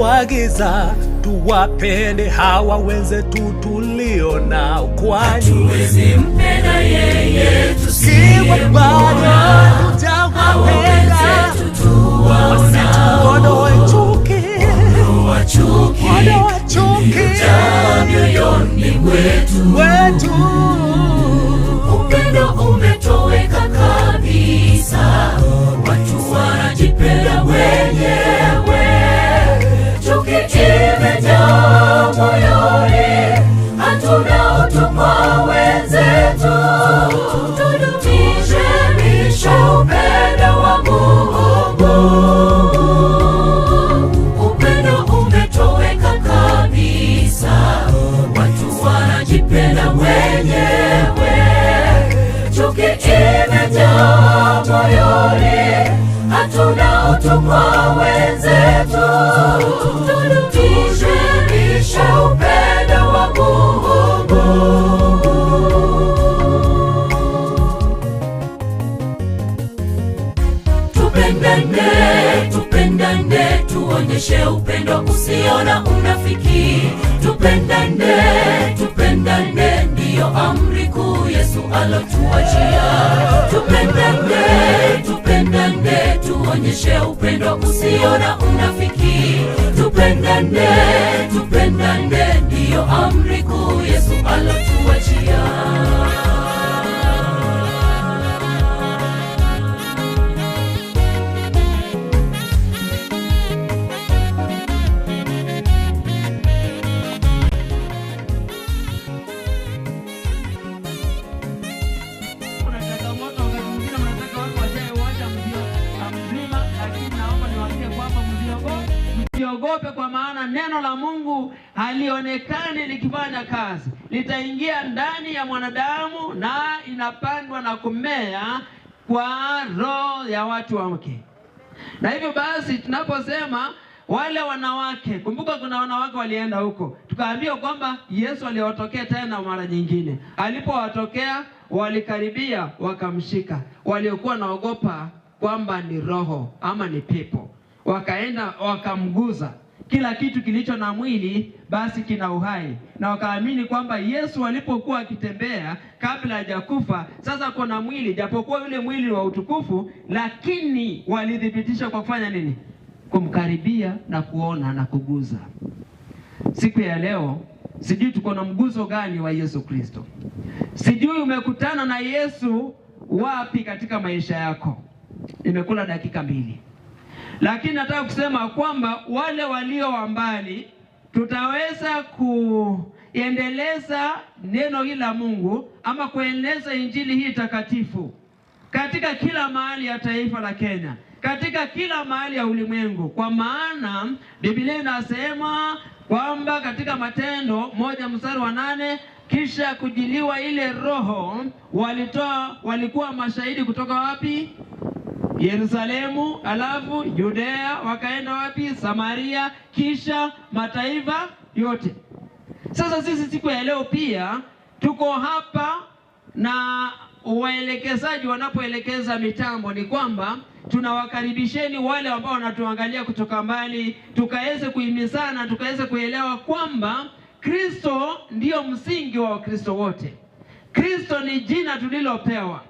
Agiza tuwapende hawa wenzetu tulio nao, kwani Hatuwezi mpenda yeye kiwa bado tusiyemwona, hawa hatujawapenda, wenzetu tuwaonao. tuondoe chuki, Ondoa chuki ondoa chuki iliyojaa mioyoni mwetu. wetu. Upendo umetoweka kabisa, watu wanajipenda wenyewe. Chuki imejaa moyoni, hatuna utu kwa wenzetu. Tudumishe upendo wa Mungu. Upendo umetoweka kabisa, watu wanajipenda wenyewe. Chuki imejaa moyoni, hatuna utu kwa wenzetu. Tudumishe upendo wa Mungu. Tupendane, tupendane, tuonyeshe upendo usio na unafiki. Tupendane, tupendane, ndiyo amri kuu Yesu alotuachia. Tupendane, tupendane, tuonyeshe upendo usio na unafiki. Tupendane, tupendane, ndiyo amri kuu Yesu alotuachia. Kuna changamoto wakati mwingine mnataka watu wajae uwanja mzima, lakini naomba niwaambie kwamba msiogope, kwa maana neno la Mungu halionekani likifanya kazi, litaingia ndani ya mwanadamu na inapandwa na kumea kwa roho ya watu wake. Na hivyo basi tunaposema wale wanawake, kumbuka kuna wanawake walienda huko, tukaambiwa kwamba Yesu aliwatokea tena mara nyingine. Alipowatokea walikaribia, wakamshika. Waliokuwa naogopa kwamba ni roho ama ni pepo, wakaenda wakamguza. Kila kitu kilicho na mwili basi kina uhai, na wakaamini kwamba Yesu alipokuwa akitembea kabla hajakufa, sasa kuna mwili, japokuwa yule mwili wa utukufu, lakini walithibitisha kwa kufanya nini? Kumkaribia na kuona na kuguza. Siku ya leo sijui tuko na mguso gani wa Yesu Kristo. Sijui umekutana na Yesu wapi katika maisha yako. Nimekula dakika 2. Lakini nataka kusema kwamba wale walio wa mbali tutaweza kuendeleza neno hili la Mungu ama kuendeleza injili hii takatifu katika kila mahali ya taifa la Kenya, katika kila mahali ya ulimwengu, kwa maana Biblia inasema kwamba katika Matendo 1:8, kisha kujiliwa ile roho walikuwa mashahidi kutoka wapi? Yerusalemu, alafu Judea, wakaenda wapi? Samaria, kisha mataifa yote. Sasa sisi siku ya leo pia tuko hapa na waelekezaji wanapoelekeza mitambo ni kwamba tunawakaribisheni wale ambao wanatuangalia kutoka mbali, tukaweze kuhimizana, tukaweze kuelewa kwamba Kristo ndiyo msingi wa Wakristo wote. Kristo ni jina tulilopewa,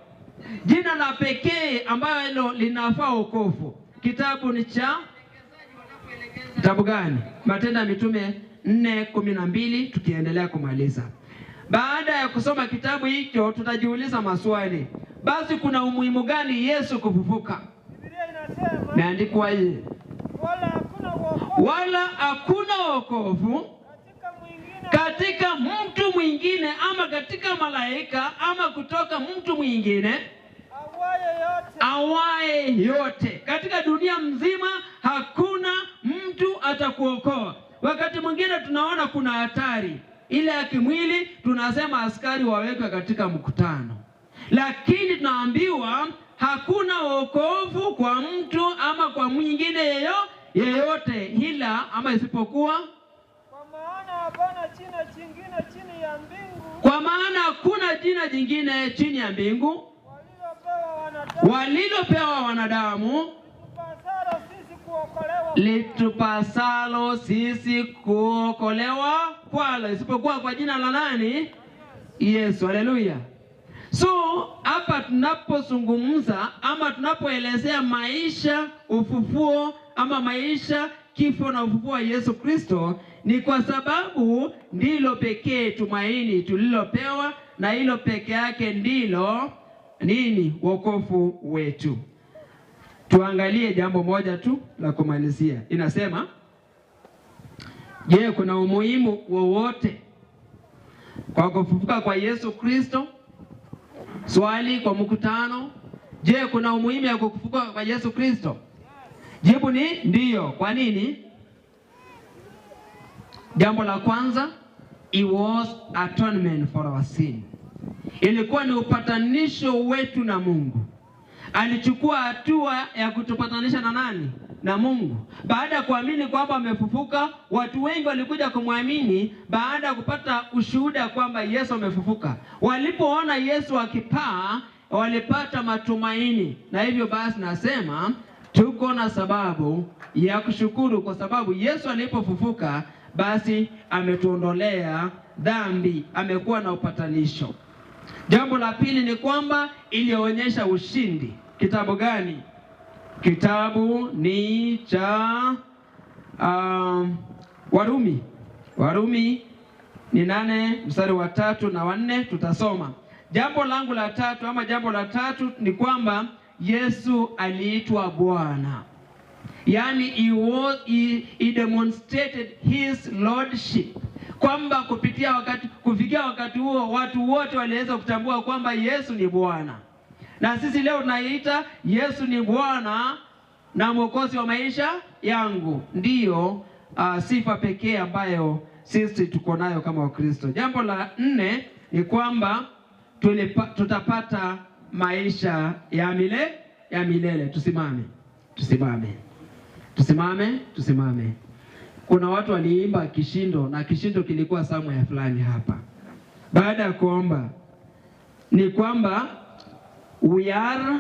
jina la pekee ambalo linafaa wokovu. Kitabu ni cha kitabu gani? Matendo ya Mitume 4:12, tukiendelea kumaliza. Baada ya kusoma kitabu hicho tutajiuliza maswali. Basi kuna umuhimu gani Yesu kufufuka? Biblia inasema Imeandikwa hii, wala hakuna wokovu wala hakuna wokovu katika mwingine katika mtu mwingine ama katika malaika ama kutoka mtu mwingine awaye yote awaye yote. Katika dunia mzima hakuna mtu atakuokoa. Wakati mwingine tunaona kuna hatari ile ya kimwili, tunasema askari wawekwe katika mkutano, lakini tunaambiwa hakuna wokovu kwa mtu ama kwa mwingine yeyote ila ama isipokuwa, kwa maana hapana jina jingine chini ya mbingu kwa maana hakuna jina jingine chini ya mbingu walilopewa wanadamu walilopewa wanadamu litupasalo sisi kuokolewa. Litupasalo sisi kuokolewa kwalo isipokuwa kwa jina la nani? Yesu. Haleluya. So hapa tunapozungumza ama tunapoelezea maisha, ufufuo ama maisha, kifo na ufufuo wa Yesu Kristo, ni kwa sababu ndilo pekee tumaini tulilopewa, na hilo peke yake ndilo nini? Wokovu wetu. Tuangalie jambo moja tu la kumalizia. Inasema, je, kuna umuhimu wowote kwa kufufuka kwa Yesu Kristo? Swali kwa mkutano, je, kuna umuhimu ya kufufuka kwa Yesu Kristo? Jibu ni ndiyo. Kwa nini? Jambo la kwanza, it was atonement for our sin. Ilikuwa ni upatanisho wetu na Mungu. Alichukua hatua ya kutupatanisha na nani? Na Mungu. Baada ya kuamini kwamba amefufuka, watu wengi walikuja kumwamini baada ya kupata ushuhuda kwamba Yesu amefufuka. Walipoona Yesu akipaa, walipata matumaini, na hivyo basi nasema tuko na sababu ya kushukuru kwa sababu Yesu alipofufuka, basi ametuondolea dhambi, amekuwa na upatanisho. Jambo la pili ni kwamba ilionyesha ushindi. Kitabu gani? Kitabu ni cha Warumi. Warumi ni 8 mstari wa 3 na 4 tutasoma. Jambo langu la tatu ama jambo la tatu ni kwamba Yesu aliitwa Bwana. Yaani he demonstrated his lordship. Kwamba kufikia wakati huo watu wote waliweza kutambua kwamba Yesu ni Bwana. Na sisi leo tunaiita Yesu ni Bwana na Mwokozi wa maisha yangu. Ndiyo sifa pekee ambayo sisi tuko nayo kama Wakristo. Jambo la nne ni kwamba tutapata maisha ya milele. Tusimame. Tusimame. Tusimame, tusimame. Kuna watu waliimba kishindo na kishindo kilikuwa somewhere fulani hapa. Baada ya kuomba ni kwamba we are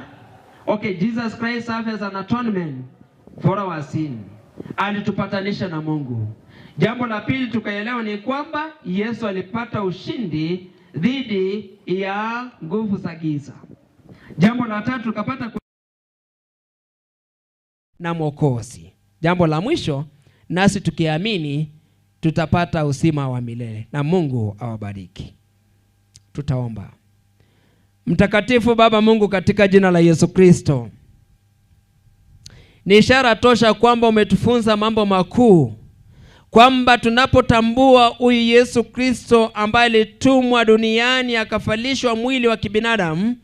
okay, Jesus Christ serves as an atonement for our sin. Alitupatanisha na Mungu. Jambo la pili tukaelewa ni kwamba Yesu alipata ushindi dhidi ya nguvu za giza. Jambo la tatu tukapata na Mwokozi. Jambo la mwisho, nasi tukiamini tutapata uzima wa milele. Na Mungu awabariki. Tutaomba. Mtakatifu Baba Mungu, katika jina la Yesu Kristo, ni ishara tosha kwamba umetufunza mambo makuu, kwamba tunapotambua huyu Yesu Kristo ambaye alitumwa duniani akafalishwa mwili wa kibinadamu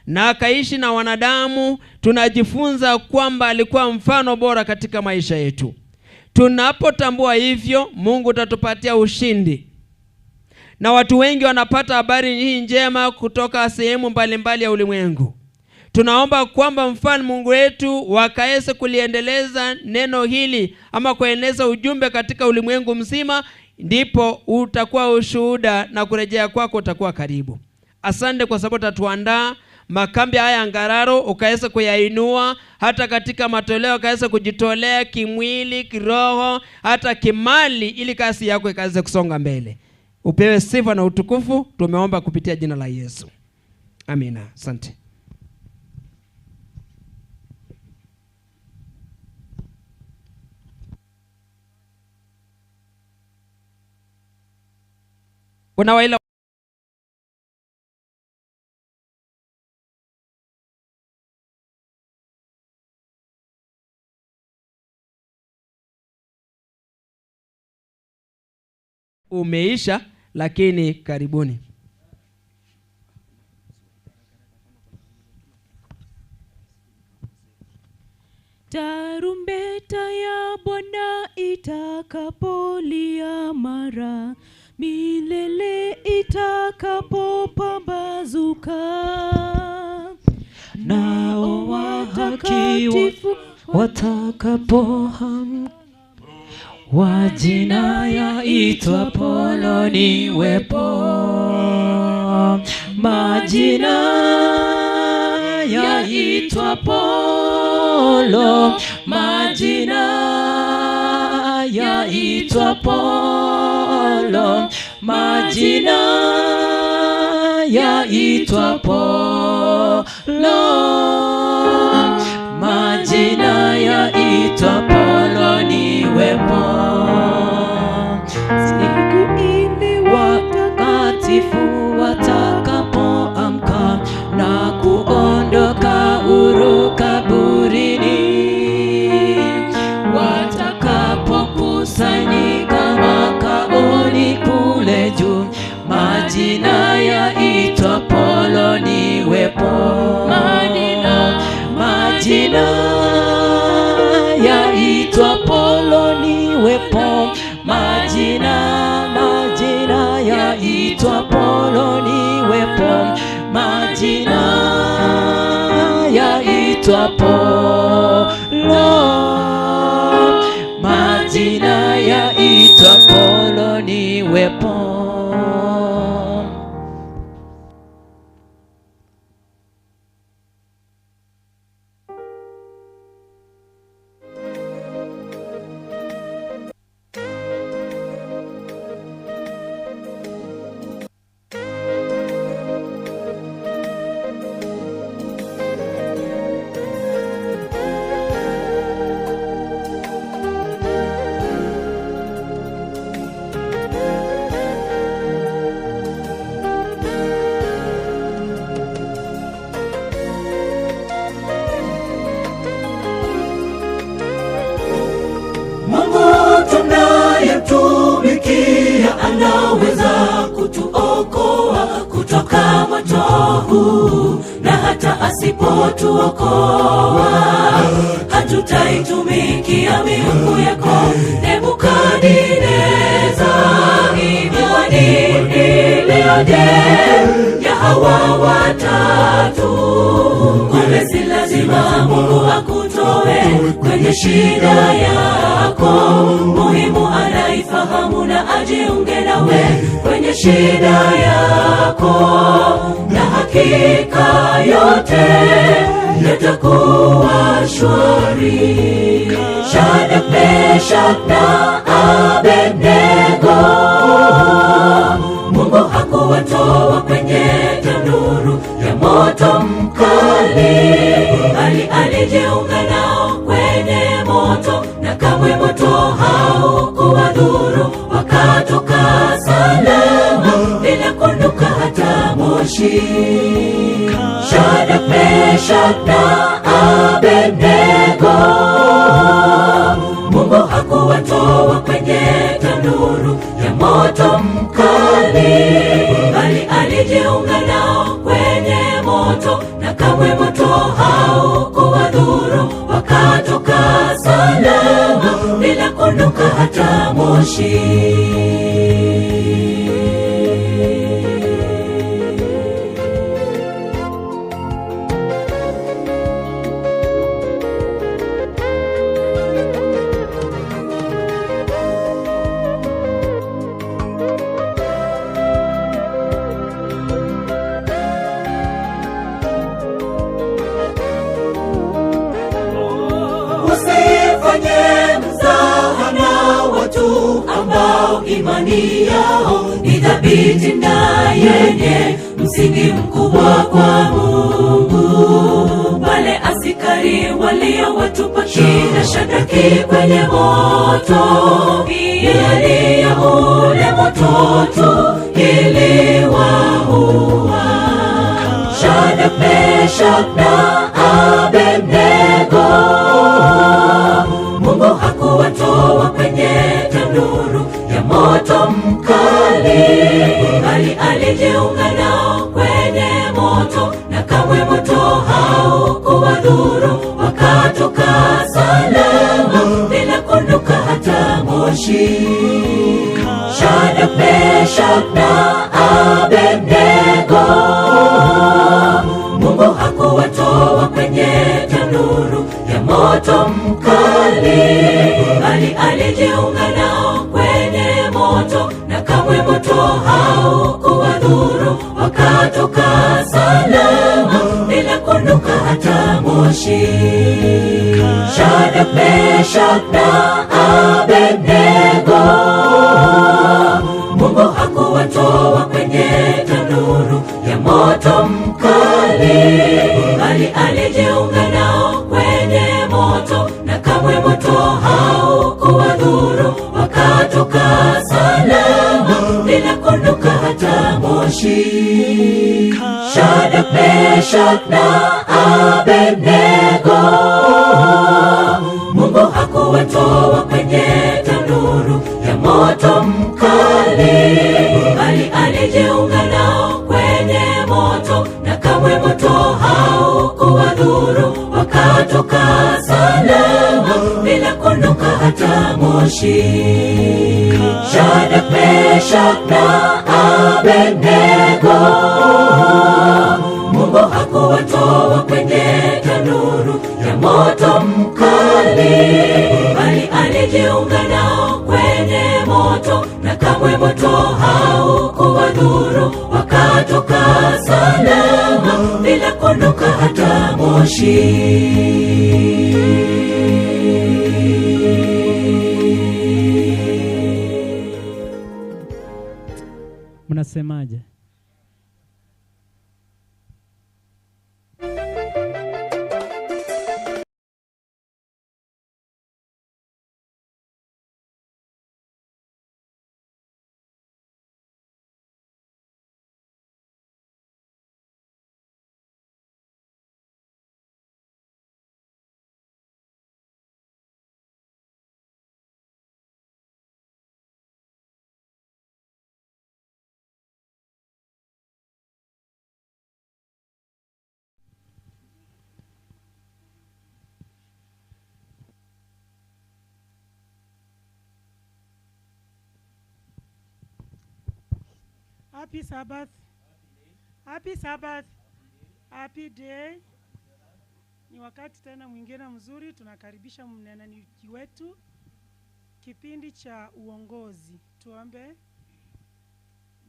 na akaishi na wanadamu, tunajifunza kwamba alikuwa mfano bora katika maisha yetu. Tunapotambua hivyo, Mungu utatupatia ushindi. Na watu wengi wanapata habari hii njema kutoka sehemu mbalimbali ya ulimwengu. Tunaomba kwamba mfalme Mungu wetu wakaweze kuliendeleza neno hili ama kueneza ujumbe katika ulimwengu mzima, ndipo utakuwa ushuhuda na kurejea kwako utakuwa karibu. Asante kwa sababu utatuandaa makambi haya Ngararo ukaweza kuyainua, hata katika matoleo ukaweza kujitolea kimwili, kiroho, hata kimali, ili kazi yako ikaweze kusonga mbele. Upewe sifa na utukufu, tumeomba kupitia jina la Yesu. Amina. Asante. Kuna waila umeisha, lakini karibuni. Tarumbeta ya Bwana itakapolia mara, milele itakapopambazuka, nao wahaki watakapohamka, wa jina yaitwa poloni wepo, majina yaitwa polo, majina yaitwa Polo, majina yaitwa Polo, majina yaitwa Polo niwepo. Siku ile Watakatifu watakapoamka na kuondoka huru kaburini, watakapokusanyika makaoni kule juu, majina yaitwa Polo niwepo. Majina yaitwa Polo niwepo, majina, majina yaitwa Polo niwepo, majina yaitwa Polo, majina yaitwa Polo niwepo. Mungu tunayemtumikia anaweza kutuokoa kutoka moto huu, na hata asipotuokoa hatutaitumikia miungu yako. Nebukadneza, imani iliyoje ya hawa watatu! Kumbe si lazima Mungu akutoe kwenye shida yako, muhimu anaifahamu na ajiunge nawe kwenye shida yako, na hakika yote yatakuwa shwari. Shadraka, Meshaki na Abednego, Mungu hakuwatoa kwenye tanuru ya moto mkali, bali alijiunga nao kwenye moto, na kamwe moto haukuwadhuru, wakatoka salama bila kunuka hata moshi. Shadraka, Meshaki na Abednego, Mungu hakuwatoa kwenye tanuru ya moto mkali, bali alijiunga nao kwenye moto, na kamwe moto haukuwadhuru, wakatoka salama bila kunuka hata moshi. Usifanye mzaha na watu ambao imani yao ni thabiti na yenye msingi mkubwa kwa Mungu. Wale askari waliowatupa kina Shadraki kwenye moto, miali ya ule moto tu iliwaua. Shadraka, Meshaki na Abednego, Mungu hakuwatoa kwenye tanuru ya moto mkali, bali alijiunga nao kwenye moto, na kamwe moto haukuwadhuru, wakatoka salama bila kunuka hata moshi. Shadraka, Meshaki na Abednego, Mungu hakuwatoa kwenye tanuru ya moto mkali, bali alijiunga nao kwenye moto, na kamwe moto haukuwadhuru, wakatoka salama bila kunuka hata moshi. Shadraka, Meshaki na Abednego. Mungu hakuwatoa kwenye tanuru ya moto mkali, bali alijiunga nao kwenye moto, na kamwe moto haukuwadhuru, wakatoka salama bila kunuka hata moshi. Shadrach, Meshach na Abednego. Mungu hakuwatoa kwenye tanuru ya moto mkali, bali alijiunga nao kwenye moto, na kamwe moto haukuwadhuru, wakatoka salama bila kunuka hata moshi. Shadrach, Meshach na Abednego. Mungu hakuwatoa kwenye tanuru ya moto mkali, bali alijiunga nao kwenye moto, na kamwe moto haukuwadhuru, wakatoka salama bila kunuka hata moshi. Mnasemaje? Happy Sabbath. Happy Sabbath. Happy day. Ni wakati tena mwingine mzuri tunakaribisha mnenaniji wetu kipindi cha uongozi. Tuombe.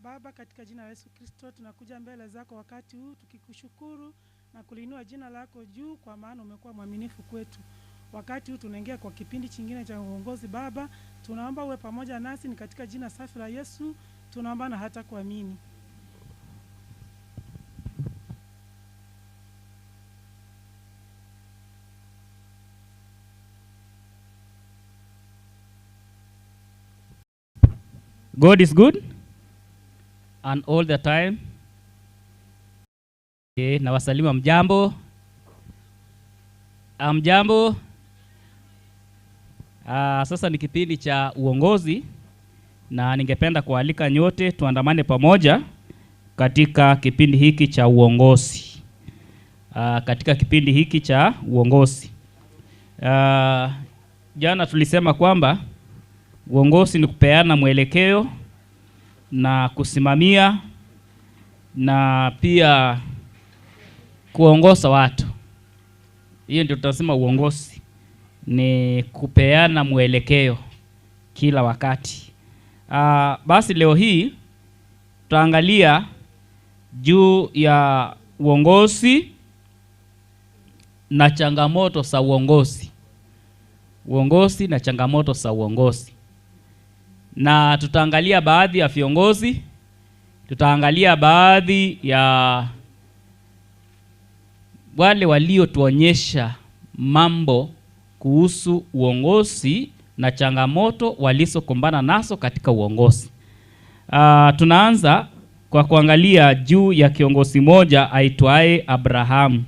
Baba, katika jina la Yesu Kristo tunakuja mbele zako wakati huu tukikushukuru na kuliinua jina lako juu, kwa maana umekuwa mwaminifu kwetu. Wakati huu tunaingia kwa kipindi chingine cha uongozi. Baba, tunaomba uwe pamoja nasi, ni katika jina safi la Yesu tunaomba na hata kuamini. God is good and all the time. Okay, na wasalimu mjambo. Amjambo. Sasa ni kipindi cha uongozi na ningependa kualika nyote tuandamane pamoja katika kipindi hiki cha uongozi. Katika kipindi hiki cha uongozi. Jana tulisema kwamba uongozi ni kupeana mwelekeo na kusimamia na pia kuongoza watu. Hiyo ndio tutasema uongozi ni kupeana mwelekeo kila wakati. Basi leo hii tutaangalia juu ya uongozi na changamoto za uongozi. Uongozi na changamoto za uongozi. Na tutaangalia baadhi ya viongozi, tutaangalia baadhi ya wale waliotuonyesha mambo kuhusu uongozi na changamoto walizokumbana nazo katika uongozi. Tunaanza kwa kuangalia juu ya kiongozi moja aitwaye Abrahamu.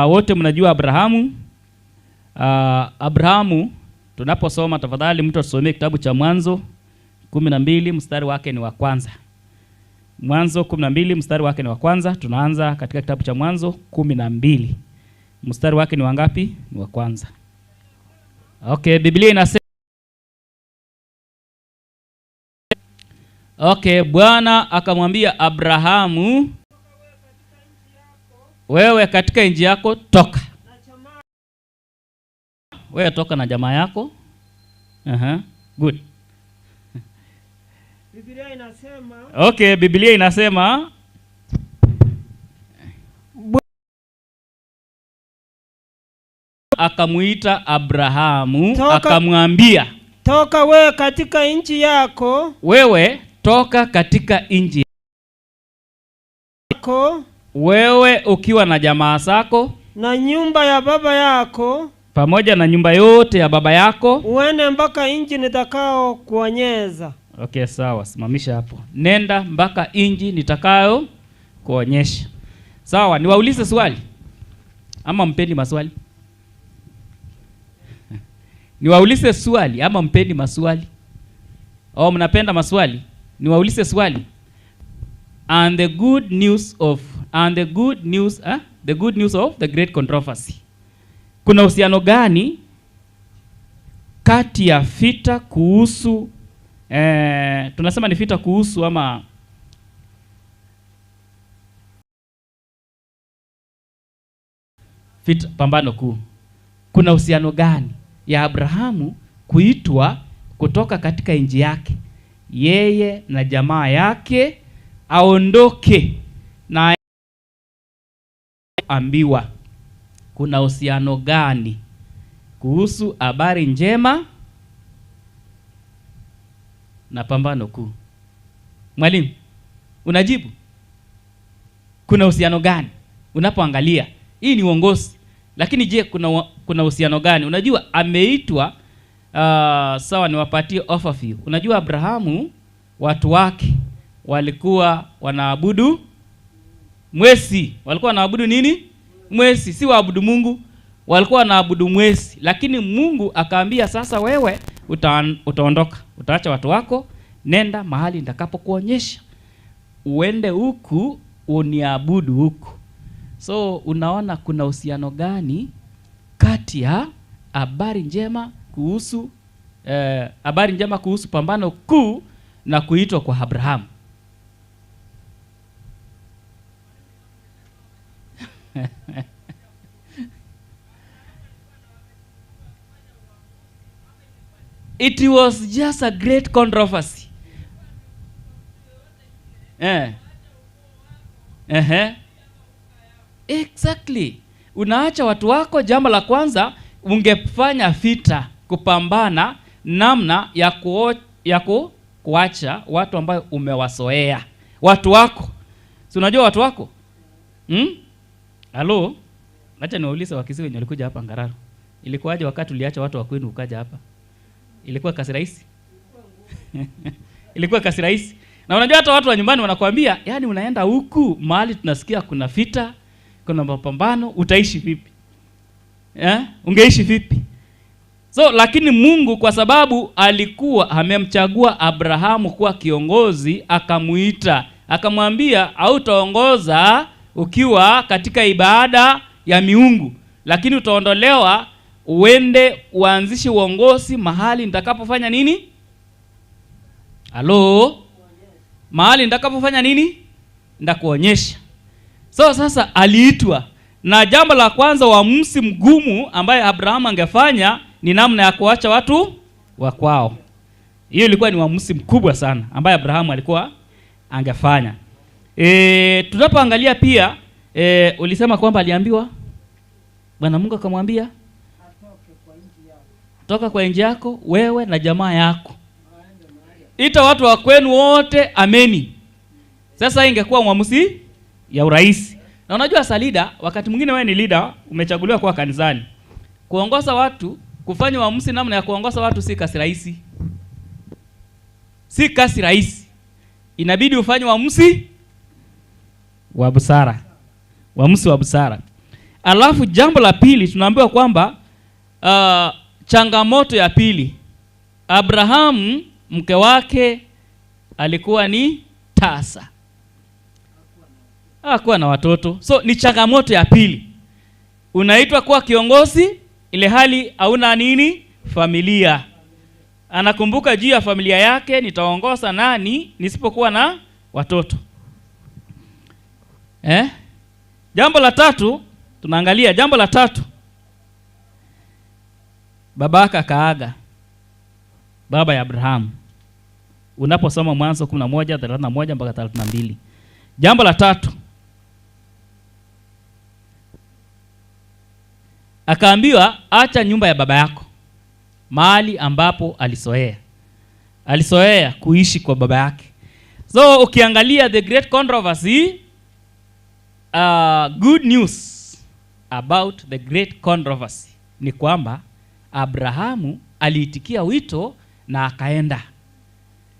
Wote mnajua Abrahamu. Abrahamu tunaposoma, tafadhali mtu atusomee kitabu cha Mwanzo 12 mstari wake ni wa kwanza. Mwanzo 12 mstari wake ni wa kwanza. Tunaanza katika kitabu cha Mwanzo 12 mstari wake ni wangapi? Ni wa kwanza. Okay, Biblia inasema okay, Bwana akamwambia Abrahamu, wewe katika nchi yako toka. Wewe toka na jamaa yako. Good. Biblia inasema Okay, Biblia inasema Akamuita Abrahamu Toka, akamwambia, toka wewe katika nchi yako, wewe toka katika nchi yako, wewe ukiwa na jamaa zako na nyumba ya baba yako, pamoja na nyumba yote ya baba yako, uende mpaka nchi nitakao kuonyesha. Okay, sawa, simamisha hapo. Nenda mpaka nchi nitakayo kuonyesha. Sawa, niwaulize swali ama mpendi maswali? Niwaulize swali ama mpendi maswali? Oh, mnapenda maswali? Niwaulize swali. And the good news of and the good news the good news of the great controversy. Kuna uhusiano gani kati ya vita kuhusu tunasema ni vita kuhusu ama vita pambano kuu? Kuna uhusiano gani ya Abrahamu kuitwa kutoka katika nchi yake, yeye na jamaa yake, aondoke na ambiwa? Kuna uhusiano gani kuhusu habari njema na pambano kuu? Mwalimu, unajibu? Kuna uhusiano gani? Unapoangalia hii ni uongozi, lakini je, kuna uhusiano gani? Unajua ameitwa sawa, niwapatie overview. Unajua Abrahamu watu wake walikuwa wanaabudu mwezi. Walikuwa wanaabudu nini? Mwezi, si waabudu Mungu. Walikuwa wanaabudu mwezi, lakini Mungu akaambia sasa wewe utaondoka, utaacha watu wako, nenda mahali nitakapokuonyesha, uende huku uniabudu huku. So unaona kuna uhusiano gani kati ya habari njema kuhusu habari njema kuhusu pambano kuu na kuitwa kwa Abrahamu? It was just a great controversy. Exactly. Unaacha watu wako, jambo la kwanza ungefanya vita kupambana namna ya kuacha watu ambao umewasoea. Watu wako. Si unajua watu wako? Halo? Acha niwaulize Wakisii wenye walikuja hapa Ngararo. Ilikuwaje wakati uliacha watu wa kwenu ukaja hapa? Ilikuwa kasi rahisi? Ilikuwa kasi rahisi. Na unajua hata watu wa nyumbani wanakuambia, yani unaenda huku mahali tunasikia kuna vita, kuna mapambano, utaishi vipi? Ungeishi vipi? So lakini Mungu kwa sababu alikuwa amemchagua Abrahamu kuwa kiongozi, akamuita, akamwambia hautaongoza ukiwa katika ibada ya miungu, lakini utaondolewa uende uanzishe uongozi mahali nitakapofanya nini? Halo? Mahali nitakapofanya nini? Nitakuonyesha. So sasa aliitwa, na jambo la kwanza uamuzi mgumu ambaye Abrahamu angefanya ni namna ya kuacha watu wa kwao. Hiyo ilikuwa ni uamuzi mkubwa sana ambaye Abrahamu alikuwa angefanya. Tunapoangalia pia ulisema kwamba aliambiwa Bwana Mungu akamwambia toka kwa nchi yako wewe na jamaa yako, ita watu wa kwenu wote, ameni. Sasa ingekuwa uamuzi ya urais. Na unajua sa leader, wakati mwingine wewe ni leader, umechaguliwa kwa kanisani, kuongoza watu, kufanya uamuzi namna ya kuongoza watu si kazi rahisi. Si kazi rahisi. Inabidi ufanye uamuzi wa busara. Uamuzi wa busara. Alafu jambo la pili tunaambiwa kwamba changamoto ya pili, Abrahamu mke wake alikuwa ni tasa, hakuwa na watoto. So ni changamoto ya pili. Unaitwa kuwa kiongozi ile hali hauna nini? Familia. Anakumbuka juu ya familia yake, nitaongoza nani nisipokuwa na watoto? Jambo la tatu tunaangalia, jambo la tatu, babaka kaaga, baba ya Abrahamu. Unaposoma Mwanzo 11:31 mpaka 32. Jambo la tatu, Akaambiwa acha nyumba ya baba yako, mahali ambapo alisoea kuishi kwa baba yake. So ukiangalia the great controversy, good news about the great controversy ni kwamba Abrahamu aliitikia wito na akaenda.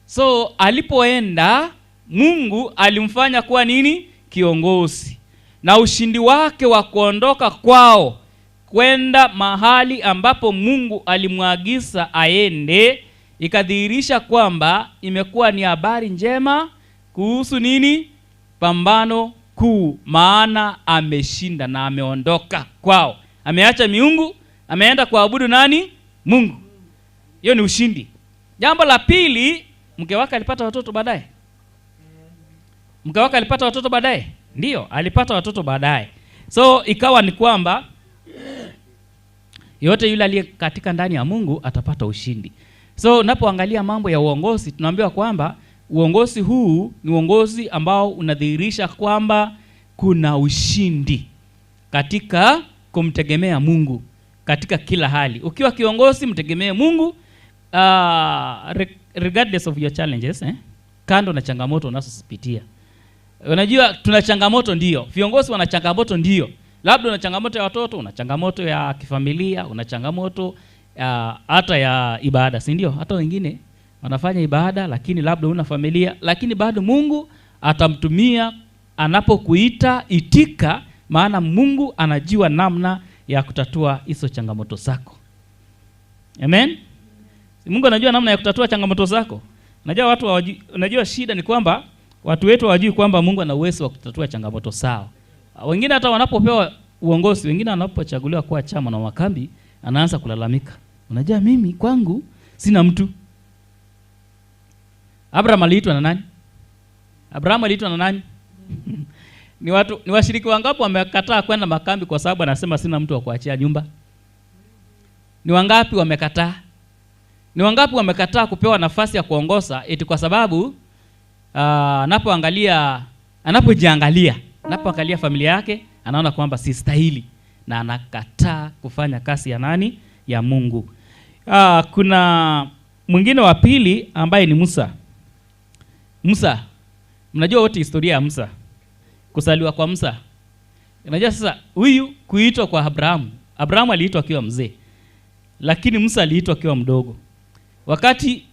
So alipoenda, Mungu alimfanya kuwa nini? Kiongozi. Na ushindi wake wa kuondoka kwao kwenda mahali ambapo Mungu alimwagiza aende, ikadhihirisha kwamba imekuwa ni habari njema kuhusu nini? Pambano kuu, maana ameshinda na ameondoka kwao. Ameacha miungu, ameenda kuabudu nani? Mungu. Hiyo ni ushindi. Jambo la pili, mke wake alipata watoto baadaye. Mke wake alipata watoto baadaye? Ndio, alipata watoto baadaye. So ikawa ni kwamba yote yule aliye katika ndani ya Mungu atapata ushindi. So unapoangalia mambo ya uongozi, tunaambiwa kwamba uongozi huu ni uongozi ambao unadhihirisha kwamba kuna ushindi katika kumtegemea Mungu katika kila hali. Ukiwa kiongozi, mtegemee Mungu, regardless of your challenges, kando na changamoto unazozipitia. Unajua tuna changamoto, ndio. Viongozi wana changamoto, ndio. Labda una changamoto ya watoto, una changamoto ya kifamilia, una changamoto hata ya ibada, si ndio? Hata wengine wanafanya ibada lakini labda una familia, lakini bado Mungu atamtumia anapokuita, itika, maana Mungu anajua namna ya kutatua hizo changamoto zako. Amen. Mungu anajua namna ya kutatua changamoto zako. Unajua watu hawajui, unajua shida ni kwamba watu wetu hawajui kwamba Mungu ana uwezo wa kutatua changamoto zao. Wengine hata wanapopewa uongozi, wengine wanapochaguliwa kuwa chama na makambi, anaanza kulalamika. Unajua mimi kwangu sina mtu. Abraham aliitwa na nani? Abraham aliitwa na nani? Ni watu, ni washiriki wangapi wamekataa kwenda makambi kwa sababu anasema sina mtu wa kuachia nyumba? Ni wangapi wamekataa? Ni wangapi wamekataa kupewa nafasi ya kuongoza eti kwa sababu anapoangalia anapoangalia familia yake anaona kwamba si stahili na anakataa kufanya kazi ya nani? Ya Mungu. Kuna mwingine wa pili ambaye ni Musa. Musa, mnajua wote historia ya Musa. Kusaliwa kwa Musa. Unajua sasa huyu kuitwa kwa Abrahamu. Abrahamu aliitwa akiwa mzee, lakini Musa aliitwa akiwa mdogo. Wakati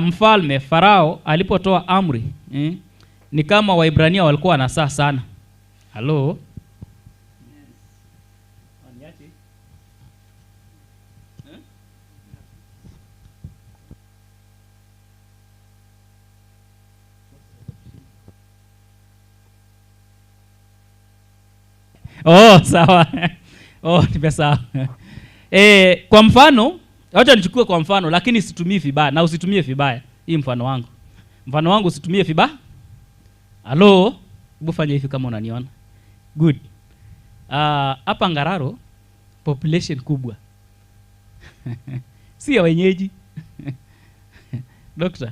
mfalme Farao alipotoa amri, ni kama Waibrania walikuwa wanasaa sana. Halo? Oh, sawa. Oh, nimesahau. Kwa mfano, acha nichukue kwa mfano, lakini situmii vibaya na usitumie vibaya. Hii mfano wangu. Mfano wangu usitumie vibaya. Halo, hebu fanya hivi kama unaniona. Good. Hapa Ngararo population kubwa. Si ya wenyeji. Doctor,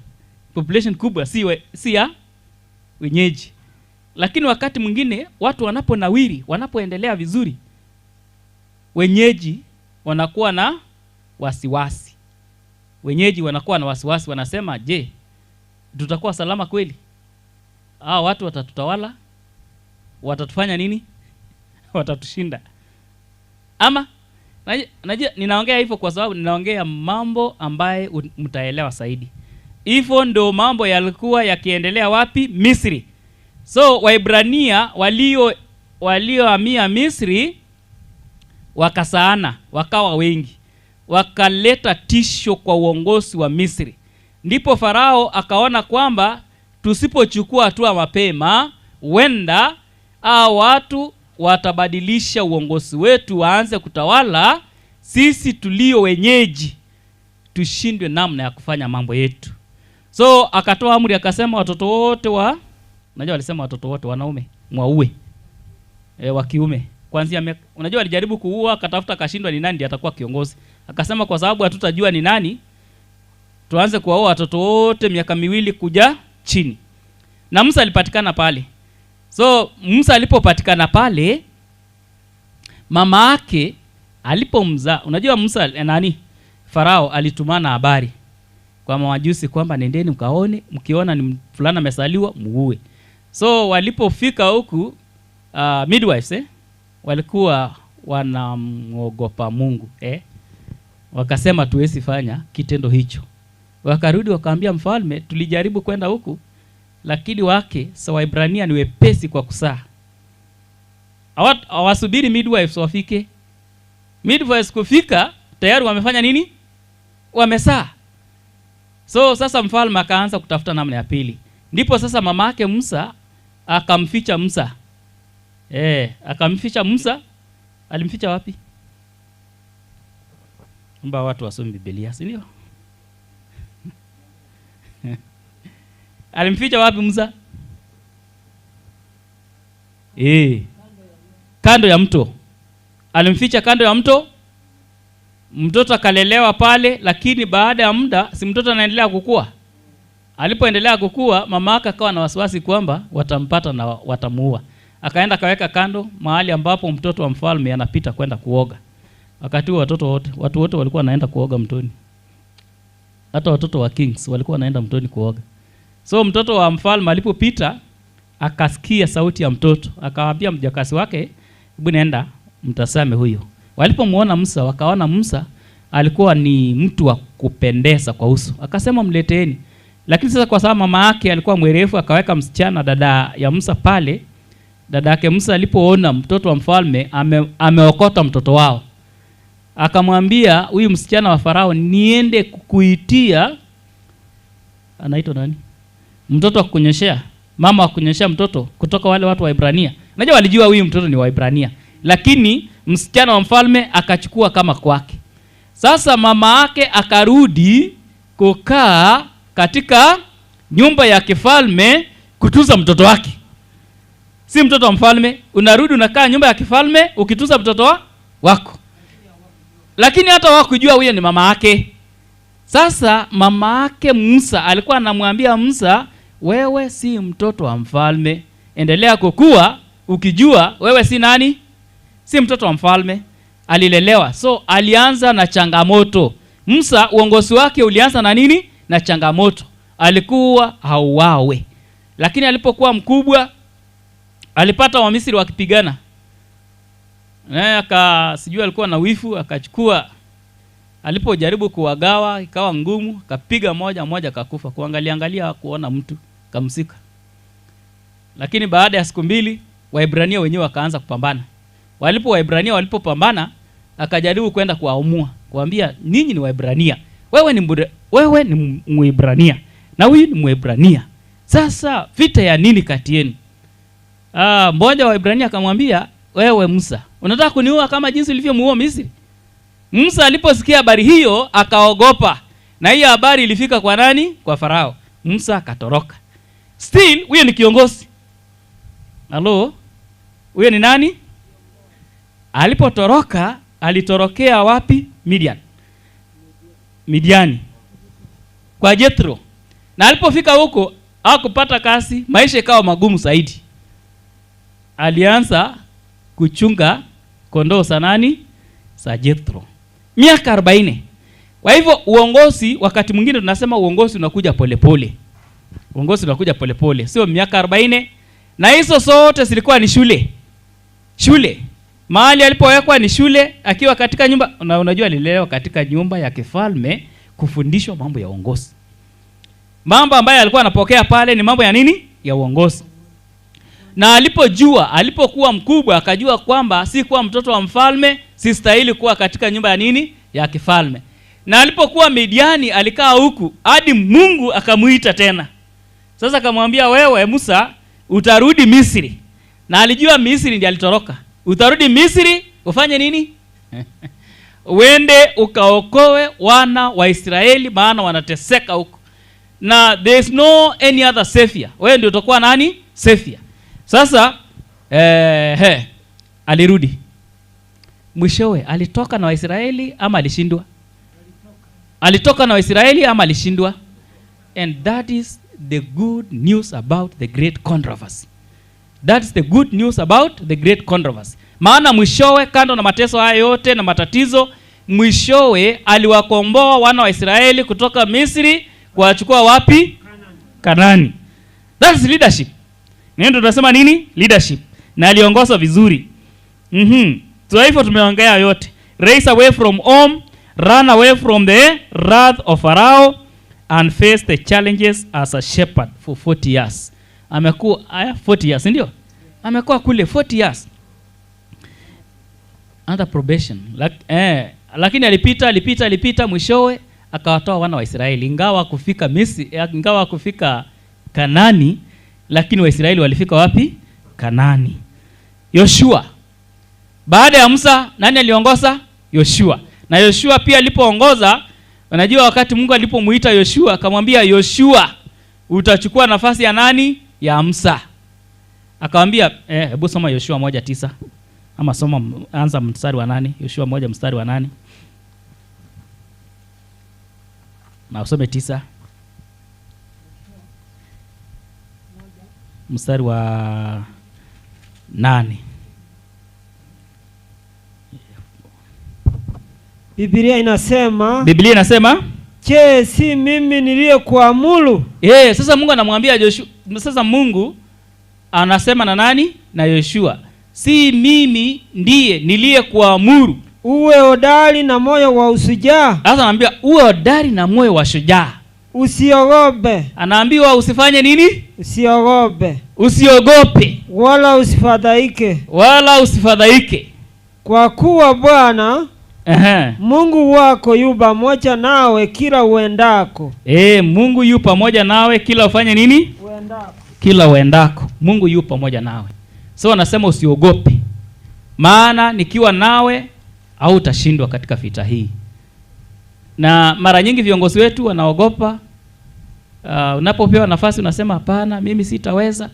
population kubwa si ya wenyeji. Lakini wakati mwingine watu wanaponawiri, wanapoendelea vizuri, wenyeji wanakuwa na wasiwasi. Wenyeji wanakuwa na wasiwasi, wanasema, je, tutakuwa salama kweli? Watu watatutawala, watatufanya nini? Watatushinda. Ama najua ninaongea hivyo kwa sababu ninaongea mambo ambaye mtaelewa zaidi. Hivyo ndo mambo yalikuwa yakiendelea wapi? Misri. So Waibrania waliohamia Misri wakasaana, wakawa wengi, wakaleta tisho kwa uongozi wa Misri. Ndipo Farao akaona kwamba tusipochukua hatua mapema, huenda hao watu watabadilisha uongozi wetu, waanze kutawala sisi tulio wenyeji, tushindwe namna ya kufanya mambo yetu. So akatoa amri akasema watoto wote wa, unajua walisema watoto wote wanaume mwaue, wa kiume. Kuanzia unajua alijaribu kuua, akatafuta akashindwa ni nani ndiye atakuwa kiongozi. Akasema kwa sababu hatutajua ni nani, tuanze kuwaua watoto wote miaka 2 kuja chini. Na Musa alipatikana pale. So Musa alipopatikana pale, mama yake Alipomzaa, unajua Musa nani? Farao alitumana habari kwa mawajusi kwamba nendeni mkaone, mkiona ni fulana amesaliwa muue. So walipofika huku midwives walikuwa wanamwogopa Mungu Wakasema tuwezi fanya kitendo hicho. Wakarudi wakaambia mfalme, tulijaribu kwenda huku lakini wake sa Waebrania ni wepesi kwa kusaa. Hawasubiri midwives wafike. Midwives kufika tayari wamefanya nini? Wamesaa. So sasa mfalme akaanza kutafuta namna ya pili. Ndipo sasa mamake Musa akamficha Musa. Akamficha Musa. Alimficha wapi? Mba watu wasome Biblia, si ndio? Alimficha wapi Musa? Kando ya mto. Alimficha kando ya mto. Mtoto akalelewa pale, lakini baada ya muda si mtoto anaendelea kukua. Alipoendelea kukua, mama yake akawa na wasiwasi kwamba watampata na watamuua. Akaenda akaweka kando mahali ambapo mtoto wa mfalme anapita kwenda kuoga. Wakati huo watu wote walikuwa wanaenda kuoga mtoni. Hata watoto wa kings walikuwa wanaenda mtoni kuoga. So mtoto wa mfalme alipopita akasikia sauti ya mtoto, akawaambia mjakasi wake, hebu nenda mtasame huyo. Walipomuona Musa wakaona Musa alikuwa ni mtu wa kupendeza kwa uso. Akasema mleteeni. Lakini sasa kwa sababu mama yake alikuwa mwerevu, akaweka msichana dada ya Musa pale. Dada yake Musa alipoona mtoto wa mfalme ameokota mtoto wao, akamwambia huyu msichana wa Farao, niende kukuitia, anaitwa nani? Mtoto wa kunyeshea, mama wa kunyeshea mtoto kutoka wale watu wa Ibrania. Unajua walijua huyu mtoto ni wa Ibrania, lakini msichana wa mfalme akachukua kama kwake. Sasa mama yake akarudi kukaa katika nyumba ya kifalme kutunza mtoto wake. Si mtoto wa mfalme, unarudi unakaa nyumba ya kifalme ukitunza mtoto wako. Lakini hata hawakujua huyo ni mama yake. Sasa mama yake Musa alikuwa anamwambia Musa, wewe si mtoto wa mfalme, endelea kukua ukijua wewe si nani? Si mtoto wa mfalme. Alilelewa. So alianza na changamoto. Musa uongozi wake ulianza na nini? Na changamoto. Alikuwa hauawe. Lakini alipokuwa mkubwa alipata Wamisri wakipigana. Naye sijui alikuwa na wifu, akachukua, alipojaribu kuwagawa ikawa ngumu, akapiga moja moja akakufa. Kuangalia angalia kuona mtu, kamsika. Lakini baada ya siku mbili Waebrania wenyewe wakaanza kupambana. Waibrania walipopambana, akajaribu kwenda kuwaamua, kuambia ninyi ni Waebrania. Wewe ni Mwibrania na huyu ni Mwibrania. Sasa vita ya nini kati yenu? Mmoja wa Waebrania akamwambia, wewe Musa, unataka kuniua kama jinsi ulivyomuua Misri? Musa aliposikia habari hiyo akaogopa. Na hiyo habari ilifika kwa nani? Kwa Farao. Musa akatoroka. Still huyo ni kiongozi. Halo? Huyo ni nani? Alipotoroka, alitorokea wapi? Midian. Midiani. Kwa Jethro. Na alipofika huko, hakupata kasi, maisha ikawa magumu zaidi. Alianza kuchunga kondoo za nani? Za Jethro. Miaka 40. Kwa hivyo uongozi, wakati mwingine tunasema uongozi unakuja polepole. Uongozi unakuja polepole, sio miaka 40. Na hizo zote zilikuwa ni shule. Shule. Mahali alipowekwa ni shule, akiwa katika nyumba, na unajua alilelewa katika nyumba ya kifalme kufundishwa mambo ya uongozi. Mambo ambayo alikuwa anapokea pale ni mambo ya nini? Ya uongozi. Na alipojua, alipokuwa mkubwa akajua kwamba si kuwa mtoto wa mfalme, si stahili kuwa katika nyumba ya nini? Ya kifalme. Na alipokuwa Midiani alikaa huku hadi Mungu akamuita tena. Sasa akamwambia, wewe Musa utarudi Misri. Na alijua Misri ndiye alitoroka. Utarudi Misri ufanye nini? Uende ukaokoe wana wa Israeli, maana wanateseka huko. Na there is no any other savior. Wewe ndio utakuwa nani? Savior. Sasa alirudi. Mwishowe alitoka na Waisraeli ama alishindwa? Alitoka na Waisraeli ama alishindwa? And that is the good news about the great controversy. That's the good news about the great controversy. Maana mwishowe, kando na mateso haya yote na matatizo, mwishowe aliwakomboa wana wa Israeli kutoka Misri kuwachukua wapi? Kanani. That's leadership. Ndio tunasema nini? Leadership. Na aliongoza vizuri. So hivyo tumeongea yote. Race away from home, run away from the wrath of Pharaoh and face the challenges as a shepherd for 40 years. Amekuwa 40 years, ndio? Amekuwa kule 40 years. Under probation. Lakini alipita mwishowe akawatoa wana wa Israeli. Ingawa kufika Misri, ingawa kufika Kanani, lakini Waisraeli walifika wapi? Kanani. Yoshua. Baada ya Musa, nani aliongoza? Yoshua. Na Yoshua pia alipoongoza, unajua wakati Mungu alipomuita Yoshua, akamwambia Yoshua, utachukua nafasi ya nani? Ya Musa. Akamwambia, hebu soma Yoshua 1:9. Ama soma, anza mstari wa 8, Yoshua 1 mstari wa 8. Na usome 9. Mstari wa 8. Biblia inasema, Je, si mimi niliyekuamuru? Sasa Mungu anamwambia Joshua, sasa Mungu anasema na nani? Na Yoshua. Si mimi ndiye niliyekuamuru uwe hodari na moyo wa ushujaa. Sasa anaambia uwe hodari na moyo wa shujaa. Usiogope. Anaambiwa usifanye nini? Usiogope. Usiogope. Wala usifadhaike. Wala usifadhaike. Kwa kuwa Bwana Mungu wako yu pamoja nawe kila uendako. Mungu yu pamoja nawe kila ufanye nini? Uendako. Kila uendako. Mungu yu pamoja nawe. So anasema usiogope. Maana nikiwa nawe hautashindwa katika vita hii. Na mara nyingi viongozi wetu wanaogopa. Unapopewa nafasi unasema hapana, mimi sitaweza.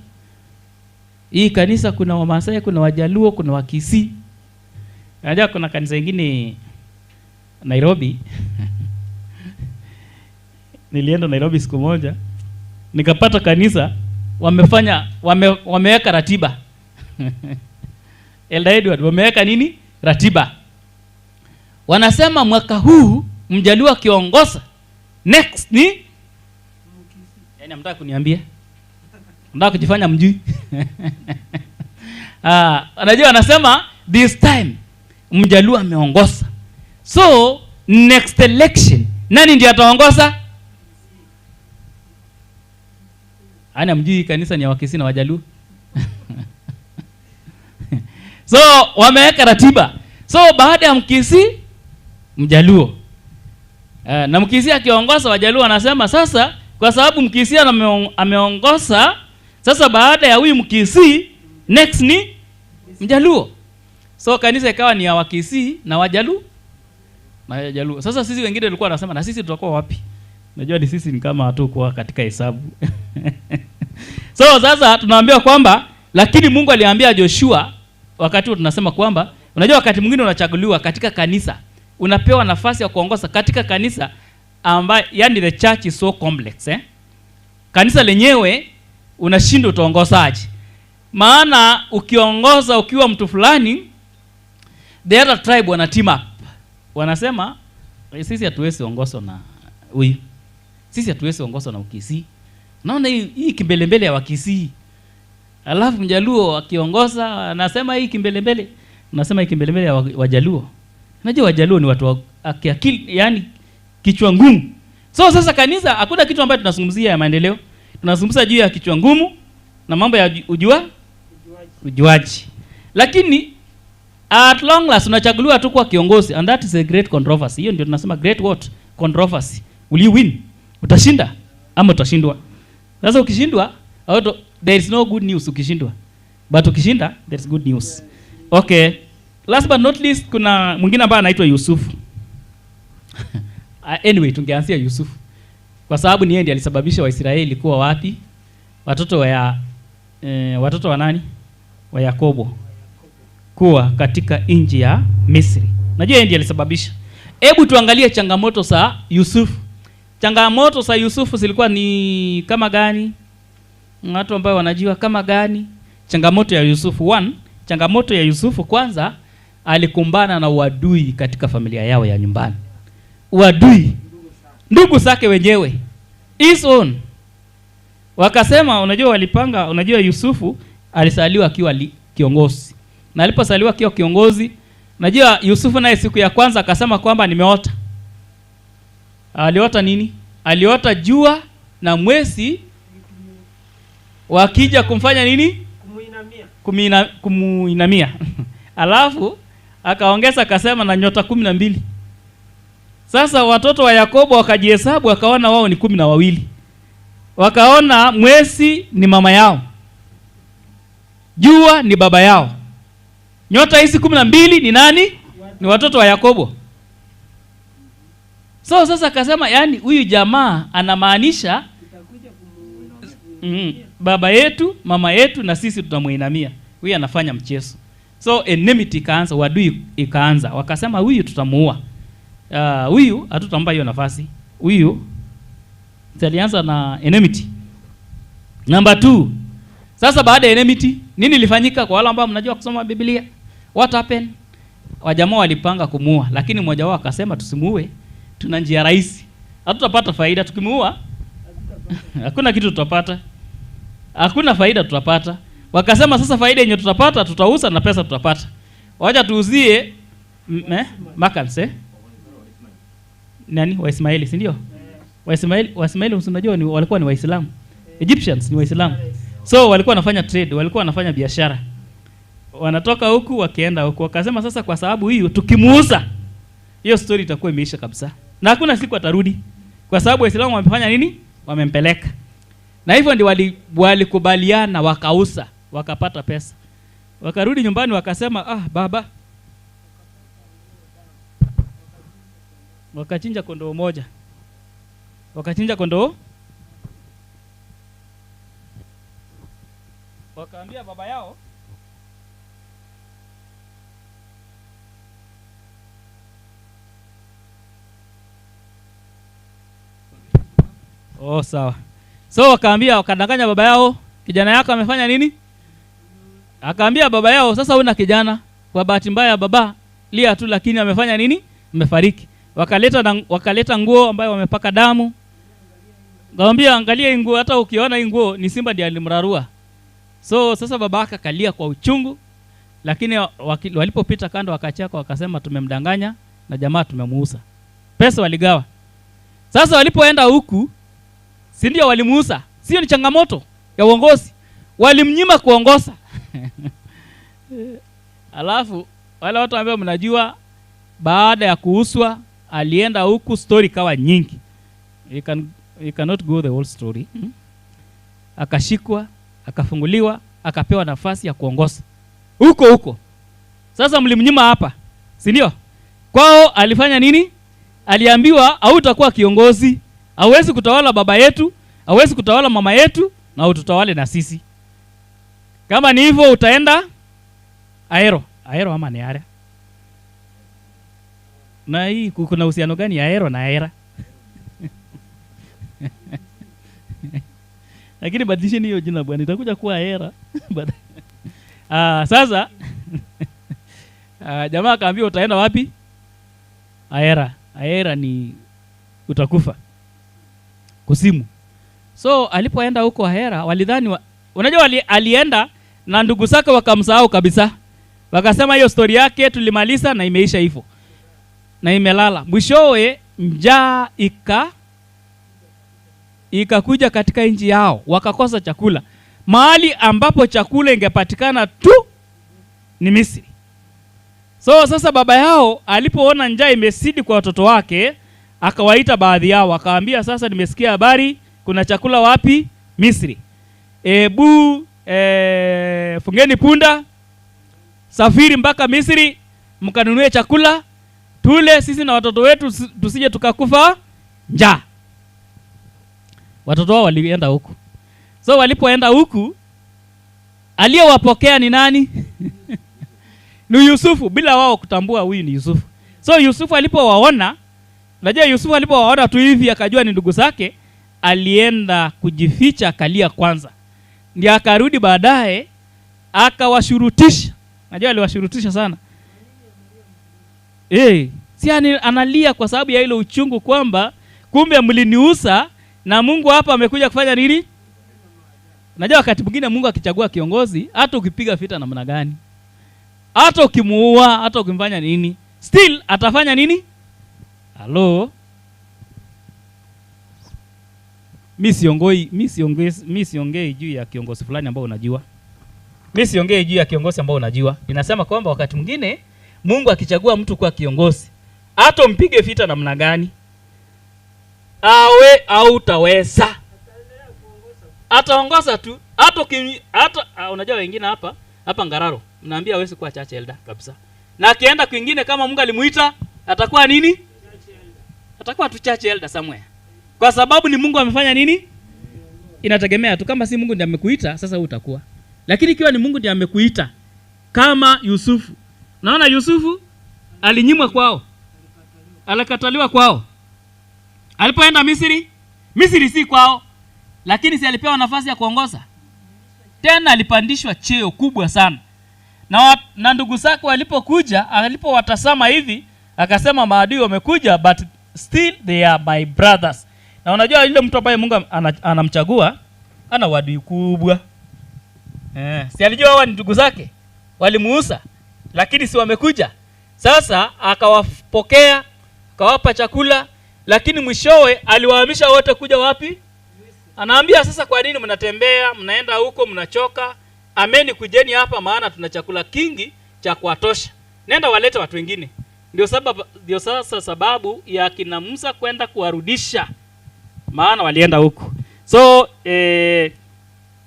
Hii kanisa kuna Wamasai, kuna Wajaluo, kuna Wakisii. Unajua kuna kanisa ingine Nairobi. Nilienda Nairobi siku moja, nikapata kanisa wamefanya wameweka ratiba. Elder Edward, wameweka nini? Ratiba. Wanasema mwaka huu Mjaluo akiongoza, next ni yaani hamtaki kuniambia. Mtaka kujifanya mjui. Anajua wanasema this time Mjaluo ameongoza. So next election nani ndiye ataongoza? Ana mjui kanisa ni ya Wakisii na Wajaluo. So wameweka ratiba. So baada ya Mkisii Mjaluo. Na Mkisii akiongoza Wajaluo wanasema sasa kwa sababu Mkisii ameongoza, sasa baada ya huyu Mkisii next ni Mjaluo. So kanisa ikawa ni ya Wakisii na Wajaluo. Na Wajaluo. Sasa sisi wengine tulikuwa tunasema na sisi tutakuwa wapi? Najua ni sisi ni kama hatukuwa katika hesabu. So sasa tunaambiwa kwamba lakini Mungu aliambia Joshua, wakati tunasema kwamba unajua wakati mwingine unachaguliwa katika kanisa, unapewa nafasi ya kuongoza katika kanisa ambaye yani the church is so complex, Kanisa lenyewe unashindwa utaongozaje. Maana ukiongoza ukiwa mtu fulani, the other tribe wana team up. Wanasema sisi hatuwezi ongozwa na huyu. Sisi hatuwezi ongozwa na Ukisii. Naona hii kimbelembele ya Wakisii. Alafu Mjaluo akiongoza anasema hii kimbelembele. Anasema hii kimbelembele ya Wajaluo. Unajua Wajaluo ni watu wa akili, yani kichwa ngumu. So sasa kanisa hakuna kitu ambacho tunazungumzia ya maendeleo. Tunazungumza juu ya kichwa ngumu na mambo ya ujuaji. Lakini at long last unachaguliwa tu kwa kiongozi, and that is a great controversy. Hiyo ndio tunasema great what? Controversy. Will you win? Utashinda ama utashindwa? Sasa ukishindwa, there is no good news ukishindwa. But ukishinda, there is good news. Okay. Last but not least, kuna mwingine ambaye anaitwa Yusufu. Anyway, tungeanzia Yusufu. Kwa sababu ni yeye ndiye alisababisha Waisraeli kuwa wapi? Watoto wa watoto wa nani? Wa Yakobo. Kuwa katika nchi ya Misri. Najua yeye ndiye alisababisha. Hebu tuangalie changamoto za Yusufu. Changamoto za Yusufu zilikuwa ni kama gani? Watu ambao wanajua kama gani? Changamoto ya Yusufu 1, changamoto ya Yusufu kwanza, alikumbana na uadui katika familia yao ya nyumbani. Uadui. Ndugu zake wenyewe. His own. Wakasema, unajua walipanga, unajua Yusufu alisaliwa akiwa kiongozi. Na aliposaliwa akiwa kiongozi, unajua Yusufu naye siku ya kwanza akasema kwamba nimeota. Aliota nini? Aliota jua na mwezi wakija kumfanya nini? Kumuinamia. Kumuinamia. Alafu akaongeza akasema na nyota 12. Sasa watoto wa Yakobo wakajihesabu wakaona wao ni 12. Wakaona mwezi ni mama yao, jua ni baba yao, nyota hizi 12 ni nani? Ni watoto wa Yakobo. So sasa akasema yani huyu jamaa anamaanisha baba yetu, mama yetu na sisi tutamuinamia. Huyu anafanya mchezo. So enmity ikaanza, uadui ikaanza. Wakasema huyu tutamuua. Huyu hatutampa hiyo nafasi. Huyu alianza na enmity. Number 2. Sasa baada ya enmity, nini ilifanyika kwa wale ambao mnajua kusoma Biblia? What happened? Wajamaa walipanga kumuua, lakini mmoja wao akasema tusimuue, tuna njia rahisi. Hatutapata faida tukimuua. Hakuna kitu tutapata. Hakuna faida tutapata. Wakasema sasa faida yenye tutapata tutauza na pesa tutapata. Wacha tuuzie makanse. Nani? Waismaili, si ndio? Waismaili unajua ni walikuwa ni Waislamu. Egyptians ni Waislamu. So walikuwa wanafanya trade, walikuwa wanafanya biashara. Wanatoka huku wakienda huku. Wakasema sasa kwa sababu hiyo tukimuuza hiyo story itakuwa imeisha kabisa. Na hakuna siku atarudi. Kwa sababu Waislamu wamefanya nini? Wamempeleka. Na hivyo ndio walikubaliana wakauza, wakapata pesa. Wakarudi nyumbani wakasema baba. Wakachinja kondoo moja. Wakachinja kondoo. Wakaambia baba yao, oh sawa. So wakaambia, wakadanganya baba yao, kijana yako amefanya nini? Akaambia baba yao, sasa una kijana, kwa bahati mbaya baba lia tu lakini amefanya nini? Amefariki. Wakaleta nguo ambayo wamepaka damu. Akamwambia angalia nguo, hata ukiona nguo ni simba ndiye alimrarua. So sasa baba akalia kwa uchungu, lakini walipopita kando wakacheka wakasema tumemdanganya na jamaa tumemuuza. Pesa waligawa. Sasa walipoenda huku, si ndio walimuuza? Sio ni changamoto ya uongozi. Walimnyima kuongoza. Alafu wale watu ambao mnajua baada ya kuuswa alienda huku, story kawa nyingi. You cannot go the whole story. Akashikwa, akafunguliwa, akapewa nafasi ya kuongoza huko huko. Sasa mlimnyima hapa, si ndio? Kwao alifanya nini? Aliambiwa hautakuwa kiongozi, hauwezi kutawala baba yetu, hauwezi kutawala mama yetu, na ututawale na sisi. Kama ni hivyo utaenda aero. Aero ama ni area? Na hii kuna uhusiano gani ya aero na aera? Lakini badilisheni hiyo jina bwana, itakuja kuwa aera. Sasa jamaa akaambiwa utaenda wapi? Aera. Aera ni utakufa. Kusimu. So alipoenda huko Aera walidhani unajua alienda na ndugu zake wakamsahau kabisa. Wakasema hiyo story yake tulimaliza na imeisha hivyo. Na imelala. Mwishowe njaa ikakuja katika nchi yao, wakakosa chakula. Mahali ambapo chakula ingepatikana tu ni Misri. So sasa baba yao alipoona njaa imesidi kwa watoto wake, akawaita baadhi yao, akawaambia sasa nimesikia habari kuna chakula wapi? Misri. Ebu fungeni punda, safiri mpaka Misri, mkanunue chakula tule sisi na watoto wetu tusije tukakufa njaa. Watoto wao walienda huku. So walipoenda huku, aliyewapokea ni nani? Ni Yusufu, bila wao kutambua huyu ni Yusufu. So Yusufu alipowaona, unajua Yusufu alipowaona tu hivi akajua ni ndugu zake, alienda kujificha akalia kwanza. Ndiye akarudi baadaye Akawashurutisha. Najua aliwashurutisha sana. Si analia kwa sababu ya ile uchungu kwamba kumbe mliniusa na Mungu hapa amekuja kufanya nini? Najua wakati mwingine Mungu akichagua kiongozi, hata ukipiga vita namna gani, hata ukimuua, hata ukimfanya nini, still atafanya nini? Hello? Mi siongei juu ya kiongozi fulani ambao unajua. Mi siongei juu ya kiongozi ambao unajua. Inasema kwamba wakati mwingine Mungu akichagua mtu kwa kiongozi, hata umpige vita namna gani, awe hautaweza, ataongoza tu. Hata unajua wengine hapa Ngararo mnaambia hawezi kuwa church elder kabisa, na akienda kwingine kama Mungu alimuita atakuwa nini? Atakuwa tu church elder somewhere, kwa sababu ni Mungu amefanya nini? Inategemea tu, kama si Mungu ndiye amekuita sasa wewe utakuwa. Lakini ikiwa ni Mungu ndiye amekuita, kama Yusufu. Naona Yusufu alinyimwa kwao, alikataliwa kwao. Alipoenda Misri, Misri si kwao, lakini si alipewa nafasi ya kuongoza. Tena alipandishwa cheo kubwa sana. Na ndugu zake walipokuja, alipowatazama hivi, akasema maadui wamekuja, but still they are my brothers. Na unajua yule mtu ambaye Mungu anamchagua ana uadui kubwa. Si alijua hawa ni ndugu zake, walimuuza, lakini si wamekuja. Sasa akawapokea, akawapa chakula, lakini mwishowe aliwahamisha wote kuja wapi? Anaambia sasa, kwa nini mnatembea, mnaenda huko, mnachoka? Ameni, kujeni hapa, maana tuna chakula kingi cha kuwatosha. Nenda walete watu wengine. Ndio sasa sababu ya kina Musa kwenda kuwarudisha, maana walienda huko. So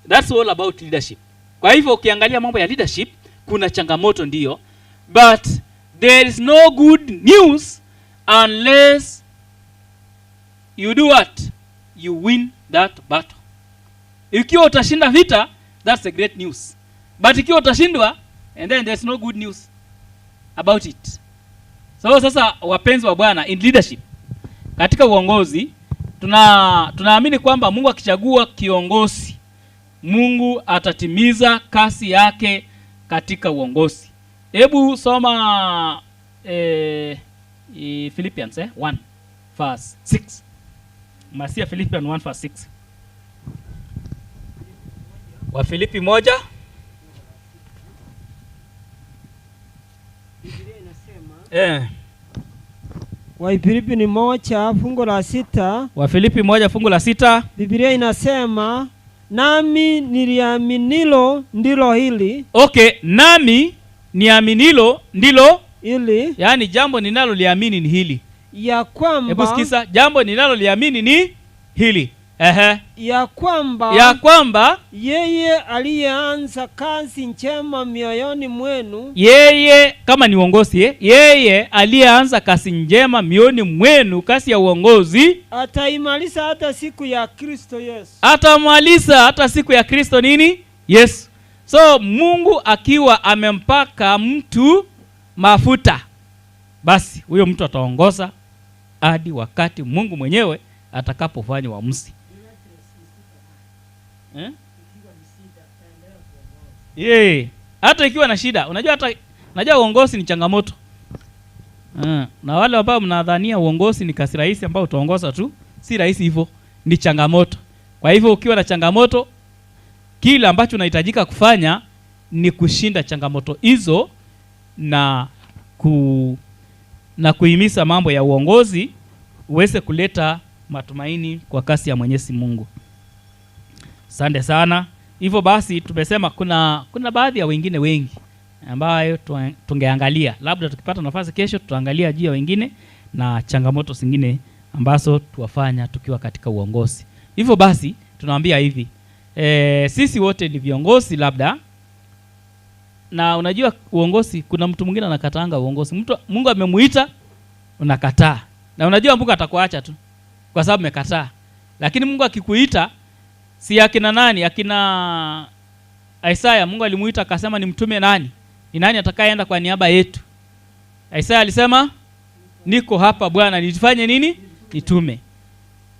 that's all about leadership. Kwa hivyo ukiangalia mambo ya leadership, kuna changamoto ndio, but there is no good news unless you do what? You win that battle. Ikiwa utashinda vita, that's a great news. But ikiwa utashindwa, and then there's no good news about it. So sasa wapenzi wa Bwana, in leadership, katika uongozi, tunaamini kwamba Mungu akichagua kiongozi, Mungu atatimiza kasi yake katika uongozi. Hebu soma Philippians 1 verse 6. Masia Philippians 1 verse 6. Wa Filipi 1. Biblia inasema Wa Filipi ni 1 fungu la 6. Wa Filipi 1 fungu la 6. Biblia inasema, nami niliaminilo ndilo hili. Okay, nami niaminilo ndilo hili. Yaani jambo ninaloliamini ni hili. Ya kwamba, hebu sikiza, jambo ninaloliamini ni hili. Ya kwamba yeye aliyeanza kazi njema mioyoni mwenu, yeye kama ni uongozi, yeye aliyeanza kazi njema mioyoni mwenu, kazi ya uongozi, ataimaliza hata siku ya Kristo Yesu. Atamaliza hata siku ya Kristo nini? Yesu. So Mungu akiwa amempaka mtu mafuta, basi huyo mtu ataongoza hadi wakati Mungu mwenyewe atakapofanya uamuzi. Hata ikiwa na shida, unajua unajua uongozi ni changamoto. Na wale ambao mnadhania uongozi ni kazi rahisi ambao utaongoza tu, si rahisi hivyo, ni changamoto. Kwa hivyo ukiwa na changamoto, kila ambacho unahitajika kufanya ni kushinda changamoto hizo na kuhimiza mambo ya uongozi uweze kuleta matumaini kwa kasi ya Mwenyezi Mungu. Asante sana. Hivyo basi tumesema kuna baadhi ya wengine wengi ambayo tungeangalia. Labda tukipata nafasi kesho tutaangalia juu ya wengine na changamoto zingine ambazo tuwafanya tukiwa katika uongozi. Hivyo basi tunawaambia hivi, sisi wote ni viongozi labda. Na unajua uongozi, kuna mtu mwingine anakataanga uongozi. Mtu Mungu amemuita unakataa. Na unajua Mungu atakuacha tu kwa sababu umekataa. Lakini Mungu akikuita, si akina nani? Akina Isaya, Mungu alimuita akasema ni mtume nani? Ni nani atakayeenda kwa niaba yetu? Isaya alisema niko hapa Bwana, nifanye nini? Nitume.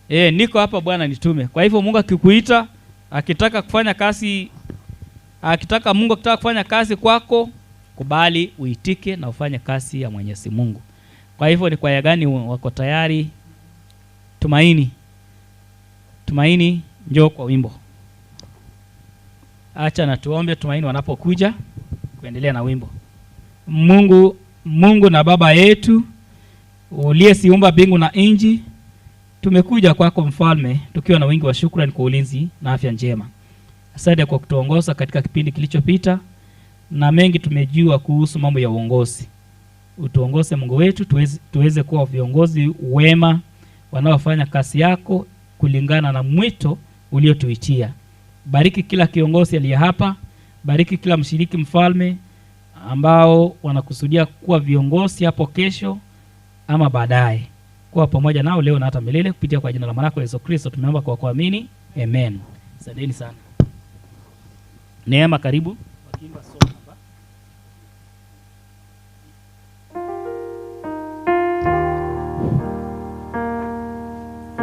Niko hapa Bwana, nitume. Kwa hivyo Mungu akikuita, akitaka kufanya kazi Akitaka Mungu akitaka kufanya kazi kwako, kubali uitike na ufanye kazi ya Mwenyezi Mungu. Kwa hivyo ni kwaya gani wako tayari? Tumaini. Tumaini, njoo kwa wimbo. Acha na tuombe Tumaini wanapokuja kuendelea na wimbo. Mungu na Baba yetu uliyesiumba mbingu na nchi, tumekuja kwako Mfalme tukiwa na wingi wa shukrani kwa ulinzi na afya njema. Asante kwa kutuongoza katika kipindi kilichopita, na mengi tumejua kuhusu mambo ya uongozi. Utuongoze Mungu wetu tuweze kuwa viongozi wema wanaofanya kazi yako kulingana na mwito uliotuitia. Bariki kila kiongozi aliye hapa, bariki kila mshiriki Mfalme ambao wanakusudia kuwa viongozi hapo kesho ama baadaye. Kuwa pamoja nao leo na hata milele, kupitia kwa jina la Mwanako Yesu Kristo tumeomba kwa kuamini. Amen. Asanteni sana. Neema, karibu. Wakiimba song hapa.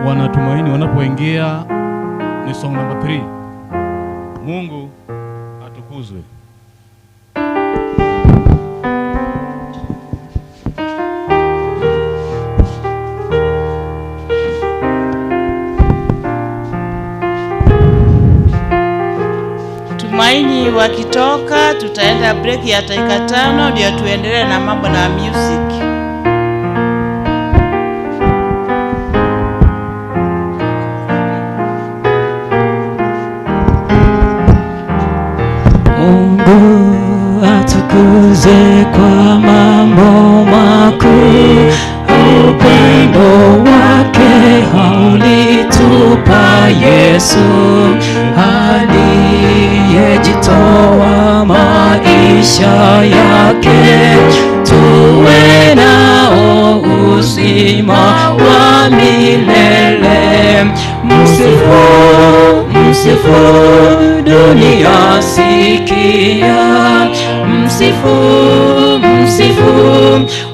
Wanatumaini wanapoingia ni song number 3. Mungu atukuzwe. Tumaini wakitoka tutaenda break ya dakika 5 ndio tuendelee na mambo na music. Mungu atukuzwe kwa mambo makuu, upendo wake haulitupa Yesu, aliyejitoa maisha yake, tuwe nao uzima wa milele. Msifu, msifu, dunia sikia, msifu, msifu,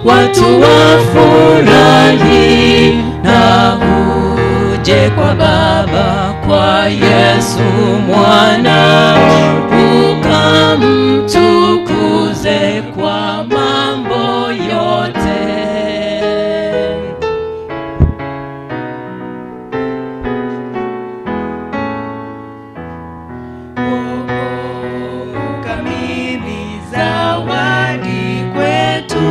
watu wafurahi, na uje kwa Baba, kwa Yesu Mwana, ukamtukuze kwa mambo yote. Kamili zawadi kwetu,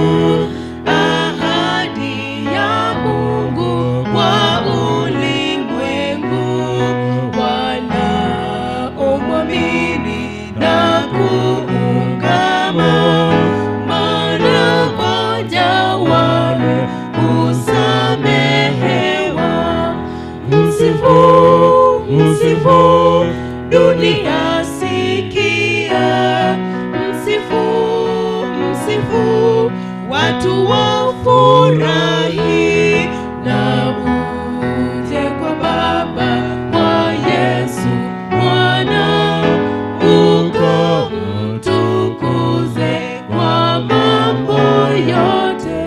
ahadi ya Mungu kwa ulimwengu, wanaomwamini na kuungama, mara moja wale husamehewa. Msifu, msifu, dunia sikia, msifu, msifu, watu wafurahi, na uje kwa Baba, kwa Yesu Mwana, ukamtukuze kwa mambo yote.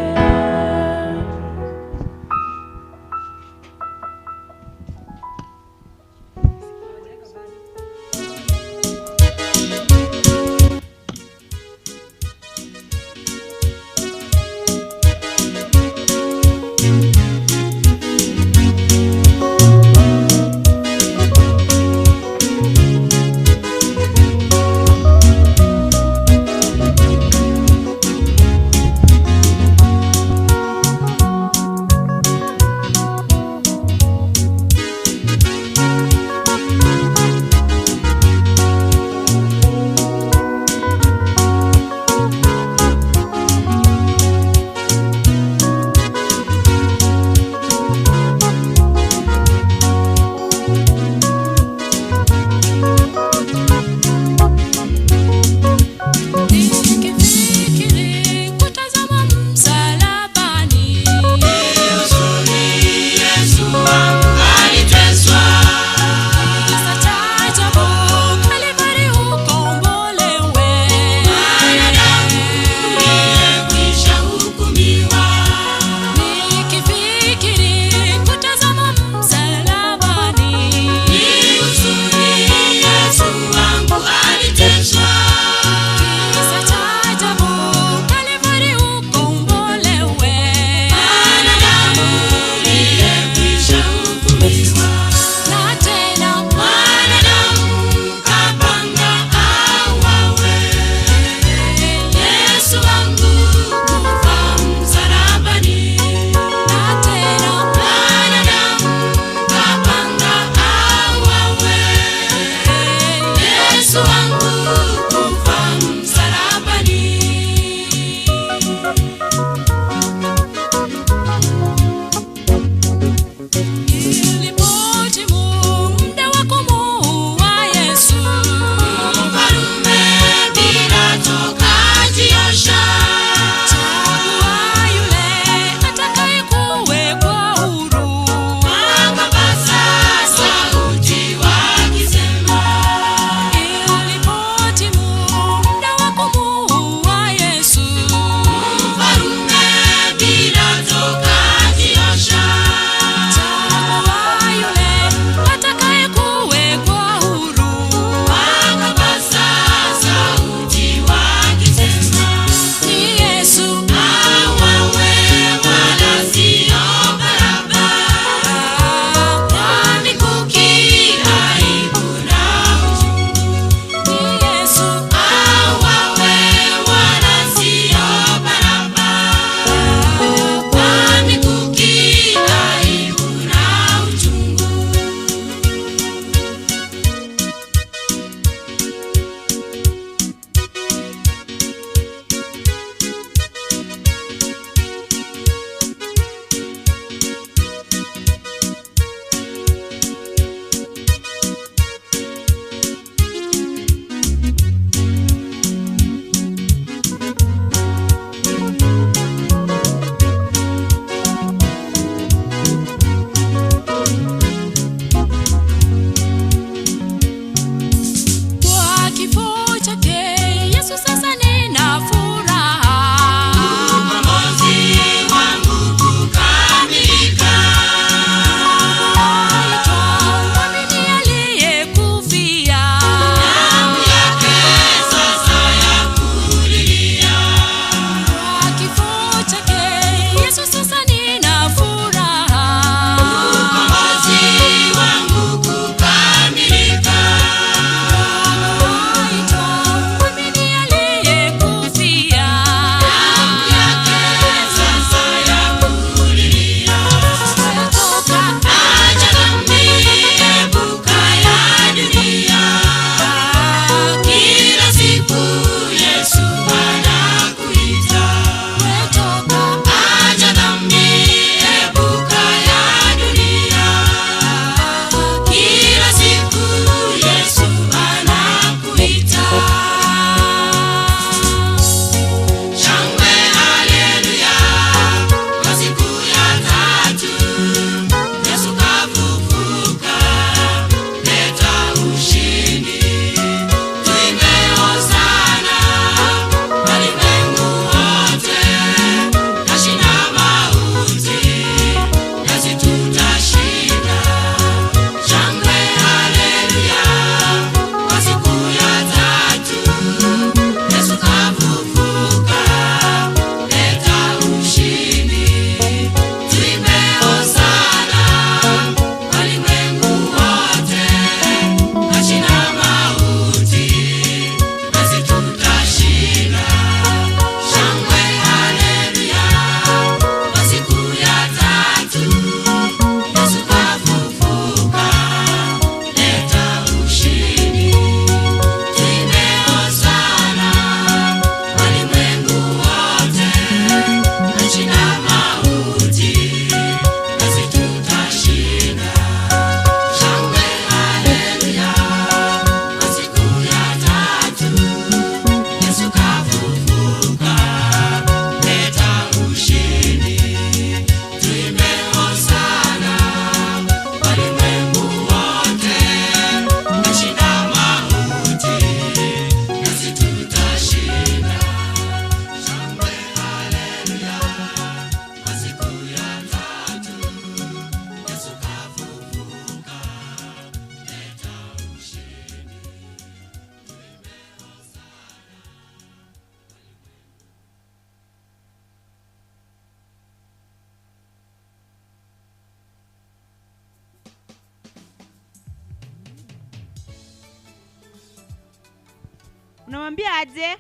Unamwambia aje?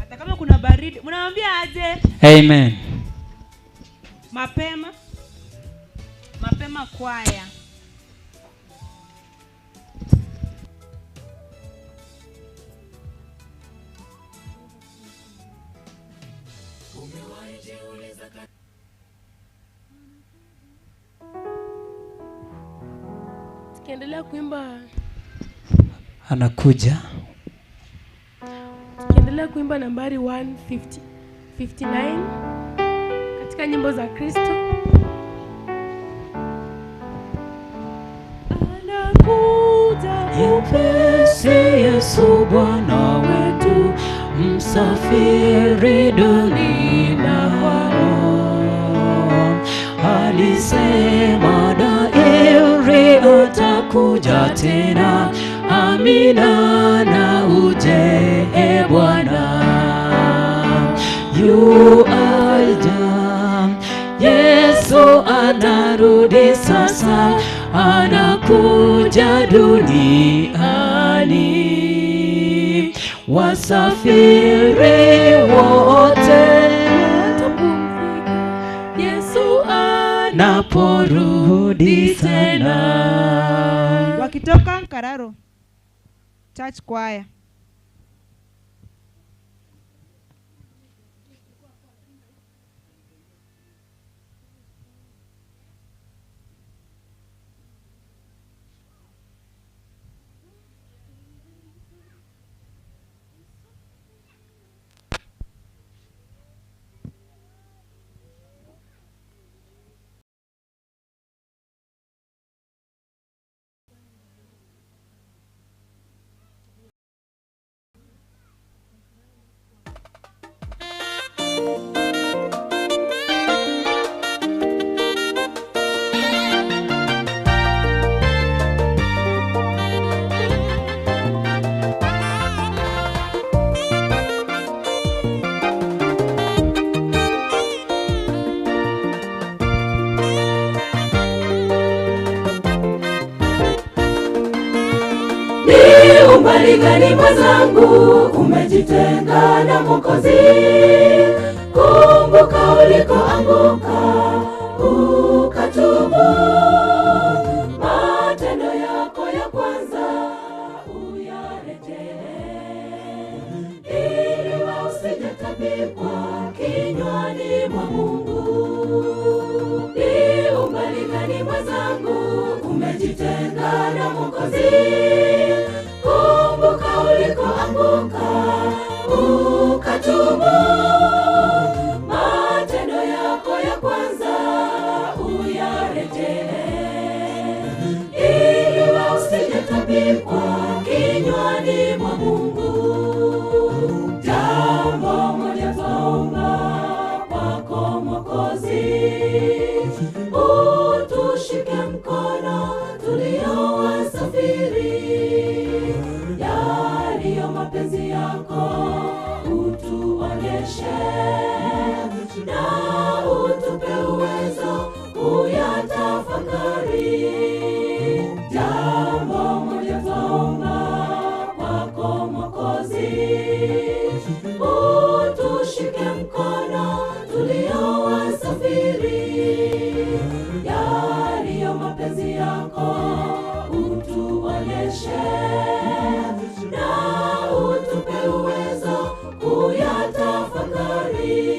Hata kama kuna baridi, unamwambia aje? Amen. Mapema. Mapema kwaya. Tukiendelea kuimba Anakuja. Tukiendelea kuimba nambari 159 katika nyimbo za Kristo. Anakuja upesi, Yesu Bwana wetu, msafiri dunia kwao. Alisema dairi atakuja tena. Amina na uje e Bwana. Yu aja, Yesu anarudi sasa, anakuja duniani. Wasafiri wote watapumzika Yesu anaporudi tena. Wakitoka Nkararo Church Choir. Umbali gani mwenzangu umejitenga na Mwokozi? Kumbuka ulikoanguka ukatubu, matendo yako ya kwanza uyarejee, ili usijetabikwa kinywani mwa Mungu. Ni umbali gani mwenzangu umejitenga na Mwokozi? Kumbuka ulikoanguka ukatubu, matendo yako ya kwanza uyarejee, ili usijetabikwa kinywani mwa Mungu. Jambo moja twaomba kwako Mwokozi, utushike mkono tulio wasafiri, yaliyo mapenzi yako utuonyeshe, na utupe uwezo kuyatafakari. Jambo moja twaomba kwako Mwokozi, utushike mkono tulio wasafiri, yaliyo mapenzi yako utuonyeshe, na utupe uwezo kuyatafakari.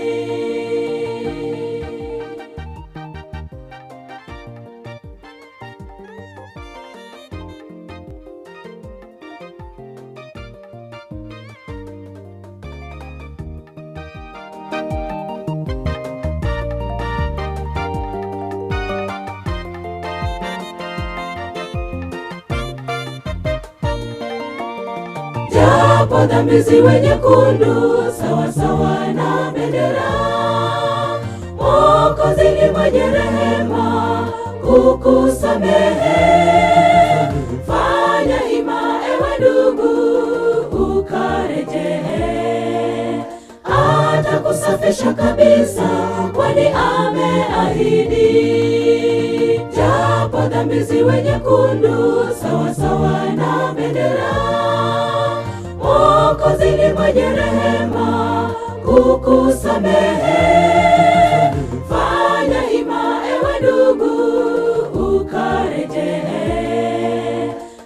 Japo dhambi ziwe nyekundu sawa sawa na bendera, Mwokozi ni mwenye rehema kukusamehe. Fanya hima ewe ndugu ukarejee, atakusafisha kabisa kwani ameahidi. Japo dhambi ziwe nyekundu sawa sawa na bendera, Mwokozi ni mwenye rehema kukusamehe. Fanya hima ewe ndugu ukarejee,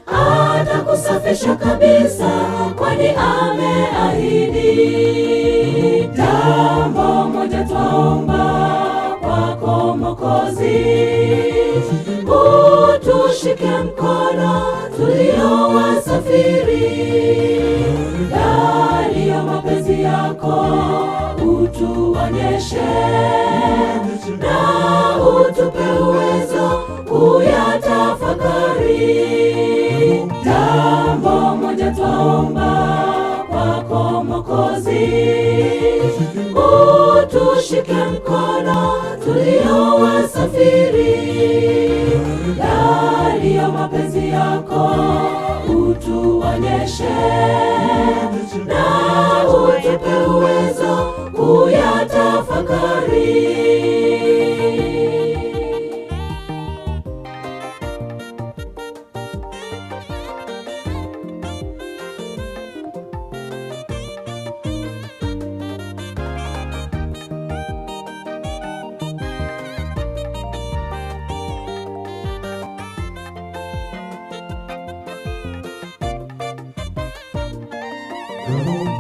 atakusafisha kabisa kwani ameahidi. Jambo moja twaomba kwako Mwokozi, utushike mkono tulio wasafiri. Yaliyo mapenzi yako utuonyeshe, na utupe uwezo kuyatafakari. Jambo moja twaomba kwako Mwokozi, utushike mkono tulio wasafiri. Yaliyo mapenzi yako utuonyeshe, na utupe uwezo kuyatafakari.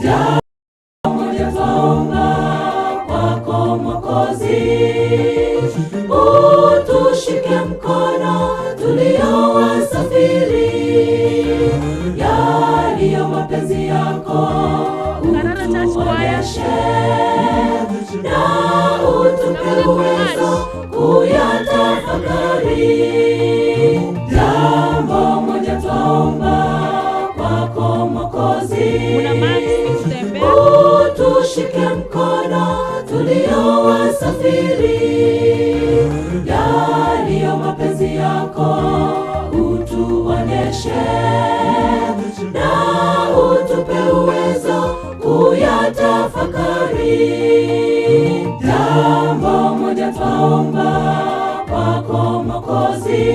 Jambo moja twaomba kwako Mwokozi, utushike mkono tulio wasafiri. Yaliyo mapenzi yako utuonyeshe, na utupe uwezo kuyatafakari. Jambo moja twaomba kwako Mwokozi, utushike mkono tulio wasafiri. Yaliyo mapenzi yako utuonyeshe, na utupe uwezo kuyatafakari. Jambo moja twaomba kwako Mwokozi,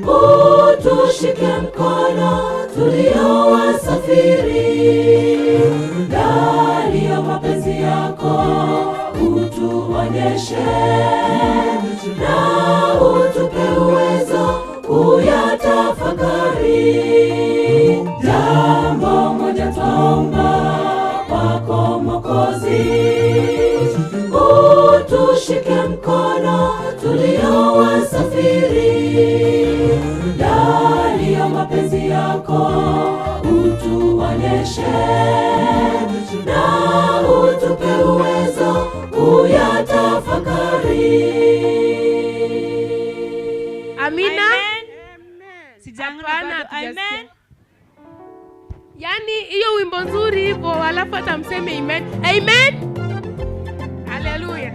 utushike mkono tulio wasafiri. Yaliyo mapenzi yako utuonyeshe, na utupe uwezo kuyatafakari. Jambo moja twaomba kwako Mwokozi, utushike mkono tulio wasafiri. Yaliyo mapenzi yako utuonyeshe, na utupe uwezo kuyatafakari. Amina. Sijaona bado. Amen. Yaani hiyo wimbo nzuri hivyo alafu hata mseme amen. Amen. Hallelujah.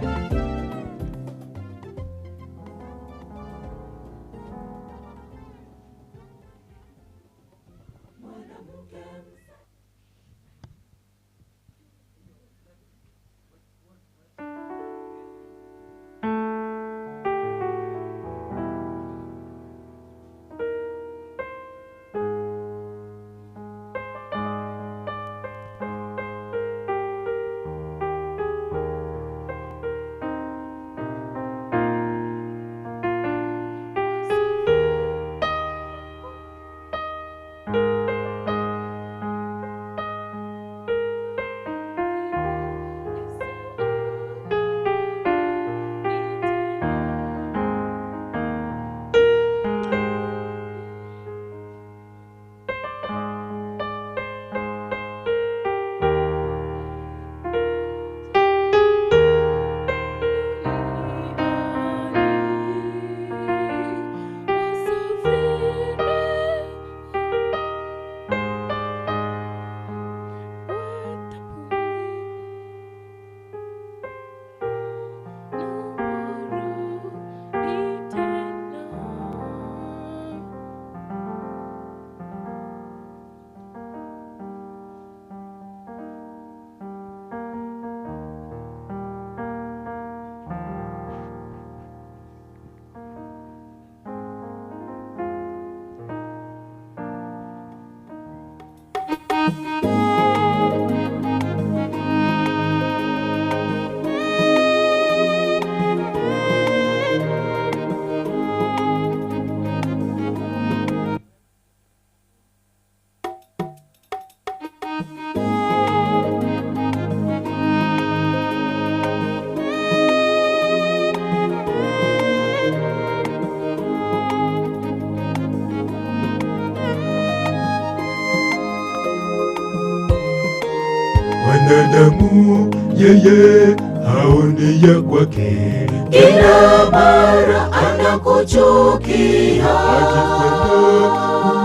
Mwanadamu yeye haoni ya kwake, kila mara anakuchukia. Akifanya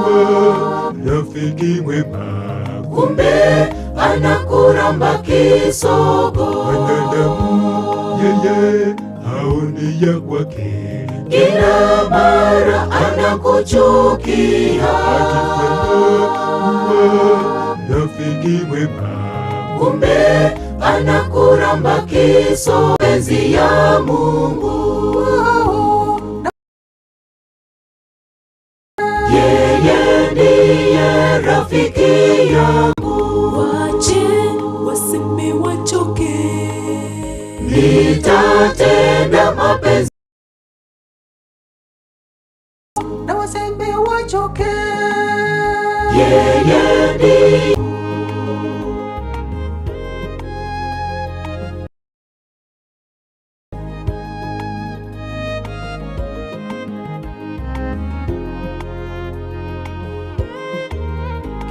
kuwa rafiki mwema, kumbe anakuramba kisogo. Mwanadamu yeye haoni ya kwake, kila mara anakuchukia. Akifanya kuwa rafiki mwema, kumbe anakuramba kisogo. Penzi ya Mungu, yeye ndiye rafiki yangu. Wache waseme wachoke, nitatenda mapenzi na waseme wachoke, yeye ndiye.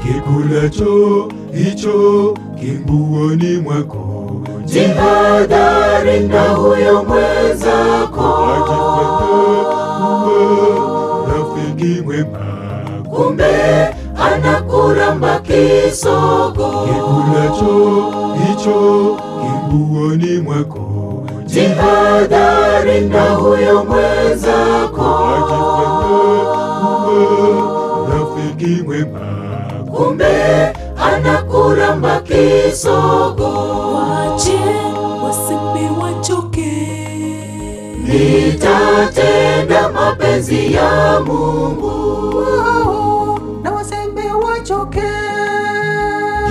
Kikulacho hicho kinguoni mwako, jihadhari na huyo mwenzako. Akifanya kuwa rafiki mwema, kumbe anakuramba kisogo. Kikulacho hicho kinguoni mwako, jihadhari na huyo mwenzako. Akifanya kuwa rafiki mwema, kumbe anakuramba kisogo. Wache waseme wachoke, nitatenda mapenzi ya Mungu, na waseme wachoke,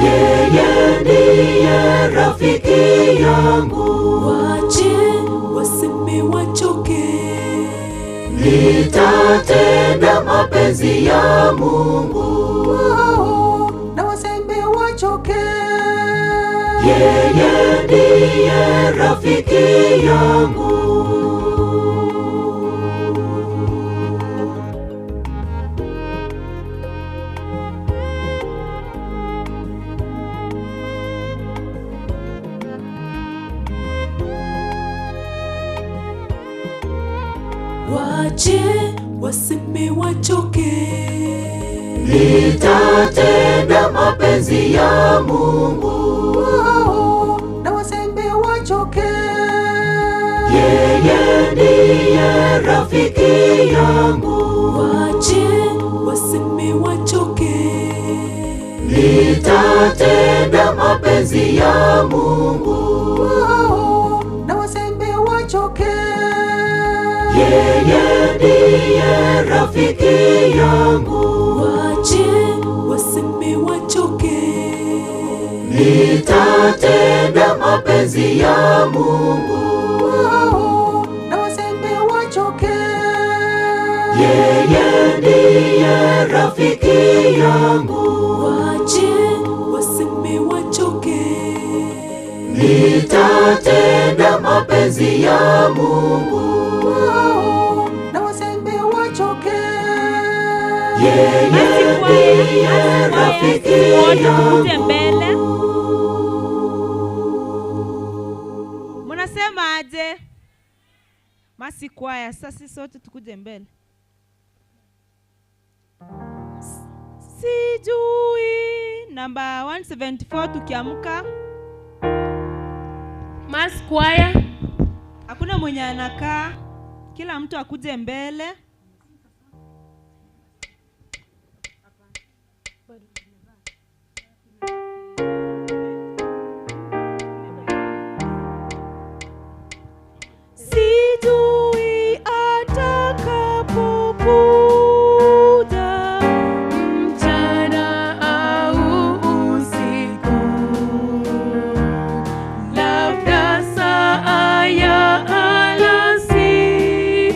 yeye ndiye rafiki yangu. Wache waseme wachoke, nitatenda mapenzi ya Mungu, na waseme wachoke, yeye ndiye rafiki yangu. Wache waseme wachoke, nitatenda mapenzi ya Mungu, na waseme wachoke, yeye ndiye rafiki yangu. Wache waseme wachoke, nitatenda mapenzi ya Mungu, na waseme wachoke, yeye ndiye rafiki yangu. Wache waseme wachoke, nitatenda mapenzi ya Mungu, na waseme wachoke, yeye ndiye rafiki yangu. Wache waseme wachoke, nitatenda mapenzi ya Mungu, na waseme wachoke, yeye ndiye rafiki yangu. Mbele munasema aje? Masi kwaya, sasa sote tukuje mbele. Sijui namba 174 tukiamka. Mass choir. Hakuna mwenye anakaa, kila mtu akuje mbele. Sijui atakapokuja mchana au usiku, labda saa ya alasiri.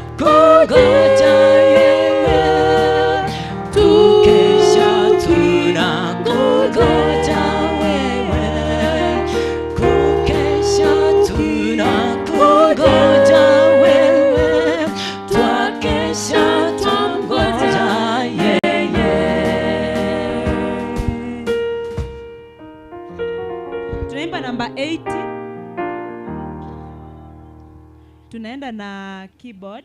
Tukingoja yeye, tukesha tunangoja wewe, kukesha tunangoja wewe, twakesha twangoja yeye. Tunaimba namba 80. Tunaenda na keyboard.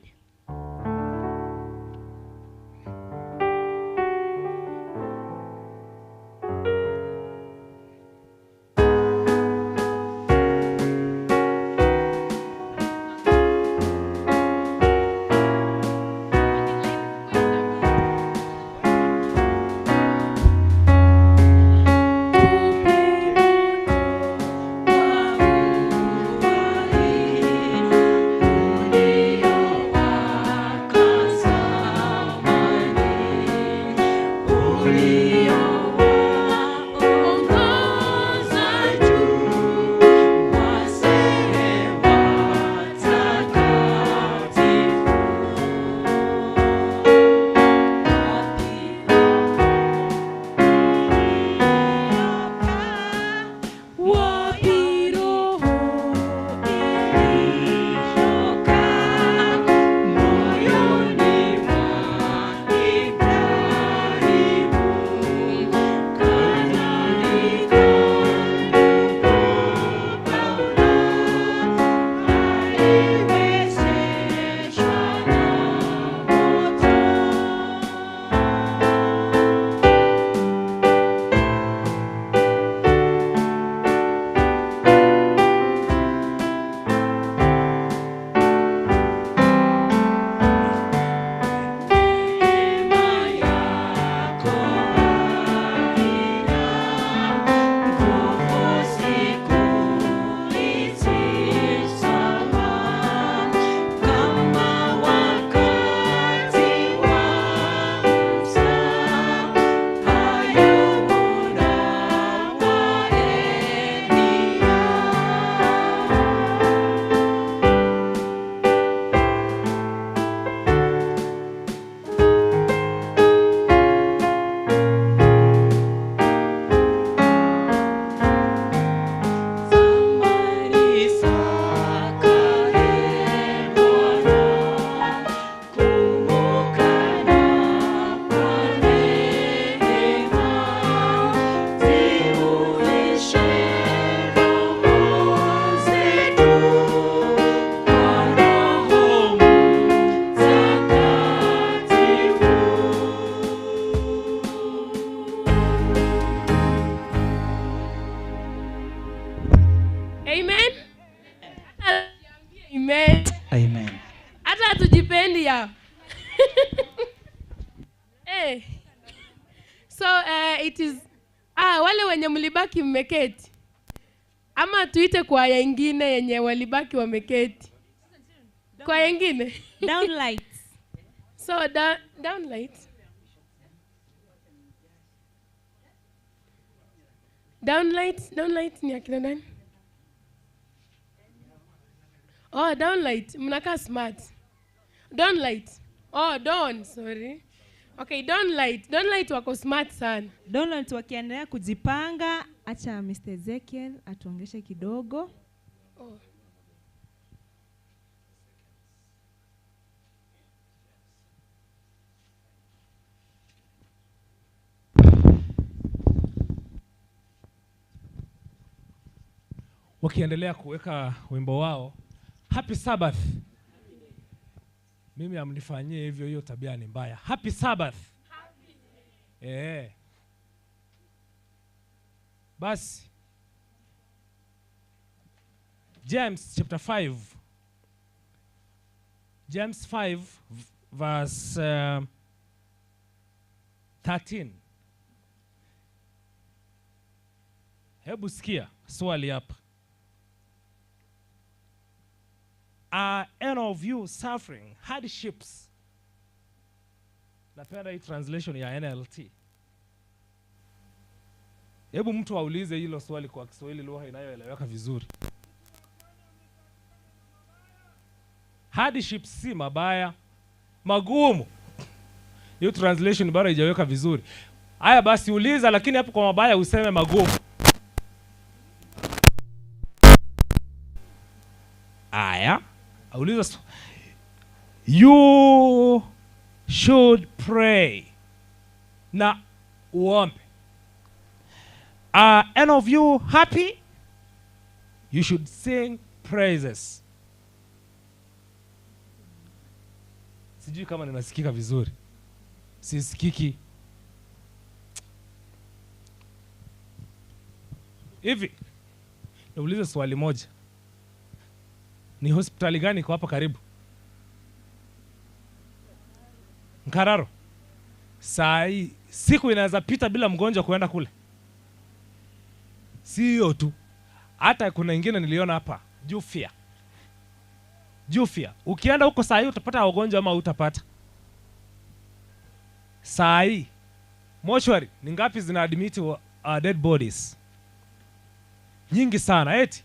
Amen. Amen. Amen. Hata hatujipendi ya. Hey. So it is wale wenye mlibaki mmeketi. Ama tuite kwaya ingine yenye walibaki wameketi. Kwaya ingine? Downlights. So downlights. Downlights, downlights ni akina nani? Oh, downlight. Mnakaa smart. Downlight. Oh, dawn, sorry. Okay, downlight. Downlight wako smart sana. Downlight wakiendelea kujipanga, acha Mr. Ezekiel atuongeshe kidogo. Oh. Wakiendelea kuweka wimbo wao Happy Sabbath. Mimi amnifanyie hivyo, hiyo tabia ni mbaya. Happy Sabbath. Eh. Basi James chapter 5. James 5 verse 13. Hebu sikia swali hapa. Are any of you suffering hardships? Napenda hii translation ya NLT. Hebu mtu aulize hilo swali kwa Kiswahili, lugha inayoeleweka vizuri. Hardships si mabaya, magumu. Hiyo translation bado haijaweka vizuri. Haya basi uliza, lakini hapo kwa mabaya useme magumu. Haya, uliza. You should pray. Na uombe. Are any of you happy? You should sing praises. Sijui kama ninasikika vizuri. Sisikiki. Hivi, nauliza swali moja. Ni hospitali gani iko hapa karibu? Nkararo. Saa hii siku inaweza pita bila mgonjwa kuenda kule. Sio tu. Hata kuna ingine niliona hapa, Jufia. Jufia. Ukienda huko saa hii utapata wagonjwa ama utapata? Saa hii mortuary ni ngapi zina admit dead bodies? Nyingi sana eti.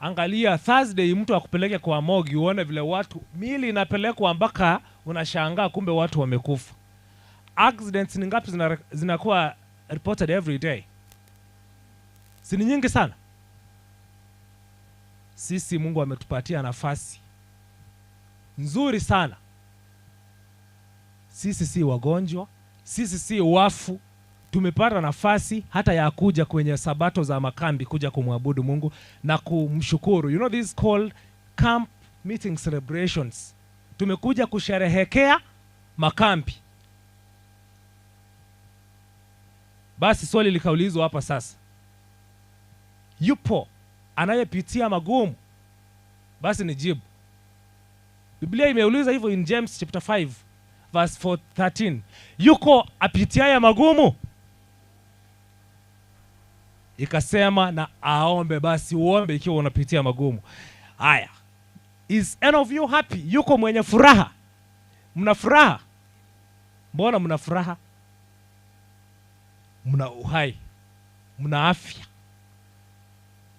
Angalia Thursday mtu akupeleke kwa morgue uone vile watu miili inapelekwa mpaka unashangaa kumbe watu wamekufa. Accidents ni ngapi zinakuwa reported every day? Si ni nyingi sana? Sisi Mungu ametupatia nafasi nzuri sana. Sisi si wagonjwa, sisi si wafu. Tumepata nafasi hata ya kuja kwenye sabato za makambi kuja kumwabudu Mungu na kumshukuru. You know this is called camp meeting celebrations. Tumekuja kusherehekea makambi. Basi swali likaulizwa hapa sasa. Yupo anayepitia magumu? Basi nijibu. Biblia imeuliza hivyo in James chapter 5 verse 4:13. Yuko apitiaye magumu? Ikasema na aombe. Basi uombe ikiwa unapitia magumu. Haya. Is any of you happy? Yuko mwenye furaha? Mna furaha? Mbona mna furaha? Mna uhai, mna afya.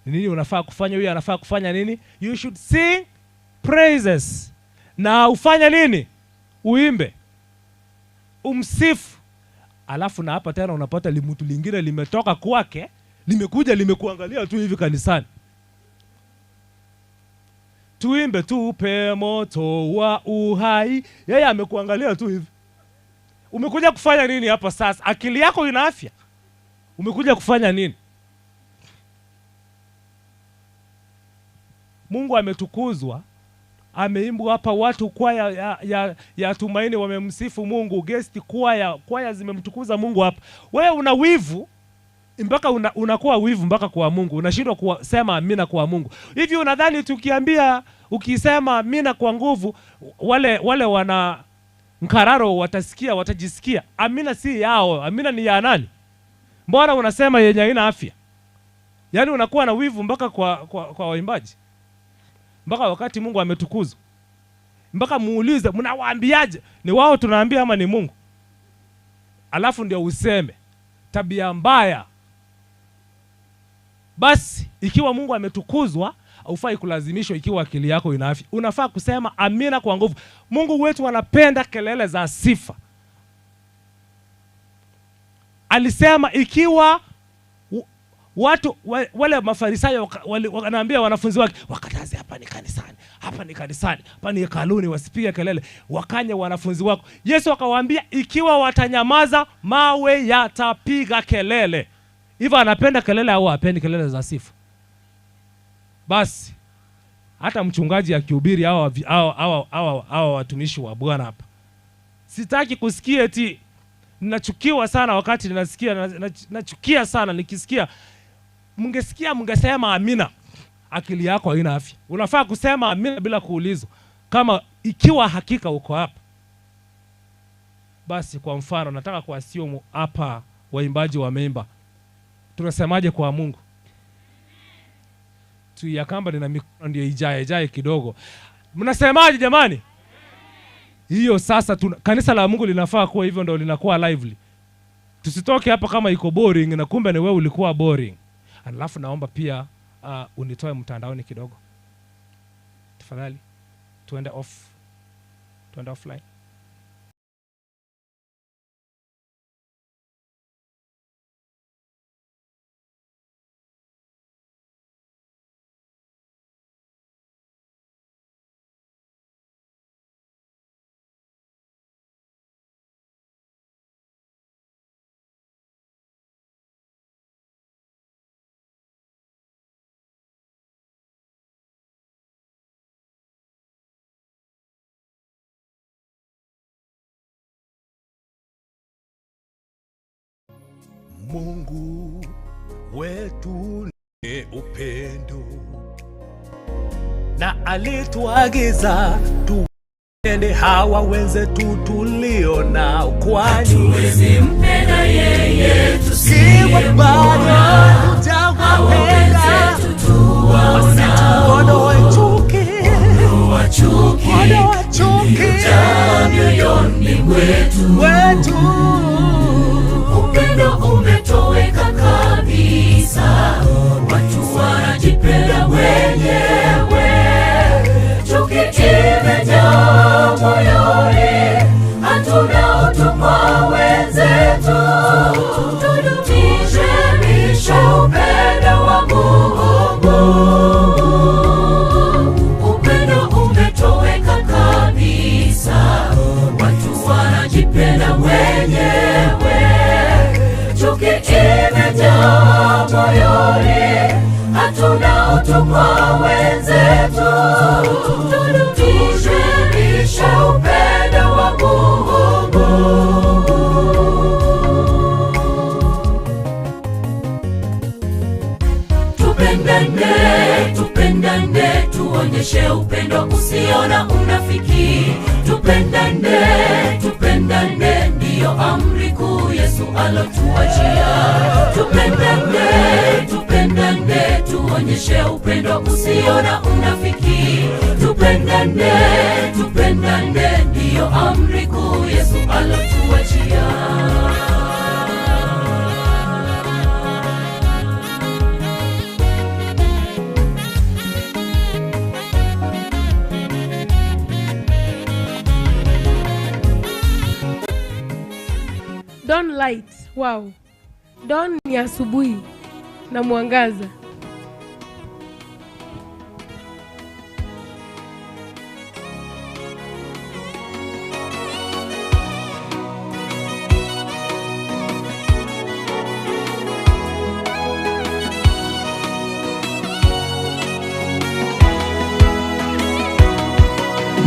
Nini unafaa kufanya? Huyu anafaa kufanya nini? You should sing praises. Na ufanya nini? Uimbe, umsifu. Alafu na hapa tena unapata limutu lingine limetoka kwake, limekuja limekuangalia tu hivi kanisani. Tuimbe tupe moto wa uhai. Yeye amekuangalia tu hivi. Umekuja kufanya nini hapa sasa? Akili yako ina afya? Umekuja kufanya nini? Mungu ametukuzwa, ameimbwa hapa, watu kwaya ya Tumaini wamemsifu Mungu, guest kwaya zimemtukuza Mungu hapa. Wewe una wivu mpaka unakuwa wivu mpaka kwa Mungu, unashindwa kusema amina kwa Mungu. Hivi unadhani tukiambia ukisema amina kwa nguvu wale wana Nkararo watasikia, watajisikia? Amina si yao, amina ni ya nani? Mbona unasema yenye haina afya? Yaani unakuwa na wivu mpaka kwa waimbaji. Mpaka wakati Mungu ametukuzwa. Mpaka muulize mnawaambiaje? Ni wao tunaambia ama ni Mungu? Alafu ndio useme tabia mbaya. Basi ikiwa Mungu ametukuzwa, haufai kulazimishwa ikiwa akili yako ina afya. Unafaa kusema amina kwa nguvu. Mungu wetu anapenda kelele za sifa. Alisema ikiwa watu wale Mafarisayo wanaambia wanafunzi wake, wakataze hapa ni kanisani, hapa ni kanisani, hapa ni hekaluni, wasipige kelele, wakanye wanafunzi wako. Yesu akawaambia ikiwa watanyamaza mawe yatapiga kelele. Hivyo anapenda kelele au hapendi kelele za sifa? Basi hata mchungaji akihubiri hawa watumishi wa Bwana hapa, sitaki kusikia eti ninachukiwa sana wakati ninasikia, nachukia sana nikisikia. Mngesikia mngesema amina. Akili yako haina afya. Unafaa kusema amina bila kuulizwa kama ikiwa hakika uko hapa. Basi kwa mfano nataka kuasiumu hapa waimbaji wameimba. Tunasemaje kwa Mungu? Tu ya kamba nina mikono ndio ijae kidogo. Mnasemaje jamani? Hiyo sasa kanisa la Mungu linafaa kuwa hivyo, ndio linakuwa lively. Tusitoke hapa kama iko boring na kumbe ni wewe ulikuwa boring. Alafu naomba pia unitoe mtandaoni kidogo. Tafadhali tuende off, tuende offline. Mungu wetu ni upendo na alituagiza tuende hawa wenzetu tulio nao, kwani hatuwezi mpenda yeye tusiwe bado hatujawapenda. Tuondoe chuki, ondoa chuki, ondoa chuki iliyojaa mioyoni mwetu wetu. Upendo umetoweka kabisa, watu wanajipenda wenyewe, chuki imejaa moyoni, hatuna utu kwa wenzetu. Tudumishe upendo wa Mungu. Upendo umetoweka kabisa, watu wanajipenda wenyewe, chuki imejaa moyoni, hatuna utu kwa wenzetu. Tudumishe upendo wa Mungu. Tupendane, tupendane, tuonyeshe upendo usio na unafiki. Tupendane, tupendane, ndiyo amri kuu Yesu alotuachia. Tupendane, tupendane, tuonyeshe upendo usio na unafiki. Tupendane, tupendane, ndiyo amri kuu Yesu alotuachia. Dawn light. Wow. Dawn ni asubuhi na mwangaza.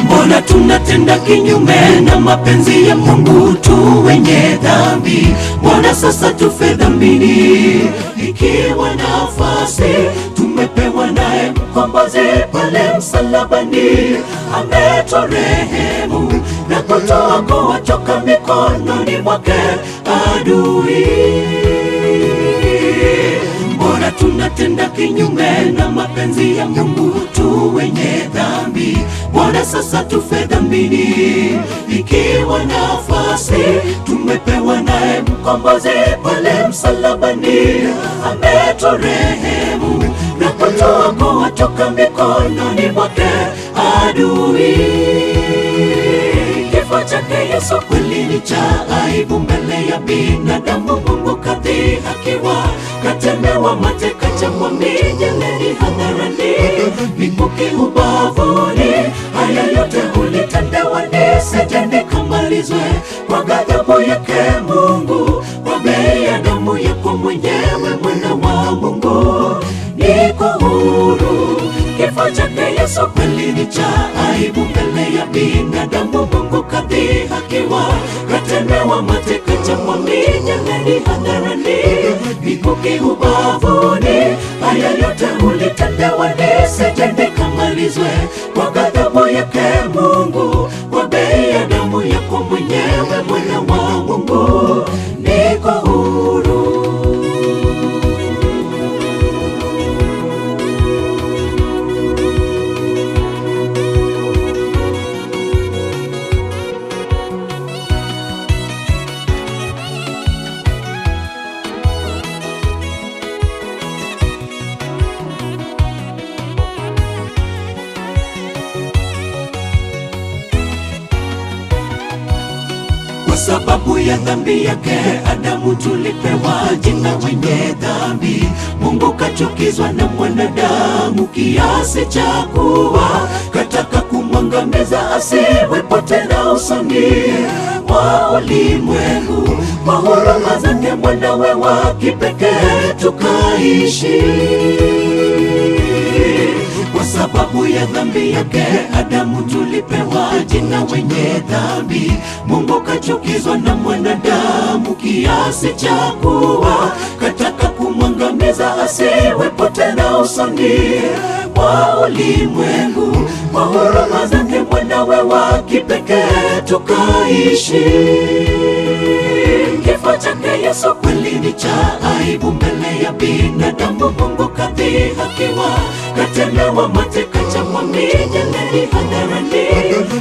Mbona tunatenda kinyume na mapenzi ya Mungu tu wenye dhambi? Mbona sasa tufe dhambini, ikiwa nafasi tumepewa naye Mkombozi pale msalabani? Ameturehemu na kutuokoa toka mikononi mwake adui. Mbona tunatenda kinyume na mapenzi ya Mungu tu wenye dhambi? Mbona sasa tufe dhambini, ikiwa nafasi tumepewa naye Mkombozi pale msalabani? Ameturehemu na kutuokoa toka mikononi mwake adui. Kifo chake Yesu kweli ni cha aibu mbele ya binadamu. Mungu kadhihakiwa, katemewa mate, kachapwa mijeledi hadharani, mikuki ubavuni. Haya yote ulitendewa nisije nikamalizwe kwa ghadhabu yake Mungu, kwa bei ya damu yako mwenyewe, mwana wa Mungu, niko huru. Kifo chake Yesu kweli ni cha aibu mbele ya binadamu. Mungu kadhihakiwa, katemewa mate, kachapwa mijeledi hadharani, mikuki ubavuni. Haya yote ulitendewa nisije nikamalizwe kwa ghadhabu yake Mungu, kwa bei ya damu yako mwenyewe, mwana wa Mungu, niko huru. Kwa sababu ya dhambi yake Adamu tulipewa jina wenye dhambi. Mungu kachukizwa na mwanadamu kiasi cha kuwa kataka kumwangamiza asiwepo tena usoni mwa ulimwengu. Kwa huruma zake mwanawe wa kipekee tukaishi. Kwa sababu ya dhambi yake Adamu tulipewa jina wenye dhambi. Mungu kachukizwa na mwanadamu kiasi cha kuwa kataka kumwangamiza asiwepo tena usoni mwa ulimwengu. Kwa huruma zake mwanawe wa kipekee tukaishi. Kifo chake Yesu kweli ni cha aibu mbele ya binadamu. Mungu kadhihakiwa, katemewa mate, kachapwa mijeledi hadharani,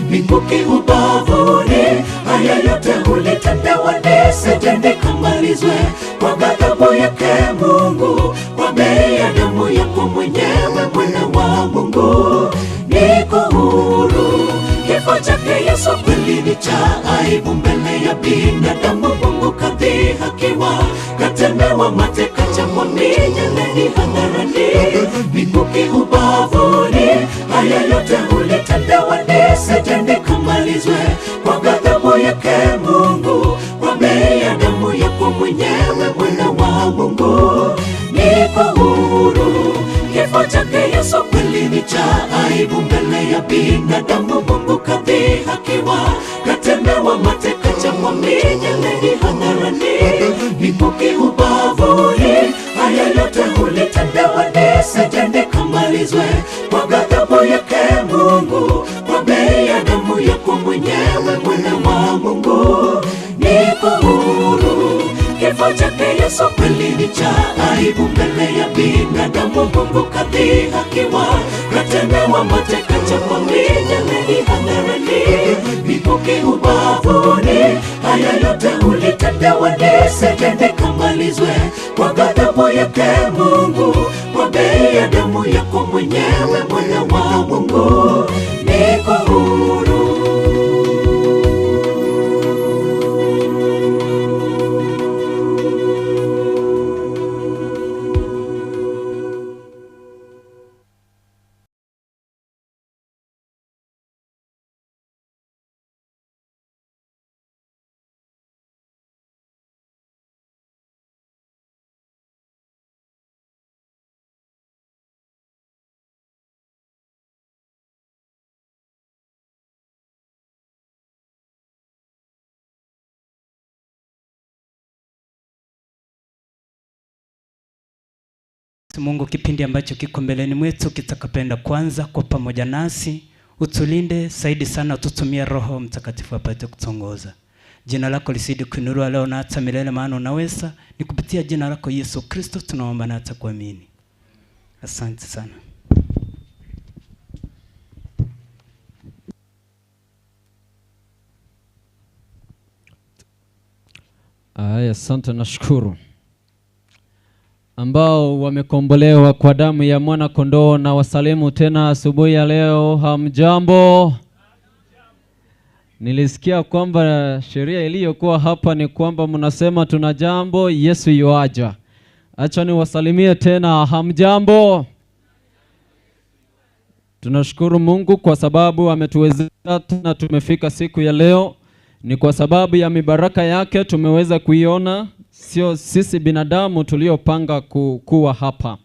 mikuki ubavuni. Haya yote ulitendewa nisije nikamalizwe kwa ghadhabu yake Mungu, kwa bei ya damu yako mwenyewe, mwana wa Mungu, niko huru. Kifo chake Yesu kweli ni cha aibu mbele ya binadamu. Mungu kadhihakiwa, katemewa mate, kachapwa mijeledi hadharani, mikuki ubavuni. Haya yote ulitendewa nisije nikamalizwe kwa ghadhabu yake Mungu, kwa bei ya damu yako mwenyewe, mwana wa Mungu, niko huru. Kifo chake Yesu kweli ni cha aibu mbele ya binadamu. Mungu kadhihakiwa, katemewa mate, kachapwa mijeledi hadharani, mikuki ubavuni. Haya yote ulitendewa nisije nikamalizwe kwa ghadhabu yake Mungu, kwa bei ya damu yako mwenyewe, mwana wa Mungu, niko huru. Kifo chake Yesu kweli ni cha aibu mbele ya binadamu. Mungu kadhihakiwa, katemewa mate, kachapwa mijeledi hadharani, mikuki ubavuni. Haya yote ulitendewa nisije nikamalizwe kwa ghadhabu yake Mungu, kwa bei ya damu yako mwenyewe, mwana wa Mungu, niko huru. Mungu, kipindi ambacho kiko mbeleni mwetu kitakapenda kwanza kwa pamoja nasi, utulinde zaidi sana, tutumie Roho Mtakatifu apate kutongoza. Jina lako lisidi kuinuliwa leo na hata milele, maana unaweza. Ni kupitia jina lako Yesu Kristo tunaomba na hata kuamini. Asante sana. Aya, asante, nashukuru. Ambao wamekombolewa kwa damu ya mwana kondoo, na wasalimu tena asubuhi ya leo. Hamjambo? Nilisikia kwamba sheria iliyokuwa hapa ni kwamba mnasema tuna jambo, Yesu yuaja. Acha niwasalimie tena, hamjambo? Tunashukuru Mungu kwa sababu ametuwezesha tena tumefika siku ya leo. Ni kwa sababu ya mibaraka yake tumeweza kuiona, sio sisi binadamu tuliopanga kuwa hapa.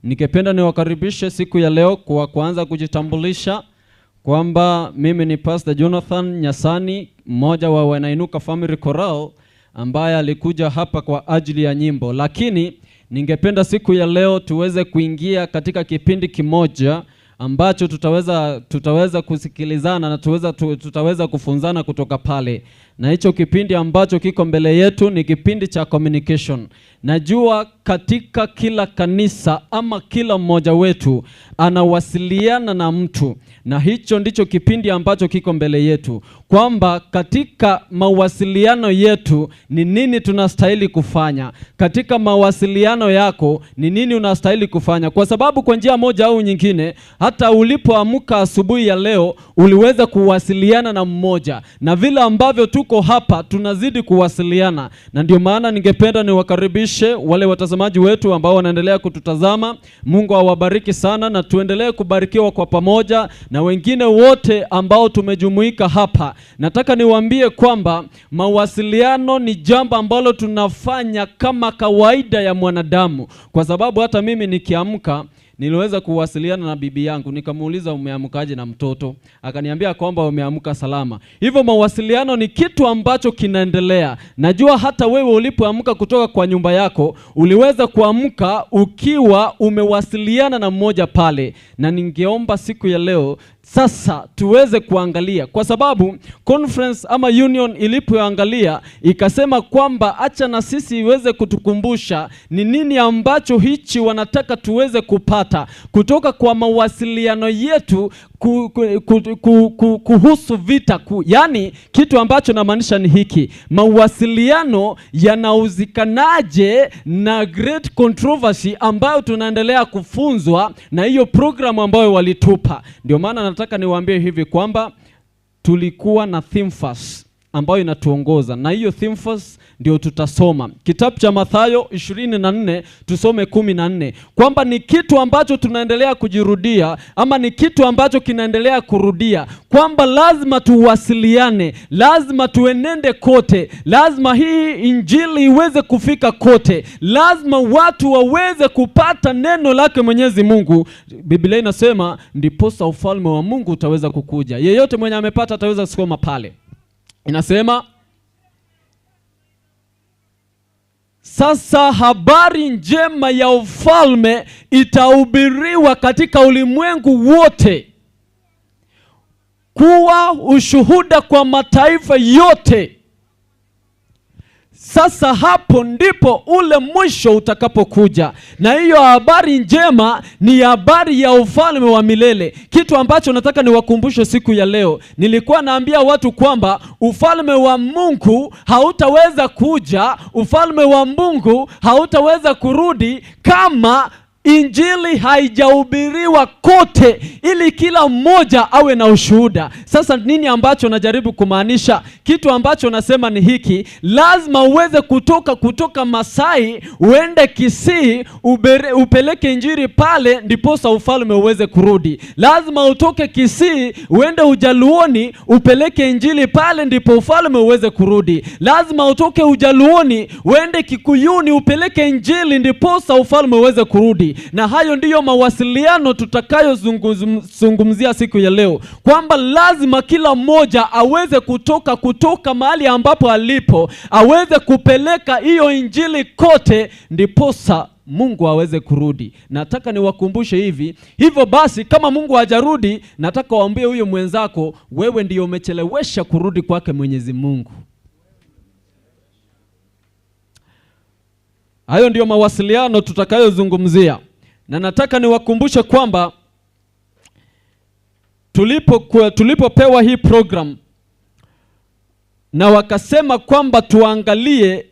Ningependa niwakaribishe siku ya leo kwa kuanza kujitambulisha kwamba mimi ni Pastor Jonathan Nyasani, mmoja wa Wanainuka Family Choral ambaye alikuja hapa kwa ajili ya nyimbo. Lakini ningependa siku ya leo tuweze kuingia katika kipindi kimoja ambacho tutaweza kusikilizana na tutaweza kufunzana kutoka pale. Na hicho kipindi ambacho kiko mbele yetu ni kipindi cha communication. Najua katika kila kanisa ama kila mmoja wetu anawasiliana na mtu, na hicho ndicho kipindi ambacho kiko mbele yetu, kwamba katika mawasiliano yetu ni nini tunastahili kufanya. Katika mawasiliano yako ni nini unastahili kufanya, kwa sababu kwa njia moja au nyingine Hata ulipoamka asubuhi ya leo uliweza kuwasiliana na mmoja, na vile ambavyo tuko hapa tunazidi kuwasiliana, na ndio maana ningependa niwakaribishe wale watazamaji wetu ambao wanaendelea kututazama. Mungu awabariki sana, na tuendelee kubarikiwa kwa pamoja, na wengine wote ambao tumejumuika hapa. Nataka niwaambie kwamba mawasiliano ni jambo ambalo tunafanya kama kawaida ya mwanadamu, kwa sababu hata mimi nikiamka niliweza kuwasiliana na bibi yangu, nikamuuliza umeamkaje na mtoto, akaniambia kwamba umeamka salama. Hivyo mawasiliano ni kitu ambacho kinaendelea. Najua hata wewe ulipoamka kutoka kwa nyumba yako uliweza kuamka ukiwa umewasiliana na mmoja pale, na ningeomba siku ya leo sasa tuweze kuangalia, kwa sababu conference ama union ilipoangalia ikasema kwamba acha na sisi iweze kutukumbusha ni nini ambacho hichi wanataka tuweze kupata kutoka kwa mawasiliano yetu kuhusu vita kuu. Yani kitu ambacho namaanisha ni hiki: mawasiliano yanauzikanaje na great controversy ambayo tunaendelea kufunzwa na hiyo programu ambayo walitupa. Ndio maana nataka niwaambie hivi kwamba tulikuwa na theme verse ambayo inatuongoza, na hiyo theme verse ndio tutasoma kitabu cha Mathayo 24 tusome 14, kwamba ni kitu ambacho tunaendelea kujirudia ama ni kitu ambacho kinaendelea kurudia, kwamba lazima tuwasiliane, lazima tuenende kote, lazima hii injili iweze kufika kote, lazima watu waweze kupata neno lake Mwenyezi Mungu. Biblia inasema ndiposa ufalme wa Mungu utaweza kukuja. Yeyote mwenye amepata ataweza kusoma pale. Inasema sasa habari njema ya ufalme itahubiriwa katika ulimwengu wote kuwa ushuhuda kwa mataifa yote. Sasa hapo ndipo ule mwisho utakapokuja. Na hiyo habari njema ni habari ya ufalme wa milele. Kitu ambacho nataka niwakumbushe siku ya leo, nilikuwa naambia watu kwamba ufalme wa Mungu hautaweza kuja, ufalme wa Mungu hautaweza kurudi kama injili haijahubiriwa kote, ili kila mmoja awe na ushuhuda. Sasa nini ambacho najaribu kumaanisha? Kitu ambacho nasema ni hiki: lazima uweze kutoka Masai uende Kisii, upeleke injili pale, ndiposa ufalme uweze kurudi. Lazima utoke Kisii uende Ujaluoni upeleke injili pale, ndipo ufalme uweze kurudi. Lazima utoke Ujaluoni uende Kikuyuni upeleke injili, ndiposa ufalme uweze kurudi. Na hayo ndiyo mawasiliano tutakayozungumzia siku ya leo, kwamba lazima kila mmoja aweze kutoka mahali ambapo alipo, aweze kupeleka hiyo injili kote, ndiposa Mungu aweze kurudi. Nataka niwakumbushe hivi. Hivyo basi kama Mungu hajarudi, nataka waambie huyo mwenzako, wewe ndiyo umechelewesha kurudi kwake Mwenyezi Mungu. Hayo ndiyo mawasiliano tutakayozungumzia. Na nataka niwakumbushe kwamba tulipopewa hii program na wakasema kwamba tuangalie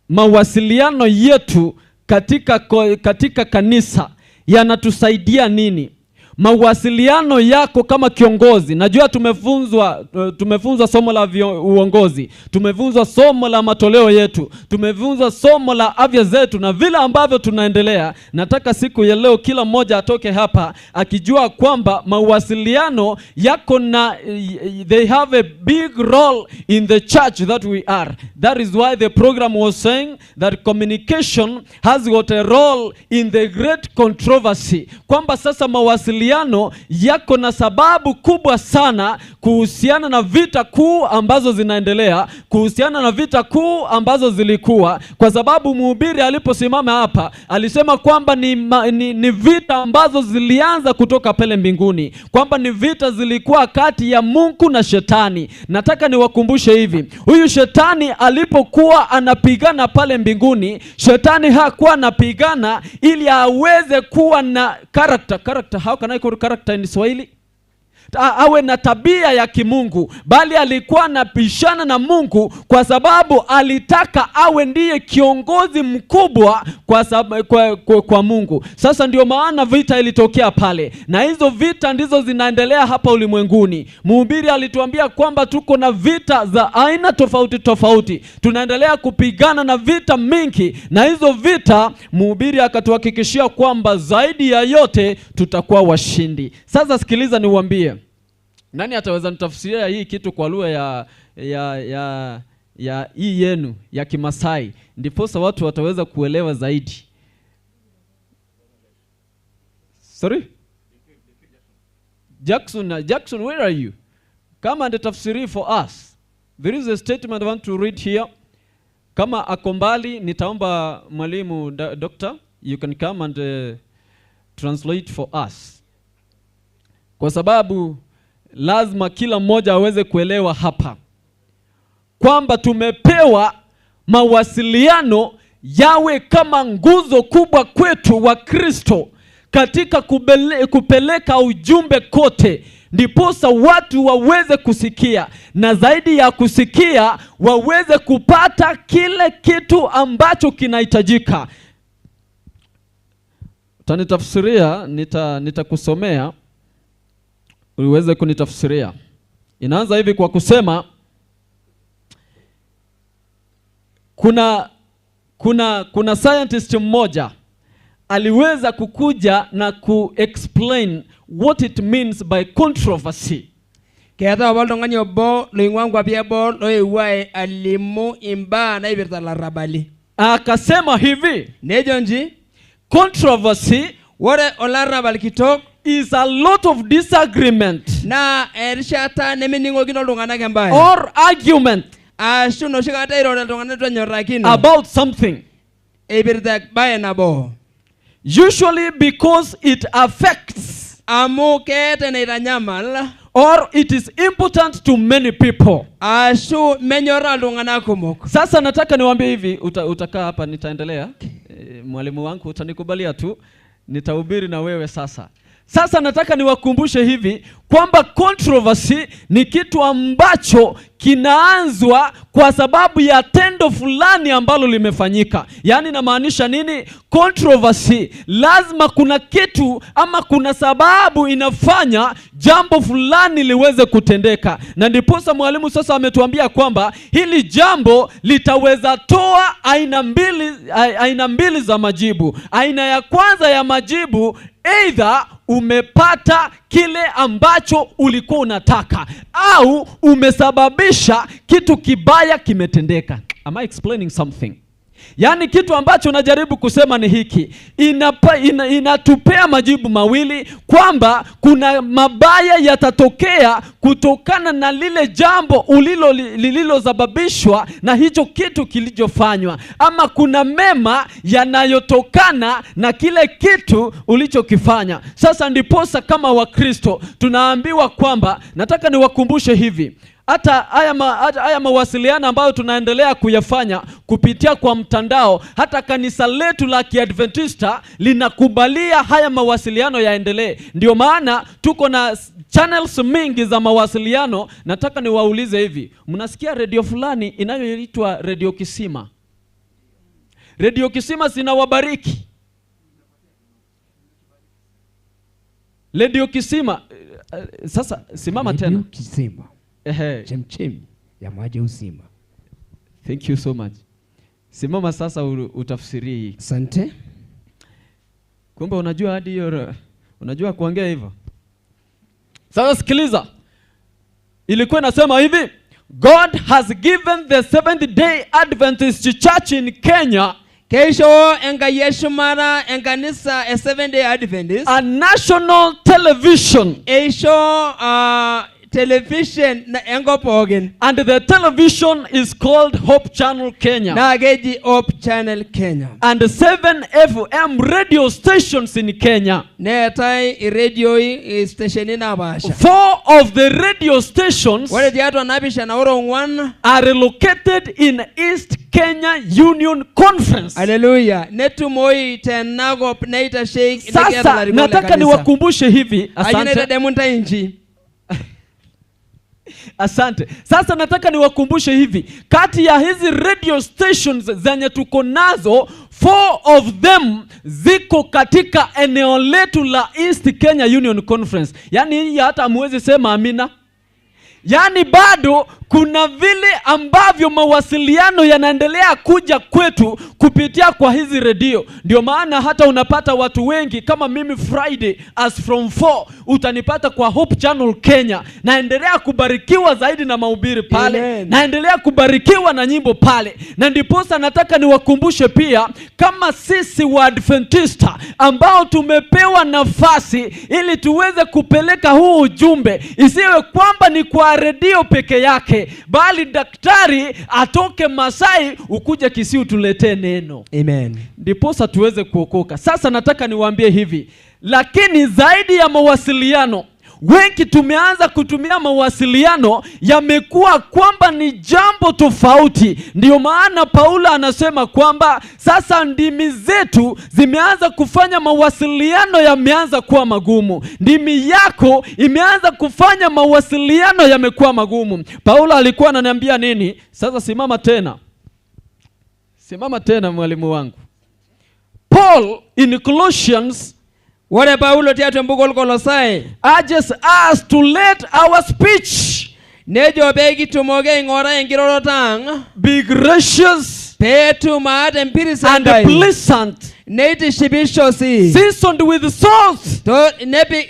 mawasiliano yetu katika kanisa yanatusaidia nini. Mawasiliano yako kama kiongozi, najua tumefunzwa somo la uongozi, tumefunzwa somo la matoleo yetu, tumefunzwa somo la afya zetu na vile ambavyo tunaendelea. Nataka siku ya leo kila mmoja atoke hapa akijua kwamba mawasiliano yako na they have a big role in the church that we are. That is why the program was saying that communication has got a role in the great controversy. Kwamba sasa mawasiliano yako na sababu kubwa sana kuhusiana na vita kuu ambazo zinaendelea, kuhusiana na vita kuu ambazo zilikuwa. Kwa sababu mhubiri aliposimama hapa alisema kwamba ni vita ambazo zilianza kutoka pale mbinguni, kwamba ni vita zilikuwa kati ya Mungu na shetani. Nataka niwakumbushe hivi, huyu shetani alipokuwa anapigana pale mbinguni, shetani hakuwa anapigana ili aweze kuwa na character. How can I call character in Swahili? awe na tabia ya kimungu, bali alikuwa anapishana na Mungu kwa sababu alitaka awe ndiye kiongozi mkubwa kwa Mungu. Sasa ndio maana vita ilitokea pale, na hizo vita ndizo zinaendelea hapa ulimwenguni. Mhubiri alituambia kwamba tuko na vita za aina tofauti tofauti, tunaendelea kupigana na vita mingi, na hizo vita mhubiri akatuhakikishia kwamba zaidi ya yote tutakuwa washindi. Sasa sikiliza niwaambie, nani ataweza nitafsiria hii kitu kwa lugha ya hii yenu ya Kimasai, ndiposa watu wataweza kuelewa zaidi. Sorry? Jackson, where are you? Come and tafsiri for us. There is a statement I want to read here. Kama akombali, nitaomba mwalimu doctor, you can come and translate for us. Kwa sababu lazima kila mmoja aweze kuelewa hapa kwamba tumepewa mawasiliano yawe kama nguzo kubwa kwetu wa Kristo katika kupeleka ujumbe kote, ndiposa watu waweze kusikia, na zaidi ya kusikia waweze kupata kile kitu ambacho kinahitajika. Utanitafsiria, nitakusomea uweze kunitafsiria. Inaanza hivi kwa kusema kuna scientist mmoja aliweza kukuja na ku-explain what it means by controversy. Keeta apa oltung'ani obo loing'ua nkwapi eboo loewuo alimu imbaa naipirta ilarrabali. Akasema hivi, nejo nji, controversy, ore olarrabal kitok, is a lot of disagreement naa erishata nemening'okino iltung'anak embaye, or argument ashu inoshi kata iroro iltung'anak eitu enyorrakino about something eipirta embaye nabo, usually because it affects amu keeta enaitanyamal or it is important to many people, ashu menyoraa iltung'anak kumok. Sasa nataka niwaambie hivi, utakaa hapa nitaendelea. Mwalimu wangu utanikubalia tu, nitahubiri na wewe sasa. Sasa nataka niwakumbushe hivi kwamba controversy ni kitu ambacho kinaanzwa kwa sababu ya tendo fulani ambalo limefanyika. Yaani namaanisha nini? Controversy, lazima kuna kitu ama kuna sababu inafanya jambo fulani liweze kutendeka. Na ndiposa mwalimu sasa ametuambia kwamba hili jambo litaweza toa aina mbili za majibu. Aina ya kwanza ya majibu, either umepata kile ambacho ulikuwa unataka au umesababisha kitu kibaya kimetendeka. Am I explaining something? Yaani kitu ambacho najaribu kusema ni hiki, inatupea majibu mawili kwamba kuna mabaya yatatokea kutokana na lile jambo lililosababishwa na hicho kitu kilichofanywa, ama kuna mema yanayotokana na kile kitu ulichokifanya. Sasa ndiposa kama Wakristo tunaambiwa kwamba, nataka niwakumbushe hivi, hata haya mawasiliano ambayo tunaendelea kuyafanya kupitia kwa mtandao, hata kanisa letu la Kiadventista linakubalia haya mawasiliano yaendelee. Ndio maana tuko na channels mingi za mawasiliano. Nataka niwaulize hivi, mnasikia radio fulani inayoitwa Radio Kisima? Radio Kisima sinawabariki. Radio Kisima, sasa simama tena. Radio Kisima. Chemchemi ya maji uzima. Thank you so much. Simama sasa utafsiri hii. Asante. Kumbe unajua hadi hiyo, unajua kuongea hivyo. Sasa sikiliza. Ilikuwa inasema hivi, God has given the Seventh Day Adventist Church in Kenya, Keisho Enkai eshumata enkanisa e Seventh Day Adventist, a national television. Eisho television na enkop pookin. And the television is called Hope Channel Kenya. Naa keji Hope Channel Kenya. And 7 FM radio stations in Kenya. Neetae iredioi stesheni napaasha. 4 of the radio stations Ore tiatua napishana ore ong'uan are located in East Kenya Union Conference. Hallelujah. Netumoi tenakop neitasheiki Sasa nataka niwakumbushe hivi. Ayieu Asante. naitadamu ntae inji. Asante. Sasa nataka niwakumbushe hivi, kati ya hizi radio stations zenye tuko nazo, 4 of them ziko katika eneo letu la East Kenya Union Conference. Yaani hii hata hamuwezi sema amina. Yaani bado kuna vile ambavyo mawasiliano yanaendelea kuja kwetu kupitia kwa hizi redio. Ndio maana hata unapata watu wengi kama mimi Friday as from 4 utanipata kwa Hope Channel Kenya. Naendelea kubarikiwa zaidi na mahubiri pale. Amen. Naendelea kubarikiwa na nyimbo pale. Na ndiposa nataka niwakumbushe pia kama sisi Waadventista ambao tumepewa nafasi ili tuweze kupeleka huu ujumbe, isiwe kwamba ni kwa redio peke yake, bali daktari atoke Masai ukuje Kisii tuletee neno. Amen. Ndiposa tuweze kuokoka. Sasa nataka niwaambie hivi, lakini zaidi ya mawasiliano, wengi tumeanza kutumia mawasiliano yamekuwa kwamba ni jambo tofauti. Ndio maana Paulo anasema kwamba sasa ndimi zetu zimeanza kufanya mawasiliano yameanza kuwa magumu. Ndimi yako imeanza kufanya mawasiliano yamekuwa magumu. Paulo alikuwa ananiambia nini? Sasa simama tena. Simama tena mwalimu wangu. Paul in Colossians, Ore Paulo tiatua embuku olkolosai, urges us to let our speech nejo pee kitumoki aing'ura enkiroroto ang' be gracious peetum aata empiris and Enkai, pleasant, neitishipisho sii, seasoned with salt,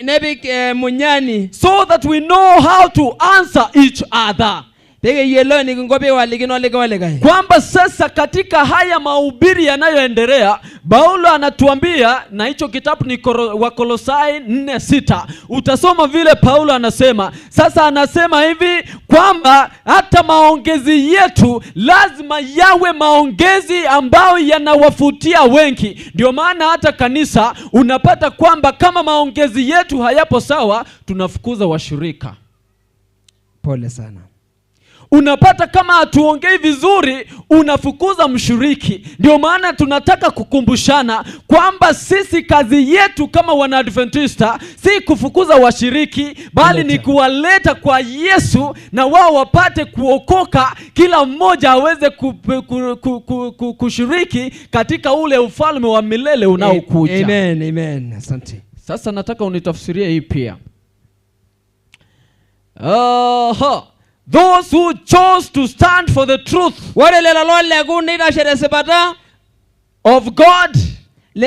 nepik munyani, so that we know how to answer each other. Pekiyiolou enikinko peewalikino likae olikae. Kwamba sasa katika haya mahubiri yanayoendelea, Paulo anatuambia, na hicho kitabu ni Wakolosai 4:6. Utasoma vile Paulo anasema. Sasa anasema hivi kwamba hata maongezi yetu lazima yawe maongezi ambayo yanawafutia wengi. Ndio maana hata kanisa unapata kwamba kama maongezi yetu hayapo sawa, tunafukuza washirika. Pole sana. Unapata kama hatuongei vizuri, unafukuza mshiriki. Ndio maana tunataka kukumbushana kwamba sisi kazi yetu kama Wanaadventista si kufukuza washiriki, bali ni kuwaleta kwa Yesu na wao wapate kuokoka, kila mmoja aweze kushiriki katika ule ufalme wa milele unaokuja. Amen, amen. Asante. Sasa nataka unitafsirie hii pia. Those who chose to stand for the truth Ore lelo looleku neitashe tesipata of God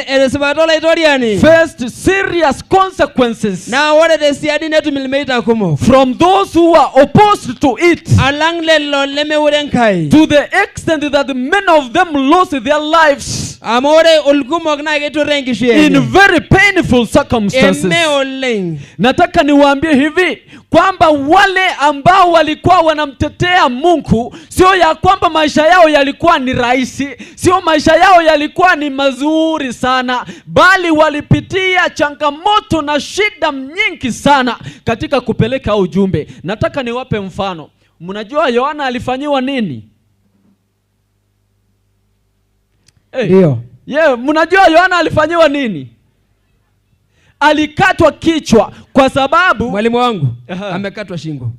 tesipata olaitoriani faced serious consequences naa ore tesiadi netum ilmeita kumok from those who were opposed to it, alang lelo lemeure Enkai, to the extent that many of them lost their lives amu ore ilkumok naa keiturra enkishui in enye very painful circumstances. eme oleng. Nataka niwaambie hivi kwamba wale ambao walikuwa wanamtetea Mungu, sio ya kwamba maisha yao yalikuwa ni rahisi, sio maisha yao yalikuwa ni mazuri sana, bali walipitia changamoto na shida nyingi sana katika kupeleka ujumbe. Nataka niwape mfano. Mnajua Yohana alifanyiwa nini? Ndio. Mnajua Yohana alifanyiwa nini? Alikatwa kichwa kwa sababu mwalimu wangu amekatwa shingo.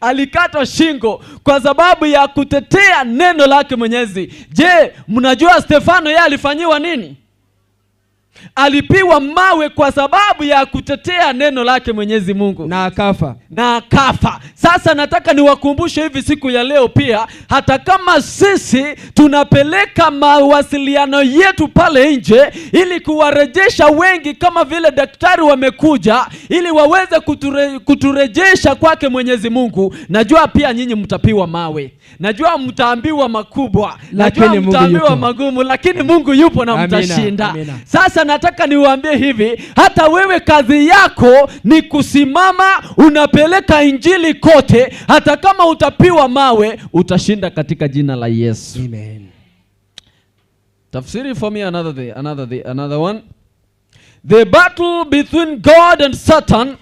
Alikatwa shingo kwa sababu ya kutetea neno lake Mwenyezi. Je, mnajua Stefano yeye alifanyiwa nini? Alipiwa mawe kwa sababu ya kutetea neno lake Mwenyezi Mungu. Na akafa. Na akafa. Sasa nataka niwakumbushe hivi siku ya leo pia, hata kama sisi tunapeleka mawasiliano yetu pale nje ili kuwarejesha wengi kama vile daktari wamekuja ili waweze kuturejesha kwake Mwenyezi Mungu, najua pia nyinyi mtapiwa mawe. Najua mtaambiwa makubwa, najua mtaambiwa magumu, lakini Mungu yupo na mtashinda. Sasa nataka niwaambie hivi, hata wewe kazi yako ni kusimama, unapeleka injili kote, hata kama utapiwa mawe, utashinda katika jina la Yesu. Amen. Tafsiri for me another day, another day, another one. The battle between God and Satan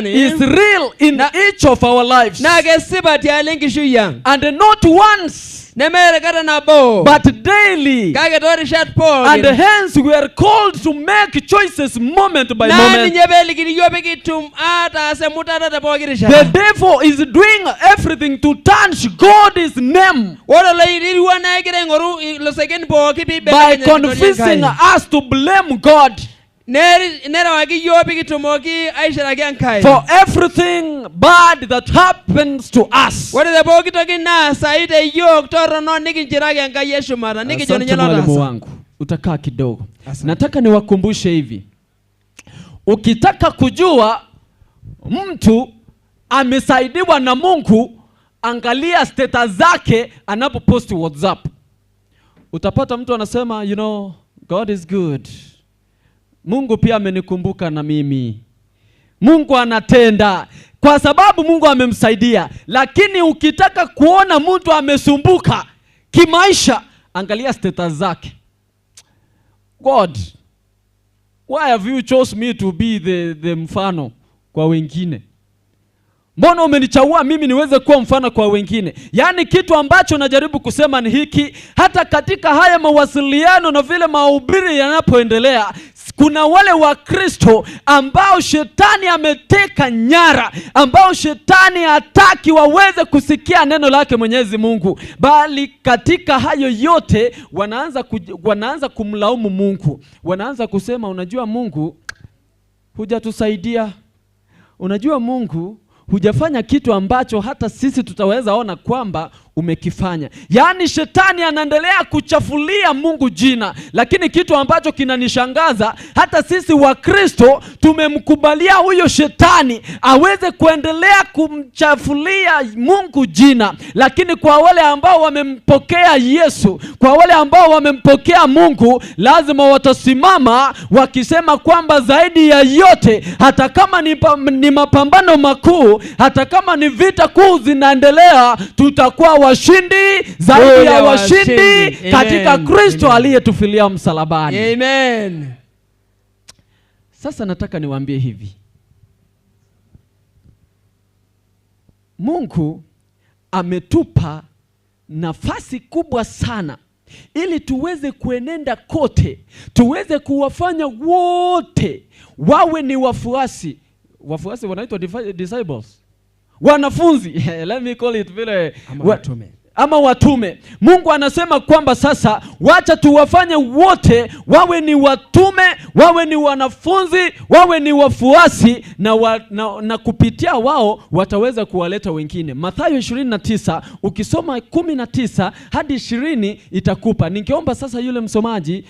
is real in each of our lives. And not once, Nemeeta kata nabo. But daily. Kake toorishat pookin. And hence we are called to make choices moment by Naa moment. Ninye peelikini yiok pikitum aataas emutata te pooki rishata. The devil is doing everything to tarnish God's name Ore oloirirua naa egira aing'oru ilosekin pooki by piibelekeny enkirorie convincing Enkai. Us to blame God Nerewaki yiok pikitumoki aishiraki Enkai. For everything bad that happens to us. Ore te pooki toki naasayu te yiok torrono nikinchiraki Enkai eshumata nikijo Asante ninye mwalimu lotaasa. Wangu, utakaa kidogo. Nataka niwakumbushe hivi, ukitaka kujua mtu amesaidiwa na Mungu, angalia status zake anapoposti WhatsApp. Utapata mtu anasema, "God is good. Mungu pia amenikumbuka na mimi. Mungu anatenda." Kwa sababu Mungu amemsaidia. Lakini ukitaka kuona mtu amesumbuka kimaisha, angalia status zake. "God, why have you chose me to be the mfano kwa wengine? Mbona umenichagua mimi niweze kuwa mfano kwa wengine?" Yaani kitu ambacho najaribu kusema ni hiki, hata katika haya mawasiliano na vile mahubiri yanapoendelea, kuna wale wa Kristo ambao shetani ameteka nyara, ambao shetani hataki waweze kusikia neno lake Mwenyezi Mungu, bali katika hayo yote wanaanza kumlaumu Mungu. Wanaanza kusema, "Unajua Mungu hujatusaidia. Unajua Mungu hujafanya kitu ambacho hata sisi tutaweza ona kwamba umekifanya." Yaani shetani anaendelea kuchafulia Mungu jina. Lakini kitu ambacho kinanishangaza, hata sisi wa Kristo tumemkubalia huyo shetani aweze kuendelea kumchafulia Mungu jina. Lakini kwa wale ambao wamempokea Yesu, kwa wale ambao wamempokea Mungu, lazima watasimama wakisema kwamba zaidi ya yote, hata kama ni mapambano makuu, hata kama ni vita kuu zinaendelea, tutakuwa washindi zaidi ya washindi katika Kristo aliyetufilia msalabani. Amen. Sasa nataka niwaambie hivi. Mungu ametupa nafasi kubwa sana ili tuweze kuenenda kote, tuweze kuwafanya wote wawe ni wafuasi. Wafuasi wanaitwa disciples. Wanafunzi. Let me call it vile ama watume. Ama watume. Mungu anasema kwamba sasa wacha tuwafanye wote wawe ni watume, wawe ni wanafunzi, wawe ni wafuasi, na kupitia wao wataweza kuwaleta wengine. Mathayo 29 ukisoma 19 hadi 20 itakupa. Ningeomba sasa yule msomaji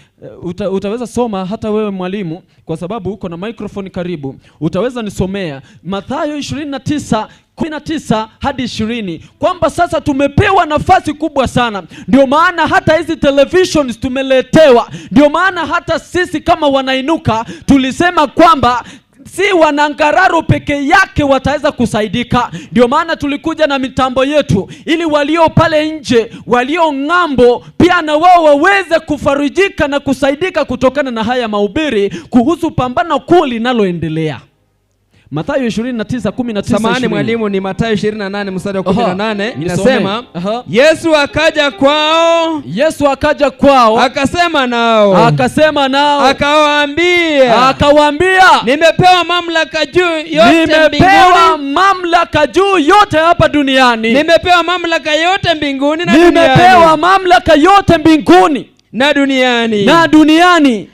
utaweza soma, hata wewe mwalimu, kwa sababu uko na microphone karibu. Utaweza nisomea Mathayo 29 19 hadi 20, kwamba sasa tumepewa nafasi kubwa sana. Ndio maana hata hizi televisions tumeletewa. Ndio maana hata sisi kama wanainuka tulisema kwamba si wanangararo peke yake wataweza kusaidika. Ndio maana tulikuja na mitambo yetu ili walio pale nje, walio ng'ambo, pia na wao waweze kufarijika na kusaidika kutokana na haya mahubiri kuhusu pambano kuu linaloendelea. Mathayo 29:19. Samahani mwalimu, ni Mathayo 28 mstari wa 18 inasema, Yesu akaja kwao. Yesu akaja kwao. Akasema nao. Akasema nao. Akawaambia. Akawaambia, nimepewa mamlaka juu yote mbinguni. Nimepewa mamlaka juu yote hapa duniani. Nimepewa mamlaka yote mbinguni na duniani. Nimepewa mamlaka yote mbinguni na duniani. Na duniani.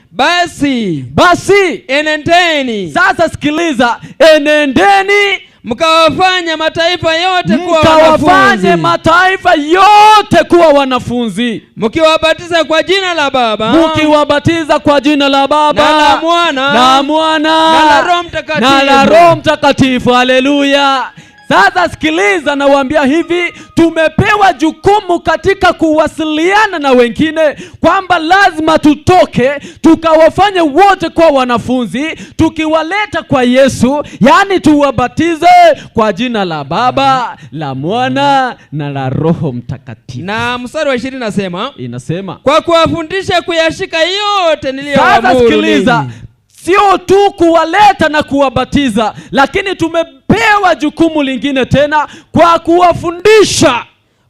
Basi enendeni. Sasa sikiliza, enendeni mkawafanye mataifa yote kuwa wanafunzi. Mkawafanye mataifa yote kuwa wanafunzi. Mkiwabatiza kwa jina la Baba. Mkiwabatiza kwa jina la Baba. Na la Mwana. Na Mwana. Na la Roho Mtakatifu. Na la Roho Mtakatifu. Haleluya. Sasa sikiliza, nawaambia hivi, tumepewa jukumu katika kuwasiliana na wengine kwamba lazima tutoke tukawafanye wote kwa wanafunzi, tukiwaleta kwa Yesu, yani tuwabatize kwa jina la Baba, la Mwana na la Roho Mtakatifu. Na mstari wa 20 inasema, kwa kuwafundisha kuyashika yote niliyowaamuru. Sasa sikiliza, sio tu kuwaleta na kuwabatiza, lakini tumepewa jukumu lingine tena kwa kuwafundisha.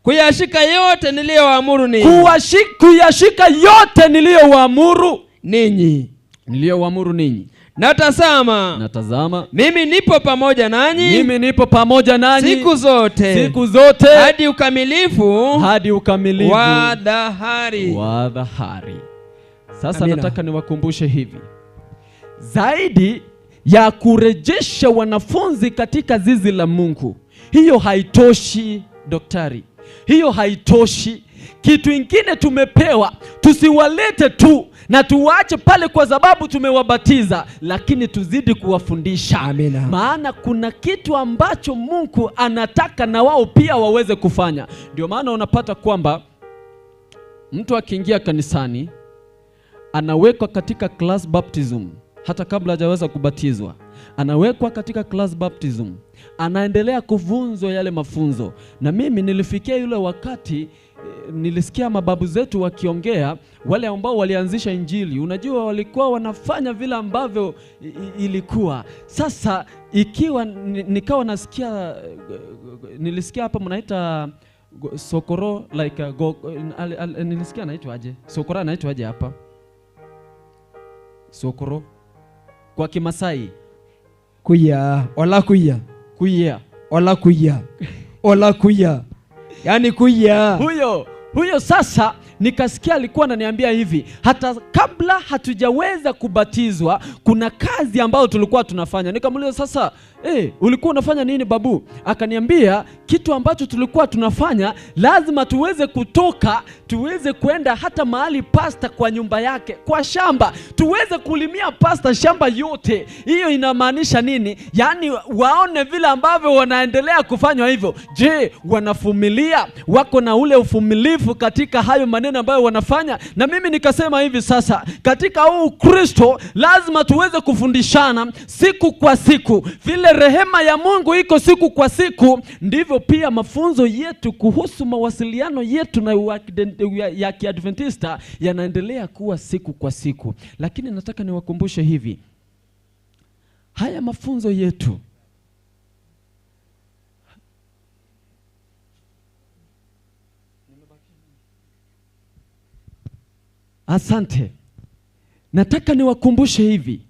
Kuyashika yote niliyowaamuru ninyi. Kuyashika yote niliyowaamuru ninyi. Niliyowaamuru ninyi. Na tazama, mimi nipo pamoja nanyi. Mimi nipo pamoja nanyi. Siku zote. Siku zote. Hadi ukamilifu. Hadi ukamilifu. Wa dhahari. Wa dhahari. Sasa Amina. Nataka niwakumbushe hivi. Zaidi ya kurejesha wanafunzi katika zizi la Mungu, hiyo haitoshi daktari. Hiyo haitoshi. Kitu ingine tumepewa, tusiwalete tu na tuwaache pale kwa sababu tumewabatiza, lakini tuzidi kuwafundisha. Amina. Maana kuna kitu ambacho Mungu anataka na wao pia waweze kufanya. Ndio maana unapata kwamba mtu akiingia kanisani anawekwa katika class baptism hata kabla hajaweza kubatizwa. Anawekwa katika class baptism, anaendelea kufunzwa yale mafunzo. Na mimi nilifikia yule wakati nilisikia mababu zetu wakiongea, wale ambao walianzisha Injili, unajua walikuwa wanafanya vile ambavyo ilikuwa. Sasa ikiwa nikawa nasikia, nilisikia hapa mnaita sokoro like nilisikia anaitwa aje? Sokoro anaitwa aje hapa? Sokoro kwa Kimasai. Kuya, ola kuya. Kuya. Ola kuya. Ola kuya. Yaani kuya. Huyo sasa nikasikia alikuwa ananiambia hivi, hata kabla hatujaweza kubatizwa kuna kazi ambayo tulikuwa tunafanya. Nikamuuliza sasa, ulikuwa unafanya nini babu? Akaniambia kitu ambacho tulikuwa tunafanya, lazima tuweze kutoka, tuweze kwenda hata mahali pasta kwa nyumba yake, kwa shamba, tuweze kulimia pasta shamba yote. Hiyo inamaanisha nini? Yaani waone vile ambavyo wanaendelea kufanywa hivyo. Je, wanavumilia? Wako na ule uvumilivu katika hayo maneno ambayo wanafanya? Na mimi nikasema hivi sasa, katika huu Kristo lazima tuweze kufundishana siku kwa siku. Vile rehema ya Mungu iko siku kwa siku, ndivyo pia mafunzo yetu kuhusu mawasiliano yetu na ya Kiadventista yanaendelea kuwa siku kwa siku. Lakini nataka niwakumbushe hivi, haya mafunzo yetu asante. Nataka niwakumbushe hivi,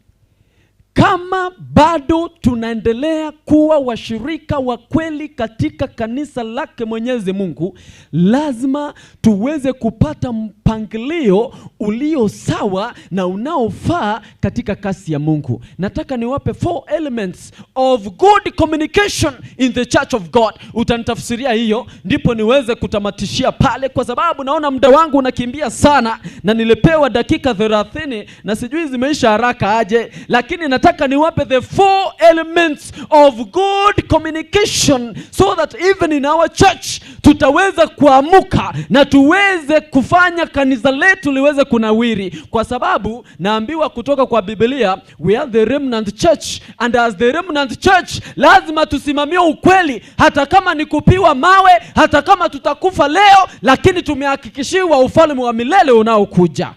kama bado tunaendelea kuwa washirika wa kweli katika kanisa lake Mwenyezi Mungu, lazima tuweze kupata mpangilio ulio sawa na unaofaa katika kasi ya Mungu. Nataka niwape 4 elements of good communication in the church of God. Utanitafsiria hiyo ndipo niweze kutamatishia pale, kwa sababu naona muda wangu unakimbia sana na nilipewa dakika 30 na sijui zimeisha haraka aje, lakini nataka niwape the 4 elements of good communication so that even in our church tutaweza kuamuka na tuweze kufanya kanisa letu liweze kunawiri. Kwa sababu naambiwa kutoka kwa Biblia, we are the remnant church, and as the remnant church lazima tusimamie ukweli, hata kama ni kupiwa mawe, hata kama tutakufa leo, lakini tumehakikishiwa ufalme wa milele unaokuja.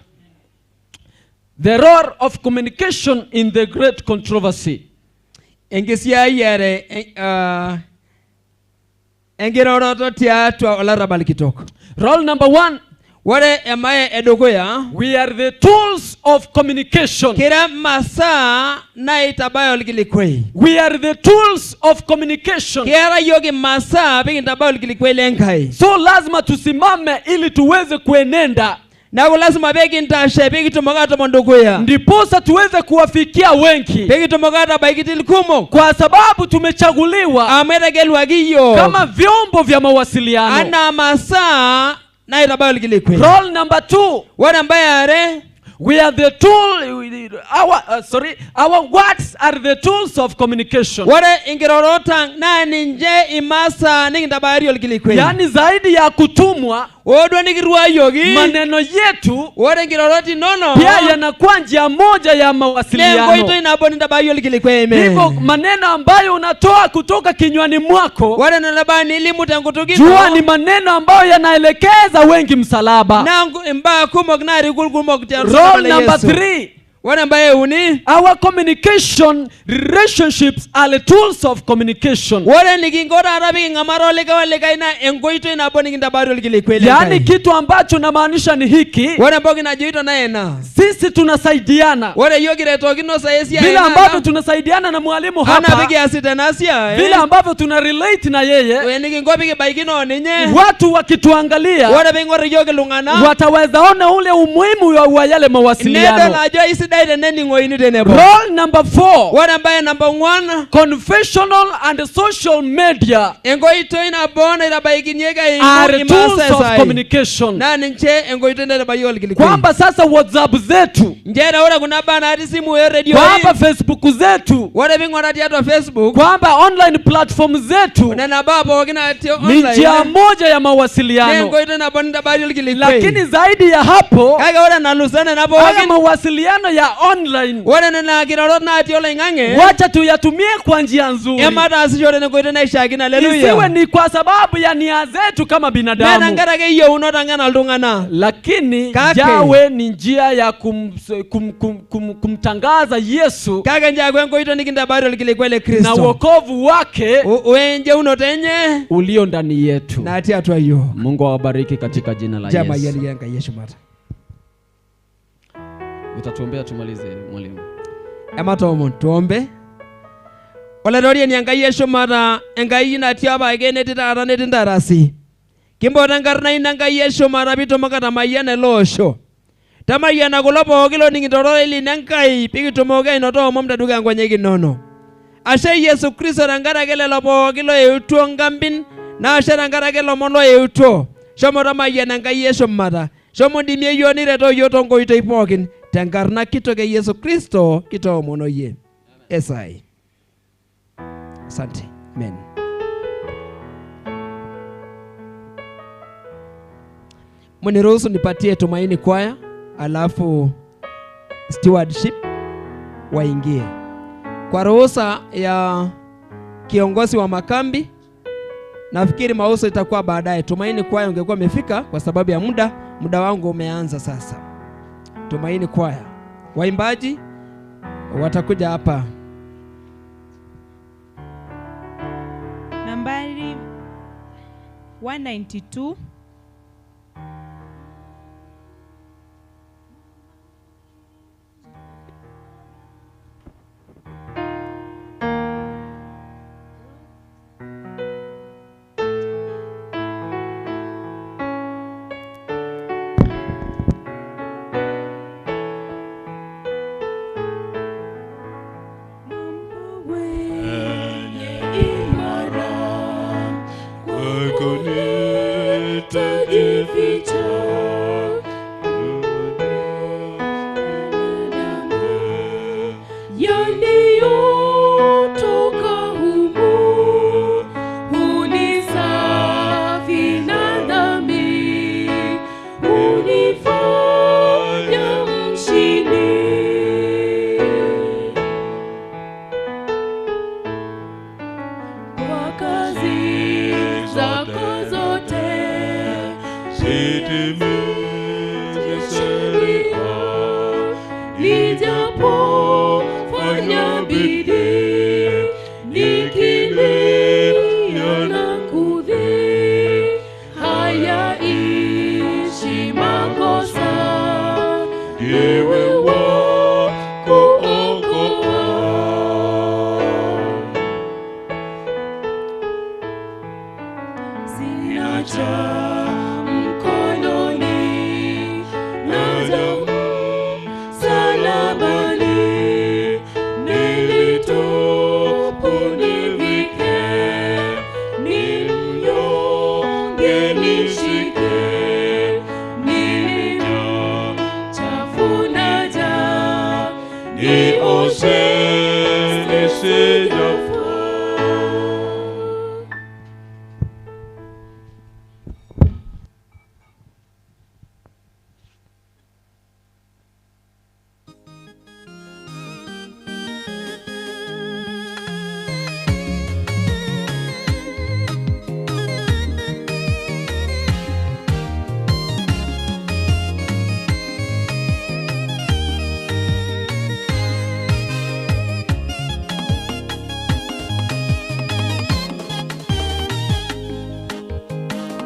The role of communication in the great controversy. Engisiayare engiroroto tiatua olarabal kitok. Role number 1. Wore emaye edukuya. We are the tools of communication. Kira masaa naitabayo olkilikwei. We are the tools of communication. Kera yogi masaa pikintabayo olkilikwei lenkai. So lazima tusimame ili tuweze kuenenda. Na lazima pekintashe pikitumoki atomo dukuya, ndiposa tuweze kuwafikia wengi, pikitumoki atabaiki ilkumok, kwa sababu tumechaguliwa amu etegeluaki iyiok kama vyombo vya mawasiliano anaa masaa naitabayo olkilikwei. Role number 2. Ore embaye are, we are the tool, our words are the tools of communication. Ore inkirorot ang' naa ninche imasaa nikintabayarie olkilikwei. Yaani zaidi ya kutumwa, oduo nikiruayioki maneno yetu, ore nkirorot inono pia yanakuwa njia moja ya mawasiliano. Nenkoitoi nabo nintabayie olkilikwei. Hivyo maneno ambayo unatoa kutoka kinywani mwako, ore nena baa nilimu tenkutuk ino, jua ni maneno ambayo yanaelekeza wengi msalaba. Naa imbaa kumok naariku ilkumok te msalaba Role le number Yesu. 3. Ore embaye uni, our communication relationships are the tools of communication. Ore nikinko taata piking'amaro olikae olikae naa enkoitoi nabo nikintabarie orkilikuai le Yaani Enkai. kitu ambacho namaanisha ni hiki, Ore entoki najoito naa ena, sisi tunasaidiana ore yiok kiretokino sai esiai vile ambavyo taata, tunasaidiana na mwalimu anaa hapa, pikiasita ena siai, vile ambavyo tuna relate na yeye, enikinko pikibaikino ninye, watu wakituangalia ore piing'or iyiok iltung'anak wataweza ona ule umuhimu wa yale nedol mawasiliano. ajo aisidai tenening'oini tenebo. Role number 4, Ore embaye namba ong'wan, confessional and social media enkoitoi nabo naitabaikinyieki eimu are imasaa tools of esai. communication. Naa ninche enkoitoi naitabayie orkilikuai. Kwamba sasa WhatsApp zetu, Nchere ore kuna baa natii simu eredioi, kwamba Facebook zetu, ore piing'uraa tiatua Facebook, kwamba online platform zetu nena baa pookin natii ni online njia moja ya naa mawasiliano. enkoitoi nabo nintabarie orkilikuai. Lakini zaidi ya hapo, Kake ore nalus nena haya pookin, mawasiliano ya online ore nena kirorot natii oloing'ang'e, wacha tuyatumie kwa njia nzuri, emataasishore tenkoitoi naishiakino. isiwe Haleluya. ni kwa sababu ya nia zetu kama Mee binadamu, tenkaraki eyieunot ang' enaa iltung'anak, lakini Kake. yawe ni njia ya kumtangaza Yesu kake nche aaku enkoitoi nikintabarie orkilikuai le na Kristo wokovu wake wenjeunoto enye ulio ndani yetu. natii atua yiok. Mungu awabariki katika jina la Nche Yesu. emayian Enkai eshumata. Utatuombea tumalize, mwalimu. Ematoomon tuombe. Olaitoriani Enkai eshumata, Enkai natii apake netii taata netii ntarasi. Kimpoto enkarna ino Enkai eshumata piitumoki atamayiana ele osho. Tamayiana kulo pooki loning'ito ororei lino Enkai pikitumoki ainoto omom tedukuya nkonyek inono. Ashe Yesu Kristo tenkaraki lelo pooki loeutuo nkampin naa ashe tenkaraki ilomon loeutuo. Shomo tamayiana Enkai eshumata. Shomo ndimie yiok niretoo yiok toonkoitoi pookin. Tenkarna kitok e Yesu Kristo kitoomono yie. Esai. Asante. Amen. Mniruhusu nipatie Tumaini Kwaya, alafu stewardship waingie. Kwa ruhusa ya kiongozi wa makambi, nafikiri mauzo itakuwa baadaye. Tumaini Kwaya ungekuwa umefika kwa sababu ya muda, muda wangu umeanza sasa. Tumaini Kwaya, waimbaji watakuja hapa. Nambari 192. Imara kwako nitajificha, yaliyotoka humu hunisafi na dhambi, hunifanya mshindi. Kwa kazi zako zote Sitimize sheria, nijapofanya bidii, nikilia na kudhi, hayaishi makosa, ndiwe wa kuokoa. Sina cha mkononi na damu msalabani, nilitubu nivike, ni mnyonge nishike, nilivyochafu naja, Nioshe nisijafaa.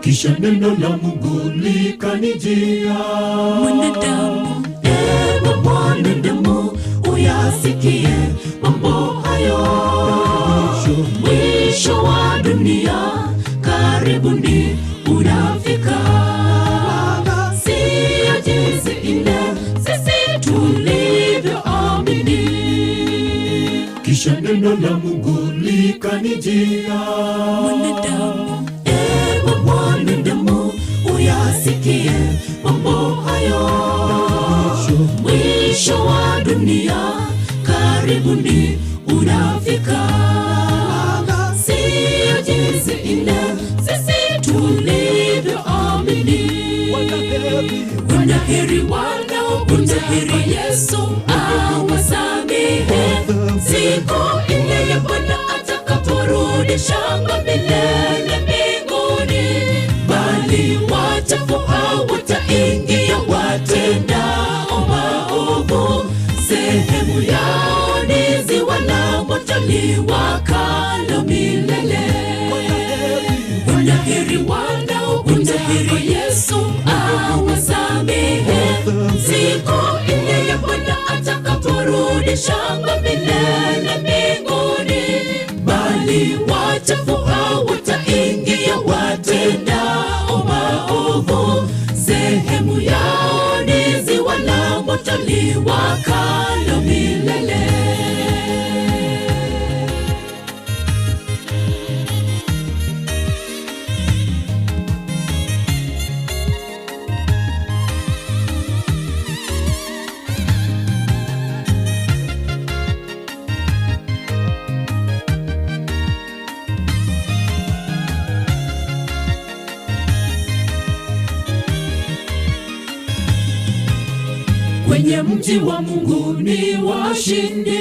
Kisha neno la Mungu likanijia, mwanadamu, ewe mwanadamu, uyasikie mambo hayo. Mwisho wa dunia karibuni unafika, siyo jinsi ile sisi tulivyoamini. Kisha neno la Mungu likanijia, mwanadamu, ewe mwanadamu, uyasikie mambo hayo. Mwisho wa dunia karibuni unafika, siyo jinsi ile sisi tulivyoamini. Wanaheri wanaomtahiri Yesu awasamehe, siku ile ya Bwana atakaporudisha milele mbinguni. Bali wachafu hawataingia, watendao maovu sehemu yao ni ziwa la moto liwakalo milele. Wanaheri wanaomtahiri Yesu awasamehe, siku ile ya Bwana atakaporudisha milele mbinguni. Bali wachafu hawataingia, watendao maovu sehemu yao ni ziwa la moto liwakalo milele. Kwenye mji wa Mungu ni washindi,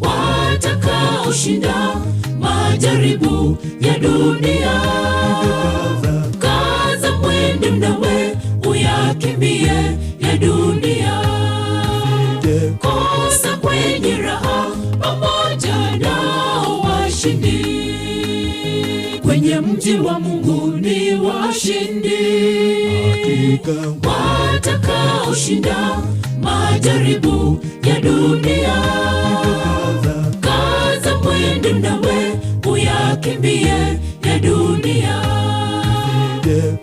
watakaoshinda majaribu ya dunia. Kaza mwendo nawe uyakimbie ya dunia, kosa kwenye raha pamoja na washindi. Kwenye mji wa Mungu ni washindi, watakaoshinda majaribu ya dunia. Kaza mwendo nawe uyakimbie ya dunia,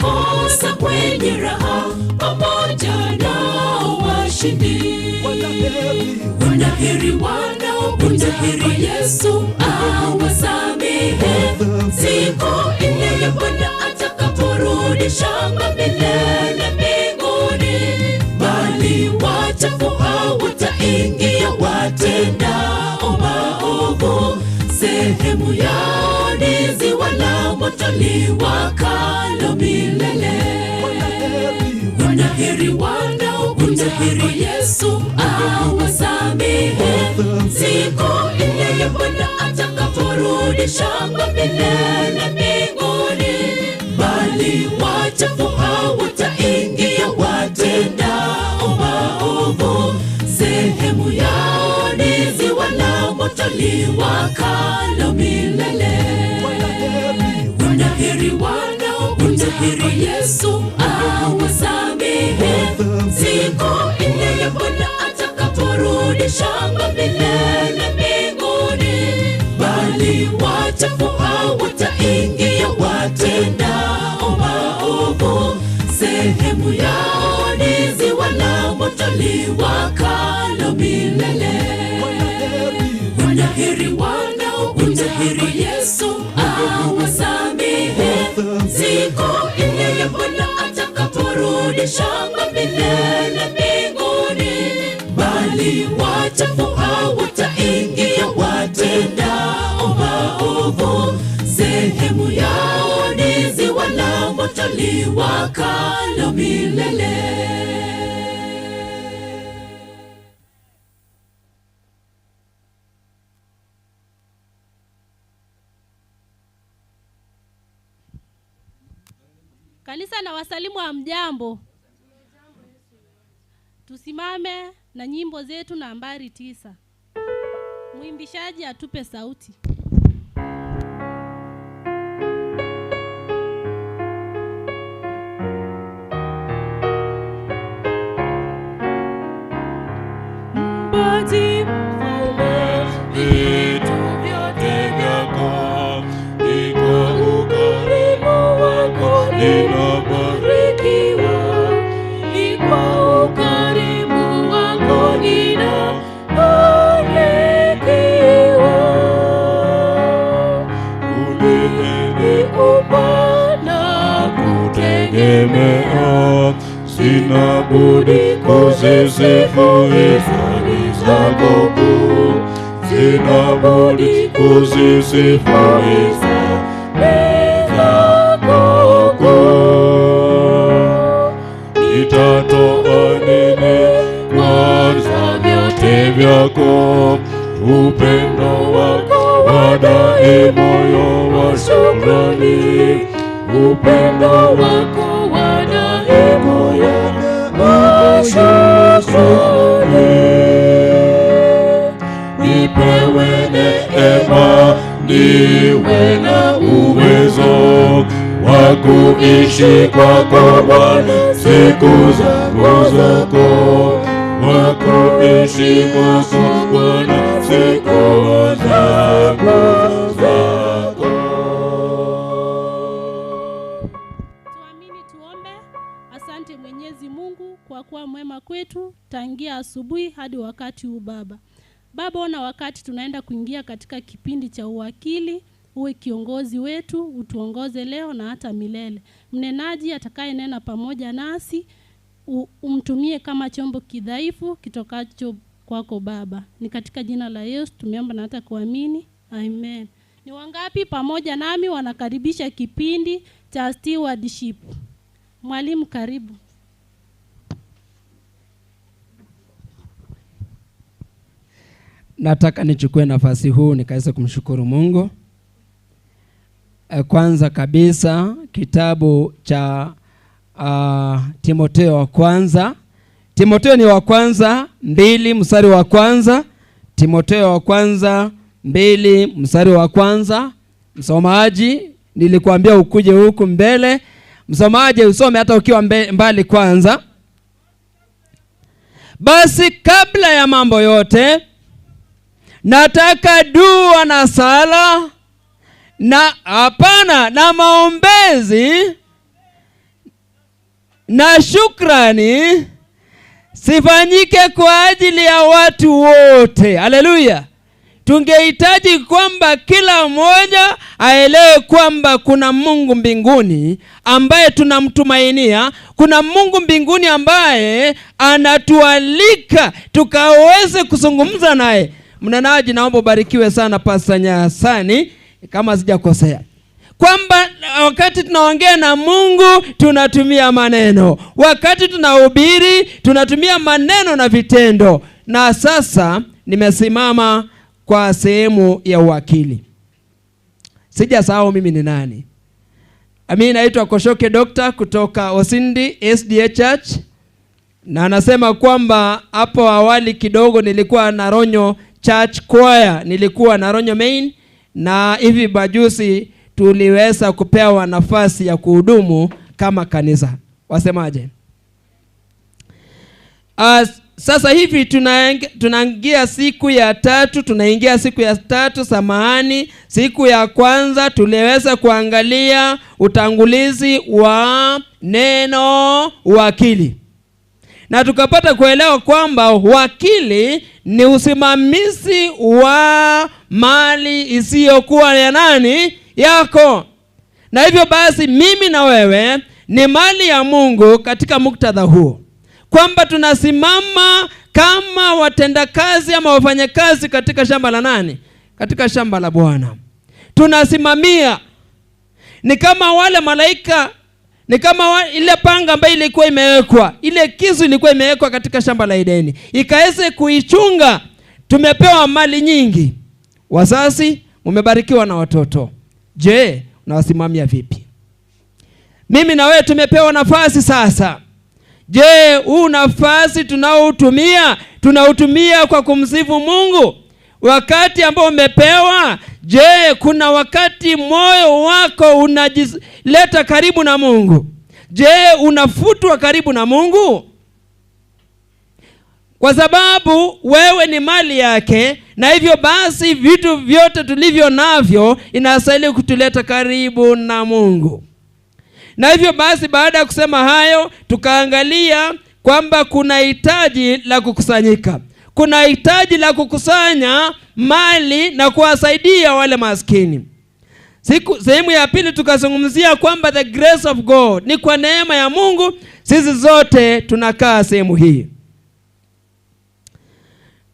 kosa kwenye raha pamoja na washindi. Wanaheri wanaomtahiri Yesu awasamehe, siku ile ya Bwana atakaporudisha milele mbinguni. Bali wachafu hawataingia, watendao maovu sehemu yao ni ziwa la moto liwakalo milele. Wanaheri wanaomtahiri Yesu awasamehe, siku ile ya Bwana atakaporudisha milele mbinguni. Bali wachafu hawataingia, watendao maovu sehemu yao ni ziwa la moto liwakalo milele. Wanaheri wanaomtahiri Yesu awasamehe, siku ile ya Bwana atakaporudisha milele mbinguni. Bali wachafu hawataingia, watendao maovu sehemu yao ni ziwa la moto liwakalo milele. Wanaheri wanaomtahiri Yesu awasamehe, siku ile ya Bwana atakaporudisha milele mbinguni. Bali wachafu hawataingia, watendao maovu sehemu yao ni ziwa la moto liwakalo milele. Kanisa na wasalimu wa mjambo. Tusimame na nyimbo zetu nambari 9. Mwimbishaji atupe sauti. Nahitaji mfalme, vitu vyote vyako, ni kwa ukarimu wako ninabarikiwa, ni kwa ukarimu wako ninabarikiwa. Uliyeniumba na kutegemea, sina budi kuzisifu hisani zako kuu, sina budi kuzisifu hisani zako kuu. Nitatoa nini kwanza vyote vyako, upendo wako wa daima, moyo wa shukrani, upendo wako wa daima, moyo wa shukrani. Nipewe neema, niwe na uwezo wa kuishi kwako Bwana siku zangu zako, wa kuishi kwako Bwana siku zangu zako. Tuamini tuombe. Asante Mwenyezi Mungu kwa kuwa mwema kwetu tangia asubuhi hadi wakati huu Baba. Baba, ona wakati tunaenda kuingia katika kipindi cha uwakili, uwe kiongozi wetu, utuongoze leo na hata milele. Mnenaji atakayenena pamoja nasi, umtumie kama chombo kidhaifu kitokacho kwako Baba. Ni katika jina la Yesu tumeomba na hata kuamini. Amen. Ni wangapi pamoja nami wanakaribisha kipindi cha stewardship? Mwalimu, karibu. Nataka nichukue nafasi huu nikaweze kumshukuru Mungu. Kwanza kabisa kitabu cha Timoteo wa kwanza. Timoteo ni wa kwanza 2 mstari wa kwanza. Timoteo wa kwanza 2 mstari wa kwanza. Msomaji, nilikuambia ukuje huku mbele. Msomaji usome hata ukiwa mbali kwanza. Basi kabla ya mambo yote nataka dua na sala na hapana na maombezi na shukrani sifanyike kwa ajili ya watu wote. Haleluya. Tungehitaji kwamba kila mmoja aelewe kwamba kuna Mungu mbinguni ambaye tunamtumainia, kuna Mungu mbinguni ambaye anatualika tukaweze kuzungumza naye. Mnenaji, naomba ubarikiwe sana Pastor Nyasani kama sijakosea. Kwamba wakati tunaongea na Mungu tunatumia maneno, wakati tunahubiri tunatumia maneno na vitendo. Na sasa nimesimama kwa sehemu ya uwakili. Sijasahau mimi ni nani. Mimi naitwa Koshoke Doctor kutoka Osindi SDA Church. Na anasema kwamba hapo awali kidogo nilikuwa na Ronyo Church Choir, nilikuwa na Ronyo Main, na hivi majuzi tuliweza kupewa nafasi ya kuhudumu kama kanisa. Wasemaje? Sasa hivi tunaingia siku ya tatu, tunaingia siku ya tatu, samahani. Siku ya kwanza tuliweza kuangalia utangulizi wa neno wakili. Na tukapata kuelewa kwamba wakili ni usimamizi wa mali isiyokuwa ya nani? Yako. Na hivyo basi mimi na wewe ni mali ya Mungu katika muktadha huo. Kwamba tunasimama kama watendakazi ama wafanyakazi katika shamba la nani? Katika shamba la Bwana. Tunasimamia. Ni kama wale malaika, ni kama ile panga ambayo ilikuwa imewekwa, ile kisu ilikuwa imewekwa katika shamba la Edeni, ikaweze kuichunga. Tumepewa mali nyingi. Wazazi, mmebarikiwa na watoto. Je, unawasimamia vipi? Mimi na wewe tumepewa nafasi sasa. Je, huu nafasi tunaoutumia, tunautumia kwa kumsifu Mungu? Wakati ambao umepewa, je, kuna wakati moyo wako unajileta karibu na Mungu? Je, unafutwa karibu na Mungu? Kwa sababu wewe ni mali yake, na hivyo basi vitu vyote tulivyo navyo inastahili kutuleta karibu na Mungu. Na hivyo basi baada ya kusema hayo, tukaangalia kwamba kuna hitaji la kukusanyika. Kuna hitaji la kukusanya mali na kuwasaidia wale maskini. Sehemu ya pili tukazungumzia kwamba the grace of God, ni kwa neema ya Mungu sisi zote tunakaa sehemu hii.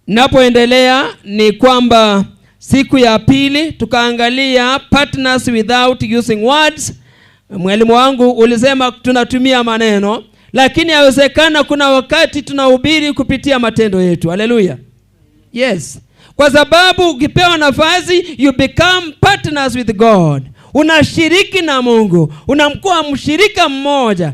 Napoendelea ni kwamba siku ya pili tukaangalia partners without using words. Mwalimu wangu ulisema tunatumia maneno, lakini yawezekana kuna wakati tunahubiri kupitia matendo yetu. Haleluya. Yes. Kwa sababu ukipewa nafasi, you become partners with God. Unashiriki na Mungu, unamkuwa mshirika mmoja.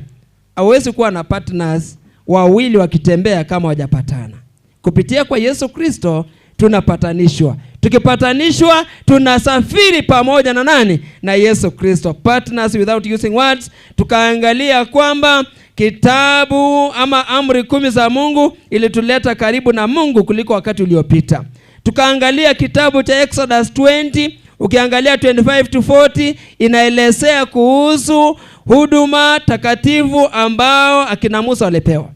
Hauwezi kuwa na partners wawili wakitembea kama hawajapatana. Kupitia kwa Yesu Kristo tunapatanishwa. Tukipatanishwa tunasafiri pamoja na nani? Na Yesu Kristo. Partners without using words. Tukaangalia kwamba kitabu ama amri 10 za Mungu ilituleta karibu na Mungu kuliko wakati uliopita. Tukaangalia kitabu cha Exodus 20, ukiangalia 25 to 40 inaelezea kuhusu huduma takatifu ambao akina Musa walipewa.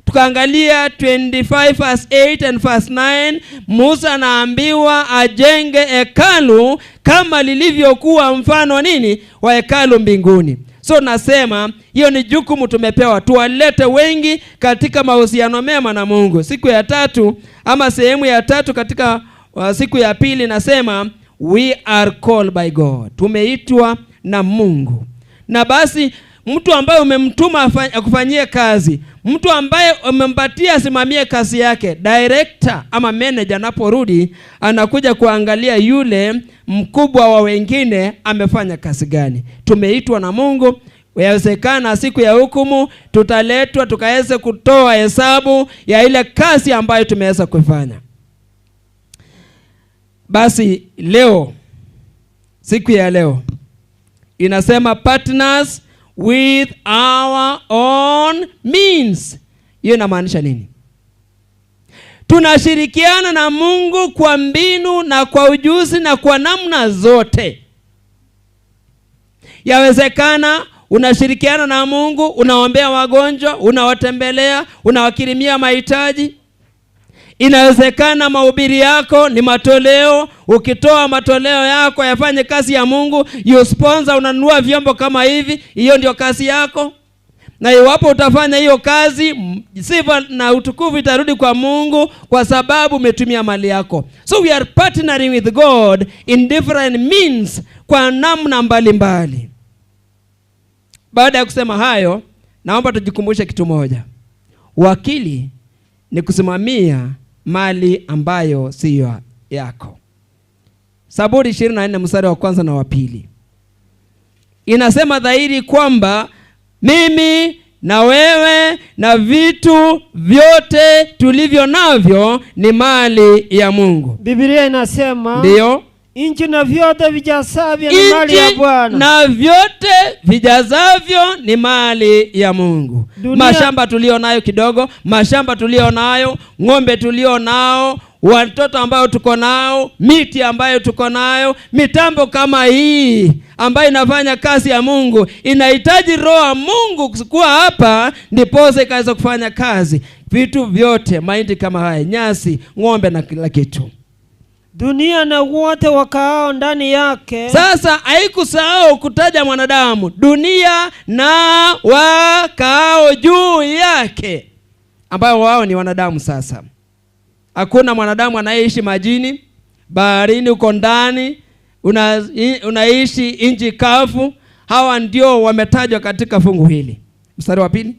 Tukaangalia 25 verse 8 and verse 9, Musa anaambiwa ajenge hekalu kama lilivyokuwa mfano nini wa hekalu mbinguni. So nasema hiyo ni jukumu tumepewa, tuwalete wengi katika mahusiano mema na Mungu. Siku ya tatu ama sehemu ya tatu katika siku ya pili nasema we are called by God. Tumeitwa na Mungu. Na basi mtu ambaye umemtuma akufanyie kazi, mtu ambaye umempatia asimamie kazi yake, director ama manager anaporudi anakuja kuangalia yule mkubwa wa wengine amefanya kazi gani. Tumeitwa na Mungu. Yawezekana siku ya hukumu tutaletwa tukaweze kutoa hesabu ya ile kazi ambayo tumeweza kufanya. Basi leo, siku ya leo inasema partners with our own means. Hiyo inamaanisha nini? Tunashirikiana na Mungu kwa mbinu na kwa ujuzi na kwa namna zote. Yawezekana unashirikiana na Mungu, unaombea wagonjwa, unawatembelea, unawakirimia mahitaji. Inawezekana mahubiri yako ni matoleo, ukitoa matoleo yako yafanye kazi ya Mungu, you sponsor, unanunua vyombo kama hivi, hiyo ndio kazi yako. Na iwapo utafanya hiyo kazi, sifa na utukufu itarudi kwa Mungu kwa sababu umetumia mali yako. So we are partnering with God in different means, kwa namna mbalimbali. Baada ya kusema hayo, naomba tujikumbushe kitu moja. Wakili ni kusimamia mali ambayo siyo yako. Zaburi 24 mstari wa kwanza na wa pili inasema dhahiri kwamba mimi na wewe na vitu vyote tulivyo navyo ni mali ya Mungu. Biblia inasema ndio, nchi na vyote vijazavyo ni mali ya Bwana. Na vyote vijazavyo ni mali ya Mungu. Dunia... Mashamba tulio nayo kidogo, mashamba tulio nayo, ng'ombe tulio nao, watoto ambao tuko nao, miti ambayo tuko nayo, mitambo kama hii ambayo inafanya kazi ya Mungu, inahitaji roho ya Mungu kuwa hapa ndiposa ikaweza kufanya kazi. Vitu vyote, mahindi kama haya, nyasi, ng'ombe na kila kitu. Dunia na wote wakaao ndani yake. Sasa haikusahau kutaja mwanadamu, dunia na wakaao juu yake, ambao wao ni wanadamu. Sasa hakuna mwanadamu anayeishi majini, baharini, uko ndani, unaishi nchi kavu. Hawa ndio wametajwa katika fungu hili. Mstari wa pili.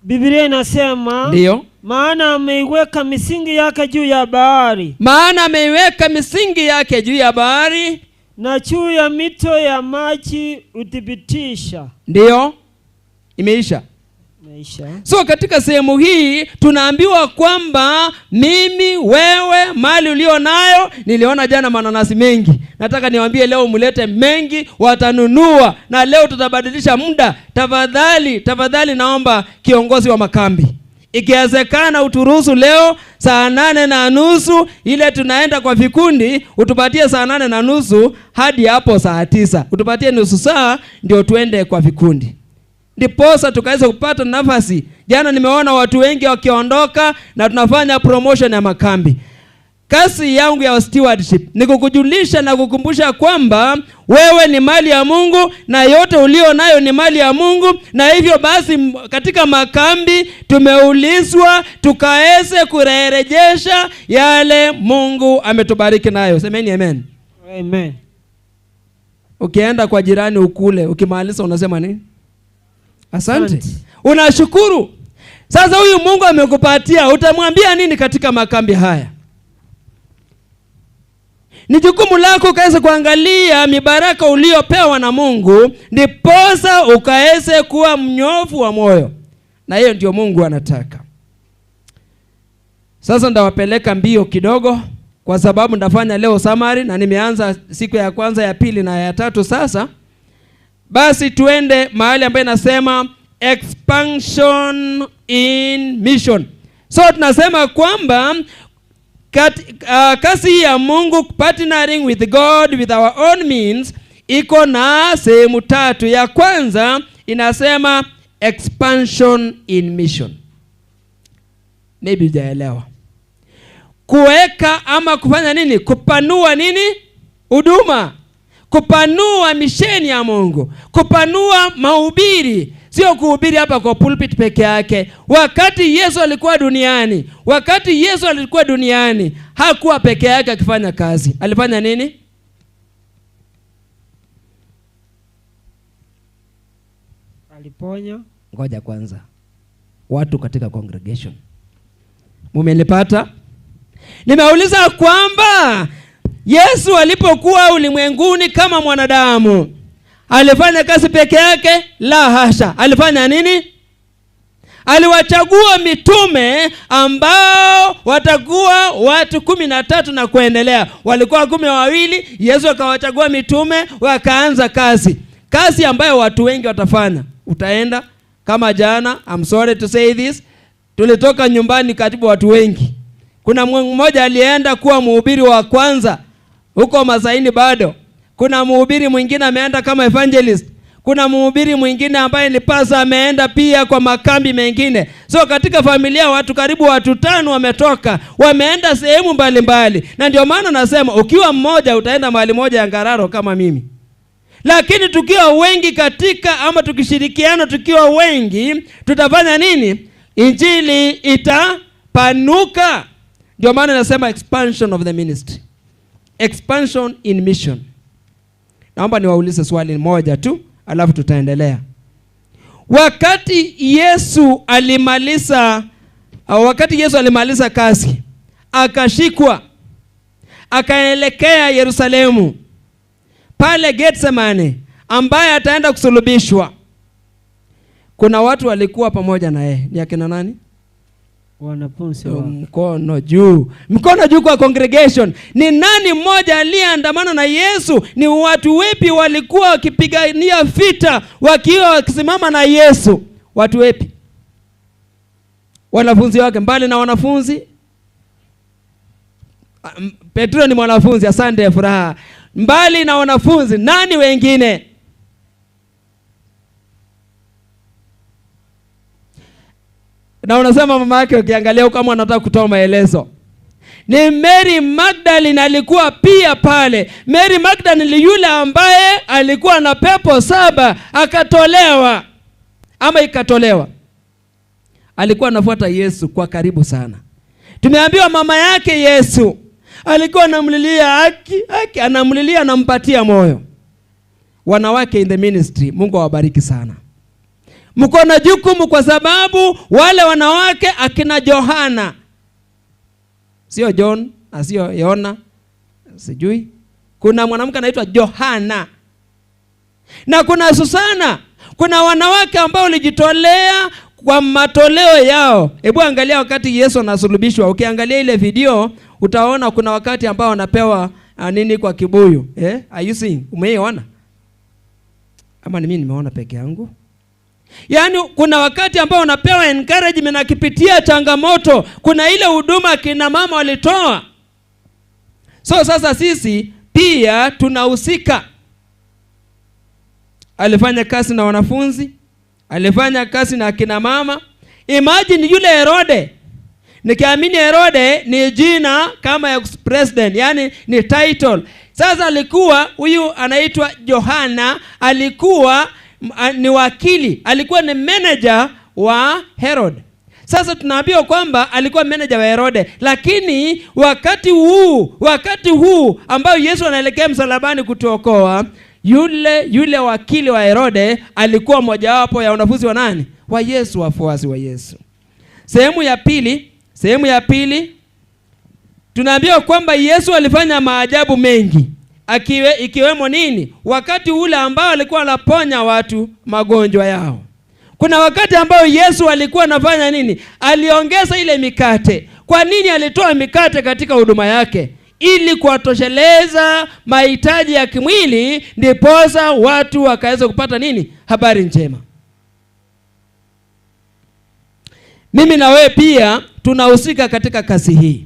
Biblia inasema ndio, maana ameiweka misingi yake juu ya bahari. Maana ameiweka misingi yake juu ya bahari na juu ya mito ya maji uthibitisha. Ndio, imeisha. Imeisha. So katika sehemu hii tunaambiwa kwamba mimi, wewe, mali ulio nayo. Niliona jana mananasi mengi. Nataka niwaambie leo mlete mengi, watanunua. Na leo tutabadilisha muda. Tafadhali, tafadhali naomba kiongozi wa makambi, Ikiwezekana uturuhusu leo 8:30 ile tunaenda kwa vikundi, utupatie 8:30 hadi hapo 9:00. Utupatie nusu saa ndio tuende kwa vikundi. Ndiposa tukaweza kupata nafasi. Jana nimeona watu wengi wakiondoka na tunafanya promotion ya makambi. Kazi yangu ya stewardship ni kukujulisha na kukumbusha kwamba wewe ni mali ya Mungu na yote ulio nayo ni mali ya Mungu, na hivyo basi katika makambi tumeulizwa tukaweze kurejesha yale Mungu ametubariki nayo. Semeni amen. Amen. Ukienda kwa jirani ukule, ukimaliza unasema nini? Asante. Unashukuru. Sasa huyu Mungu amekupatia, utamwambia nini katika makambi haya? Ni jukumu lako ukaweze kuangalia mibaraka uliopewa na Mungu, ndiposa ukaweze kuwa mnyofu wa moyo. Na hiyo ndio Mungu anataka. Sasa ndawapeleka mbio kidogo kwa sababu ndafanya leo summary na nimeanza siku ya kwanza, ya pili na ya tatu sasa. Basi tuende mahali ambayo inasema expansion in mission. So tunasema kwamba kazi ya Mungu, partnering with God with our own means, iko na sehemu tatu. Ya kwanza inasema expansion in mission. Maybe hujaelewa. Kuweka ama kufanya nini? Kupanua nini? Huduma. Kupanua misheni ya Mungu. Kupanua mahubiri. Sio kuhubiri hapa kwa pulpit peke yake. Wakati Yesu alikuwa duniani, hakuwa peke yake akifanya kazi. Alifanya nini? Aliponya. Ngoja kwanza. Watu katika congregation, mumenipata? Nimeuliza kwamba Yesu alipokuwa ulimwenguni kama mwanadamu, alifanya kazi peke yake? La hasha. Alifanya nini? Aliwachagua mitume ambao watakuwa watu 13 na kuendelea. Walikuwa 12, Yesu akawachagua mitume wakaanza kazi. Kazi ambayo watu wengi watafanya. Utaenda kama jana, I'm sorry to say this, tulitoka nyumbani karibu watu wengi. Kuna mmoja alienda kuwa mhubiri wa kwanza huko Masaini bado. Kuna mhubiri mwingine ameenda kama evangelist. Kuna mhubiri mwingine ambaye ni pastor ameenda pia kwa makambi mengine. So katika familia watu karibu watu 5 wametoka, wameenda sehemu mbalimbali. Na ndio maana nasema ukiwa mmoja utaenda mahali moja ya Ngararo kama mimi. Lakini tukiwa wengi katika ama tukishirikiana tukiwa wengi, tutafanya nini? Injili itapanuka. Ndio maana nasema expansion of the ministry. Expansion in mission. Naomba niwaulize swali moja tu, alafu tutaendelea. Wakati Yesu alimaliza kazi, akashikwa, akaelekea Yerusalemu, pale Getsemane, ambaye ataenda kusulubishwa. Kuna watu walikuwa pamoja na yeye. Ni akina nani? Wanafunzi wake. Mkono juu. Mkono juu kwa congregation. Ni nani mmoja aliyeandamana na Yesu? Ni watu wepi walikuwa wakipigania vita wakiwa wakisimama na Yesu? Watu wepi? Wanafunzi wake. Mbali na wanafunzi, Petro ni mwanafunzi, asante furaha. Mbali na wanafunzi, nani wengine? Na unasema mama yake ukiangalia kama anataka kutoa maelezo. Ni Mary Magdalene alikuwa pia pale. Mary Magdalene ni yule ambaye alikuwa na pepo 7 akatolewa ama ikatolewa. Alikuwa anafuata Yesu kwa karibu sana. Tumeambiwa mama yake Yesu alikuwa anamlilia haki, haki, anamlilia, anampatia moyo. Wanawake in the ministry, Mungu awabariki sana. Mko na jukumu kwa sababu wale wanawake akina Johana, sio John na sio Yona, sijui. Kuna mwanamke anaitwa Johana na kuna Susana. Kuna wanawake ambao walijitolea kwa matoleo yao. Hebu angalia wakati Yesu anasulubishwa, ukiangalia ile video utaona kuna wakati ambao wanapewa nini kwa kibuyu. Are you seeing? Umeiona? Ama ni mimi nimeona peke yangu? Yaani kuna wakati ambao unapewa encouragement akipitia changamoto. Kuna ile huduma kina mama walitoa. So sasa sisi pia tunahusika. Alifanya kazi na wanafunzi, alifanya kazi na kina mama. Imagine yule Herode. Nikiamini Herode ni jina kama ya president, yani ni title. Sasa alikuwa huyu anaitwa Yohana, alikuwa ni wakili, alikuwa ni manager wa Herod. Sasa tunaambiwa kwamba alikuwa manager wa Herode, lakini wakati huu ambao Yesu anaelekea msalabani kutuokoa, yule wakili wa Herode alikuwa mojawapo ya wanafunzi wa nani? Wa Yesu, wafuasi wa Yesu. Sehemu ya pili tunaambiwa kwamba Yesu alifanya maajabu mengi, ikiwemo nini? Wakati ule ambao alikuwa anaponya watu magonjwa yao. Kuna wakati ambao Yesu alikuwa anafanya nini? Aliongeza ile mikate. Kwa nini alitoa mikate katika huduma yake? Ili kuwatosheleza mahitaji ya kimwili, ndiposa watu wakaweza kupata nini? Habari njema. Mimi na wewe pia tunahusika katika kazi hii.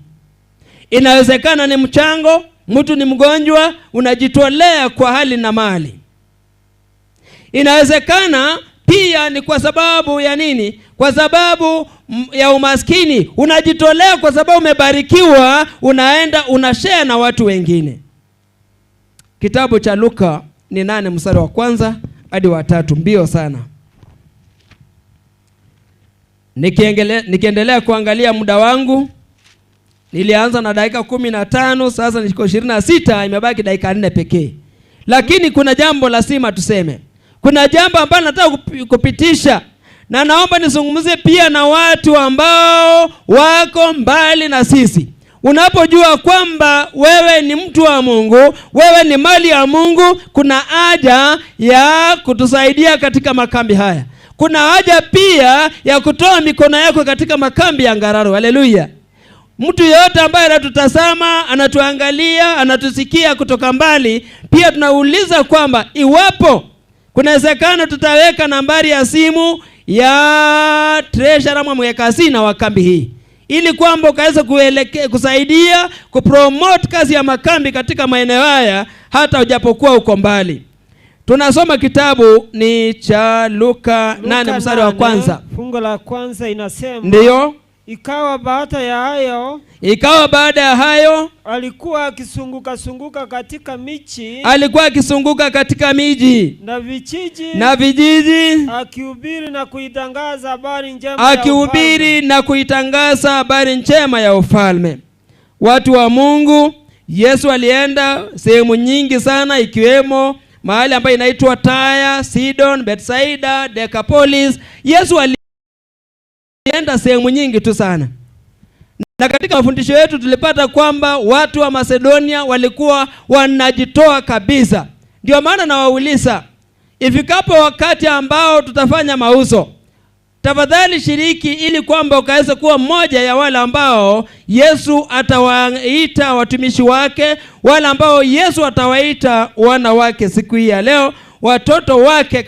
Inawezekana ni mchango, mtu ni mgonjwa, unajitolea kwa hali na mali. Inawezekana pia ni kwa sababu ya nini? Kwa sababu ya umaskini, unajitolea kwa sababu umebarikiwa, unaenda unashare na watu wengine. Kitabu cha Luka ni 8 mstari wa 1 hadi wa 3, mbio sana. Nikiendelea kuangalia muda wangu, nilianza na dakika 15, sasa niko 26, imebaki dakika 4 pekee. Lakini kuna jambo lazima tuseme. Kuna jambo ambalo nataka kupitisha, na naomba nizungumzie pia na watu ambao wako mbali na sisi. Unapojua kwamba wewe ni mtu wa Mungu, wewe ni mali ya Mungu, kuna haja ya kutusaidia katika makambi haya. Kuna haja pia ya kutoa mikono yako katika makambi ya Ngararo. Haleluya. Mtu yeyote ambaye anatutazama, anatuangalia, anatusikia kutoka mbali, pia tunauliza kwamba iwapo kunawezekana tutaweka nambari ya simu ya treasurer ama mweka hazina wa kambi hii, ili kwamba ukaweza kusaidia kupromote kazi ya makambi katika maeneo haya hata ujapokuwa uko mbali. Tunasoma kitabu ni cha Luka 8 mstari wa 1. Fungu la kwanza inasema, ndiyo, ikawa baada ya hayo alikuwa akisunguka sunguka katika miji, alikuwa akisunguka katika miji na vijiji, akihubiri na kuitangaza habari njema, akihubiri na kuitangaza habari njema ya ufalme. Watu wa Mungu, Yesu alienda sehemu nyingi sana, ikiwemo mahali ambayo inaitwa Taya, Sidon, Bethsaida, Decapolis. Yesu alienda sehemu nyingi tu sana. Na katika mafundisho yetu tulipata kwamba watu wa Macedonia walikuwa wanajitoa kabisa. Ndio maana nawauliza, ifikapo wakati ambao tutafanya mauzo, tafadhali shiriki ili kwamba ukaweze kuwa mmoja ya wale ambao Yesu atawaita watumishi wake, wale ambao Yesu atawaita wana wake siku hii ya leo, watoto wake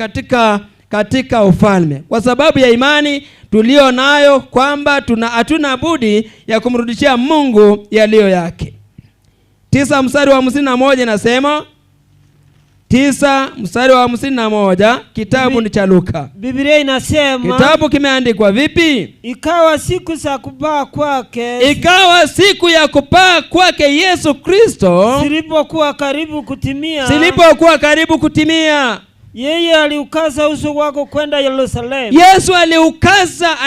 katika ufalme. Kwa sababu ya imani tulio nayo kwamba hatuna budi ya kumrudishia Mungu yaliyo yake. 9 mstari wa 51 inasema, 9 mstari wa 51, kitabu ni cha Luka. Biblia inasema, kitabu kimeandikwa vipi? Ikawa siku za kupaa kwake, ikawa siku ya kupaa kwake Yesu Kristo zilipokuwa karibu kutimia, zilipokuwa karibu kutimia, yeye aliukaza uso wako kwenda Yerusalemu. Yesu aliukaza,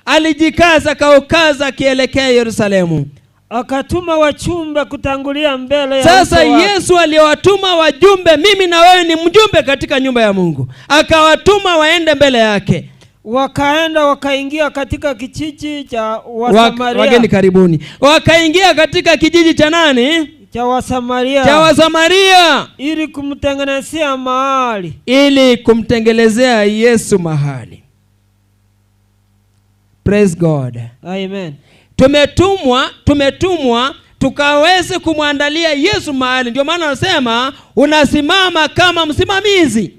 alijikaza kaukaza akielekea Yerusalemu. Akatuma wachumba kutangulia mbele ya Sasa uso wake. Yesu aliwatuma wajumbe, mimi na wewe ni mjumbe katika nyumba ya Mungu. Akawatuma waende mbele yake. Wakaenda wakaingia katika kijiji cha Wasamaria. Wageni karibuni. Wakaingia katika kijiji cha nani? Cha Wasamaria. Cha Wasamaria. Ili kumtengenezea mahali. Ili kumtengenezea Yesu mahali. Praise God. Amen. Tumetumwa tukaweze kumwandalia Yesu mahali. Ndio maana anasema unasimama kama msimamizi.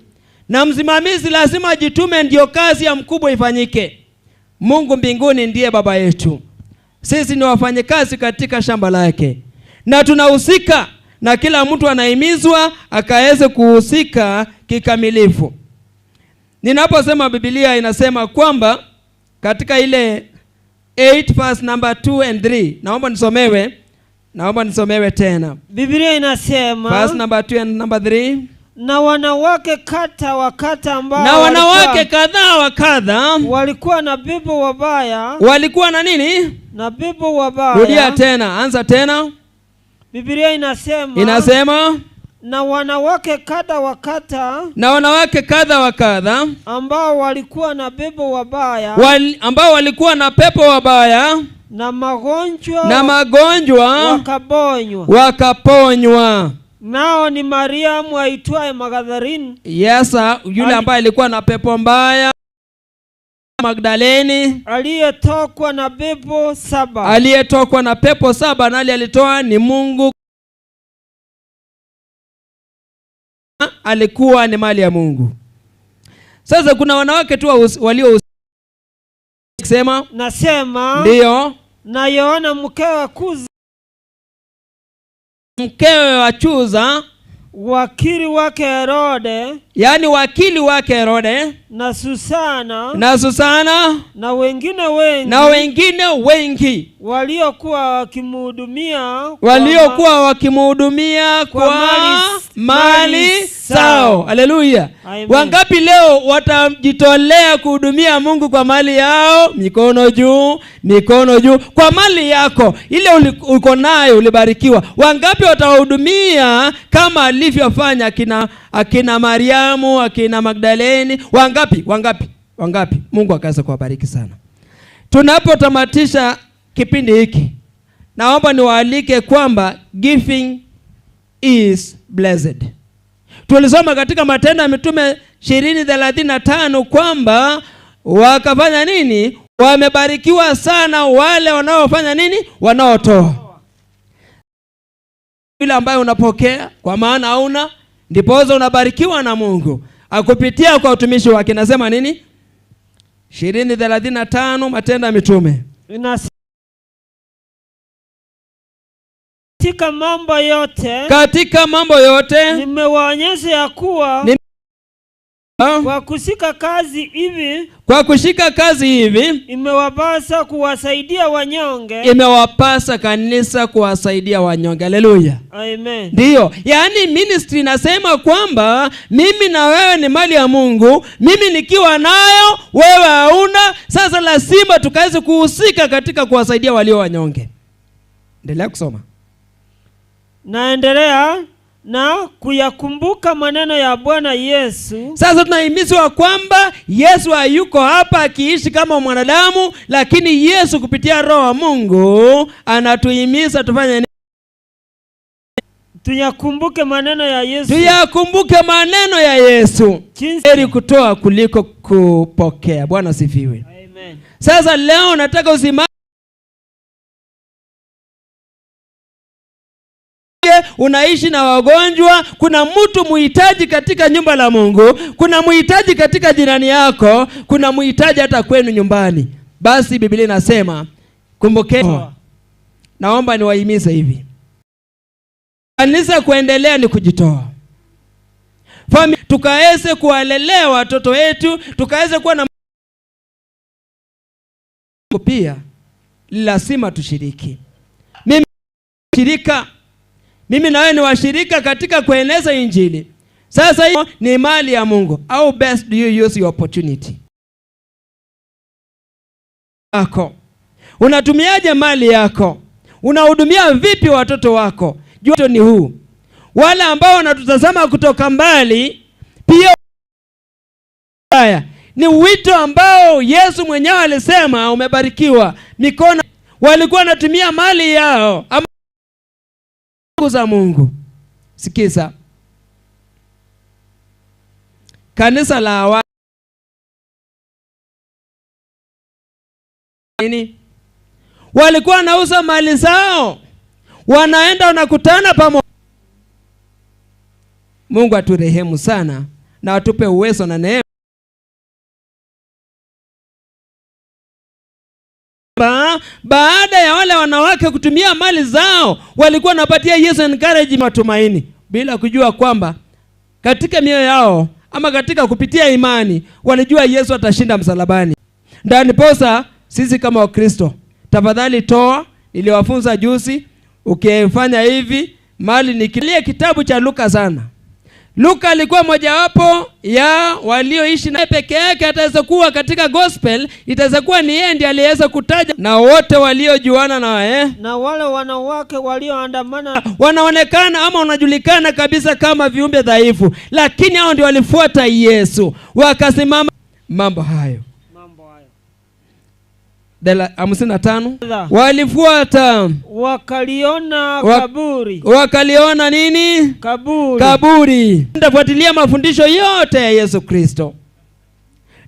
Na msimamizi lazima ajitume ndio kazi ya mkubwa ifanyike. Mungu mbinguni ndiye baba yetu. Sisi ni wafanyikazi katika shamba lake. Na tunahusika, na kila mtu anahimizwa akaweze kuhusika kikamilifu. Ninaposema Biblia inasema kwamba katika ile 8 verse number 2 and 3, naomba nisomewe tena. Biblia inasema verse number 2 and number 3. Na wanawake kadha wa kadha ambao na wanawake kadha wa kadha walikuwa na pepo wabaya. Walikuwa na nini? Na pepo wabaya. Rudia tena, anza tena. Biblia inasema, inasema na wanawake kadha wa kadha, na wanawake kadha wa kadha ambao walikuwa na pepo wabaya, ambao walikuwa na pepo wabaya na magonjwa, wakaponywa. Nao ni Mariamu aitwaye Magdalene. Yes, yule ambaye alikuwa na pepo mbaya, Magdaleni, aliyetokwa na pepo saba. Aliyetokwa na pepo saba, nali alitoa ni Mungu. Alikuwa ni mali ya Mungu. Sasa kuna wanawake tu walio sema, nasema ndio, na Yohana mkewe Kuza, mkewe wa Chuza, wakili wake Herode, yani wakili wake Herode, na Susana, na wengine wengi, na wengine wengi waliokuwa wakimhudumia, kwa mali zao. Haleluya. Wangapi leo watajitolea kuhudumia Mungu kwa mali yao? Mikono juu, mikono juu. Kwa mali yako ile uko nayo ulibarikiwa. Wangapi watawahudumia kama alivyofanya akina Mariamu, akina Magdaleni? Wangapi? Wangapi? Wangapi? Mungu akaweza kuwabariki sana. Tunapotamatisha kipindi hiki, naomba niwaalike kwamba giving is blessed. Tulisoma katika Matendo ya Mitume 20:35 kwamba wakafanya nini? Wamebarikiwa sana wale wanaofanya nini? Wanaotoa. Yule ambaye unapokea, kwa maana hauna, ndiposa unabarikiwa na Mungu akupitia kwa utumishi wake. Nasema nini? 20:35 Matendo ya Mitume. Katika mambo yote, katika mambo yote nimewaonyesha ya kuwa kwa kushika kazi hivi, kwa kushika kazi hivi imewapasa kuwasaidia wanyonge, imewapasa kanisa kuwasaidia wanyonge. Haleluya. Amen. Ndio, yaani ministry nasema kwamba mimi na wewe ni mali ya Mungu, mimi nikiwa nayo wewe hauna. Sasa lazima tukaweze kuhusika katika kuwasaidia walio wanyonge. Endelea kusoma. Naendelea na kuyakumbuka maneno ya Bwana Yesu. Sasa tunahimizwa kwamba Yesu hayuko hapa akiishi kama mwanadamu, lakini Yesu kupitia Roho wa Mungu anatuhimiza tufanye nini? Tuyakumbuke maneno ya Yesu. Tuyakumbuke maneno ya Yesu. Heri kutoa kuliko kupokea. Bwana sifiwe. Amen. Sasa leo nataka usimame, unaishi na wagonjwa, kuna mtu muhitaji katika nyumba la Mungu, kuna muhitaji katika jirani yako, kuna muhitaji hata kwenu nyumbani. Basi Biblia inasema kumbukeni. Naomba niwahimize hivi, kanisa kuendelea ni kujitoa. Familia tukaweze kuwalelea watoto wetu, tukaweze kuwa na pia lazima tushiriki. Mimi shirika, mimi na wewe ni washirika katika kueneza Injili. Sasa hiyo ni mali ya Mungu. How best do you use your opportunity? Yako. Unatumiaje mali yako? Unahudumia vipi watoto wako? Jua ni huu. Wale ambao wanatutazama kutoka mbali pia, haya ni wito ambao Yesu mwenyewe alisema umebarikiwa. Mikono walikuwa wanatumia mali yao ama za Mungu. Sikiza. Kanisa la awali nini? Walikuwa wanauza mali zao, wanaenda wanakutana pamoja. Mungu aturehemu sana na atupe uwezo na neema. Baada ya wale wanawake kutumia mali zao, walikuwa wanapatia Yesu encourage, matumaini, bila kujua kwamba katika mioyo yao ama katika kupitia imani walijua Yesu atashinda msalabani. Ndani posa sisi kama Wakristo, tafadhali toa. Niliwafunza juzi, ukifanya hivi mali nikilia kitabu cha Luka sana. Luka alikuwa mojawapo ya walioishi naye peke yake, ataweza kuwa katika gospel, itaweza kuwa ni yeye ndiye aliyeweza kutaja na wote waliojuana naye. Na wale wanawake walioandamana wanaonekana ama wanajulikana kabisa kama viumbe dhaifu, lakini hao ndio walifuata Yesu, wakasimama mambo hayo. 55 walifuata, wakaliona kaburi. Wakaliona nini? Kaburi. Kaburi. Nitafuatilia mafundisho yote ya Yesu Kristo.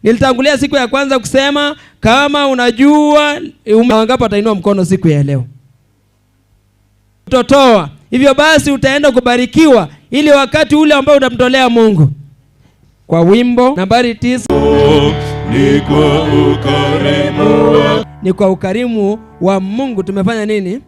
Nilitangulia siku ya kwanza kusema kama unajua wangapi watainua mkono siku ya leo. Utotoa. Hivyo basi utaenda kubarikiwa ili wakati ule ambao utamtolea Mungu. Kwa wimbo nambari 9 ni kwa ukarimu, ni kwa ukarimu wa Mungu tumefanya nini?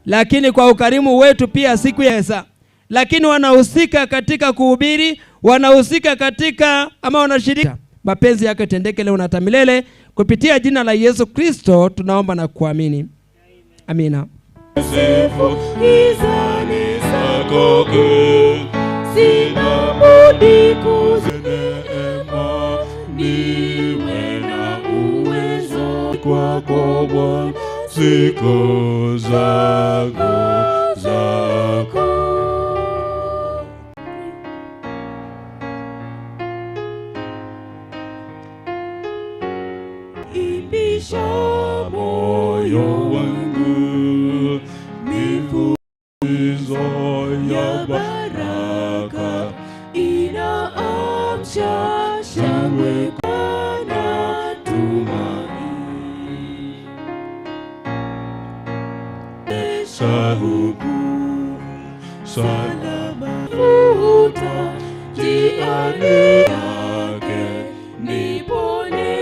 Lakini kwa ukarimu wetu pia siku ya esa. Lakini wanahusika katika kuhubiri, wanahusika katika ama wanashiriki. Mapenzi yake tendeke leo na hata milele, kupitia jina la Yesu Kristo tunaomba na kuamini. Amina. Sina budi kuzineema, niwe na uwezo kwako Bwana siku zangu zako. Imbisha moyo wangu mifuzo ya baraka inaamsha shangwe na tumaini. Sahuku salama futa jiani yake, nipone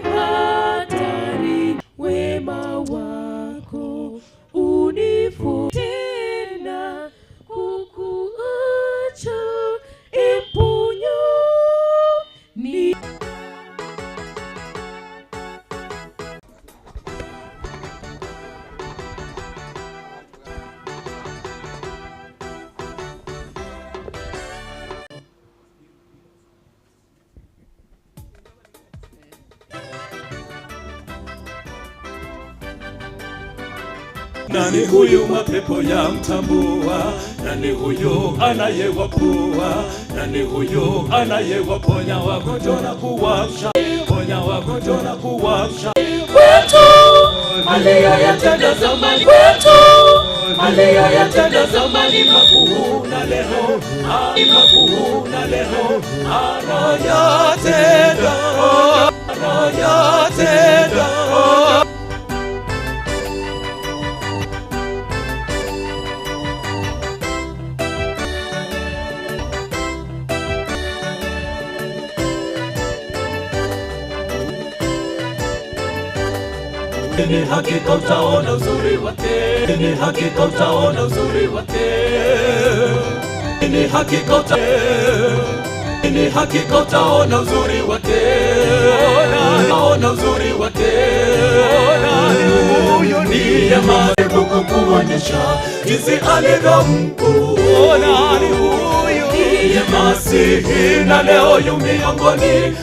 hatari, wema wako unifute tena kukuacha eponyo ni Nani huyu mapepo ya mtambua? Nani huyu anayewapua? Nani huyu anayewaponya wagonjwa na kuwamsha? Ponya wagonjwa na kuwamsha. Kwetu aliyoyatenda zamani, kwetu aliyoyatenda zamani makuu na leo, makuu na leo anayatenda, anayatenda. Ni hakika utaona uzuri wake, ni hakika utaona uzuri wake, ni hakika ni hakika utaona uzuri wake, ona uzuri wake. Huyo ndiye Mungu kukuonyesha jinsi alivyo mkuu. Nani huyu? Ndiye Masihi na leo yu miongoni,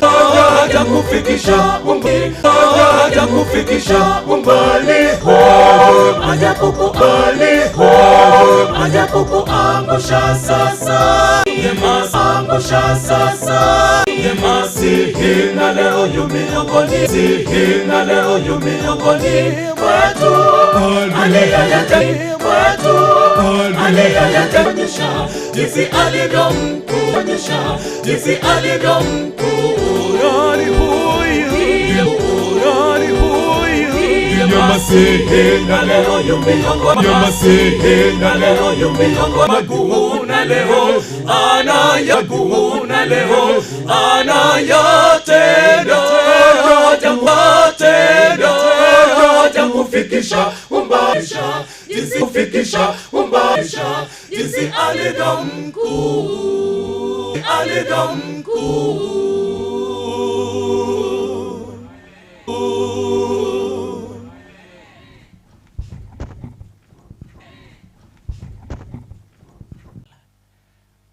hajakufikisha umbali, hajakufikisha umbali, hajakukubali, hajakukuangusha sasa. Ndiye angusha sasa. Ndiye Masihi na leo yu miongoni, Masihi na leo yu miongoni mwetu, aliyoyatenda mwetu, aliyoyatenda jinsi alivyo mkuu, onyesha jinsi alivyo mkuu. Nani huyu? Nani huyu? Ndiye Masihi na leo yu miongoni, Masihi na leo yu miongoni, makuu na na leo anayakuna leo anayatenda atenda atakufikisha umbasha jinsi kufikisha umbasha jinsi alivyo mkuu alivyo mkuu.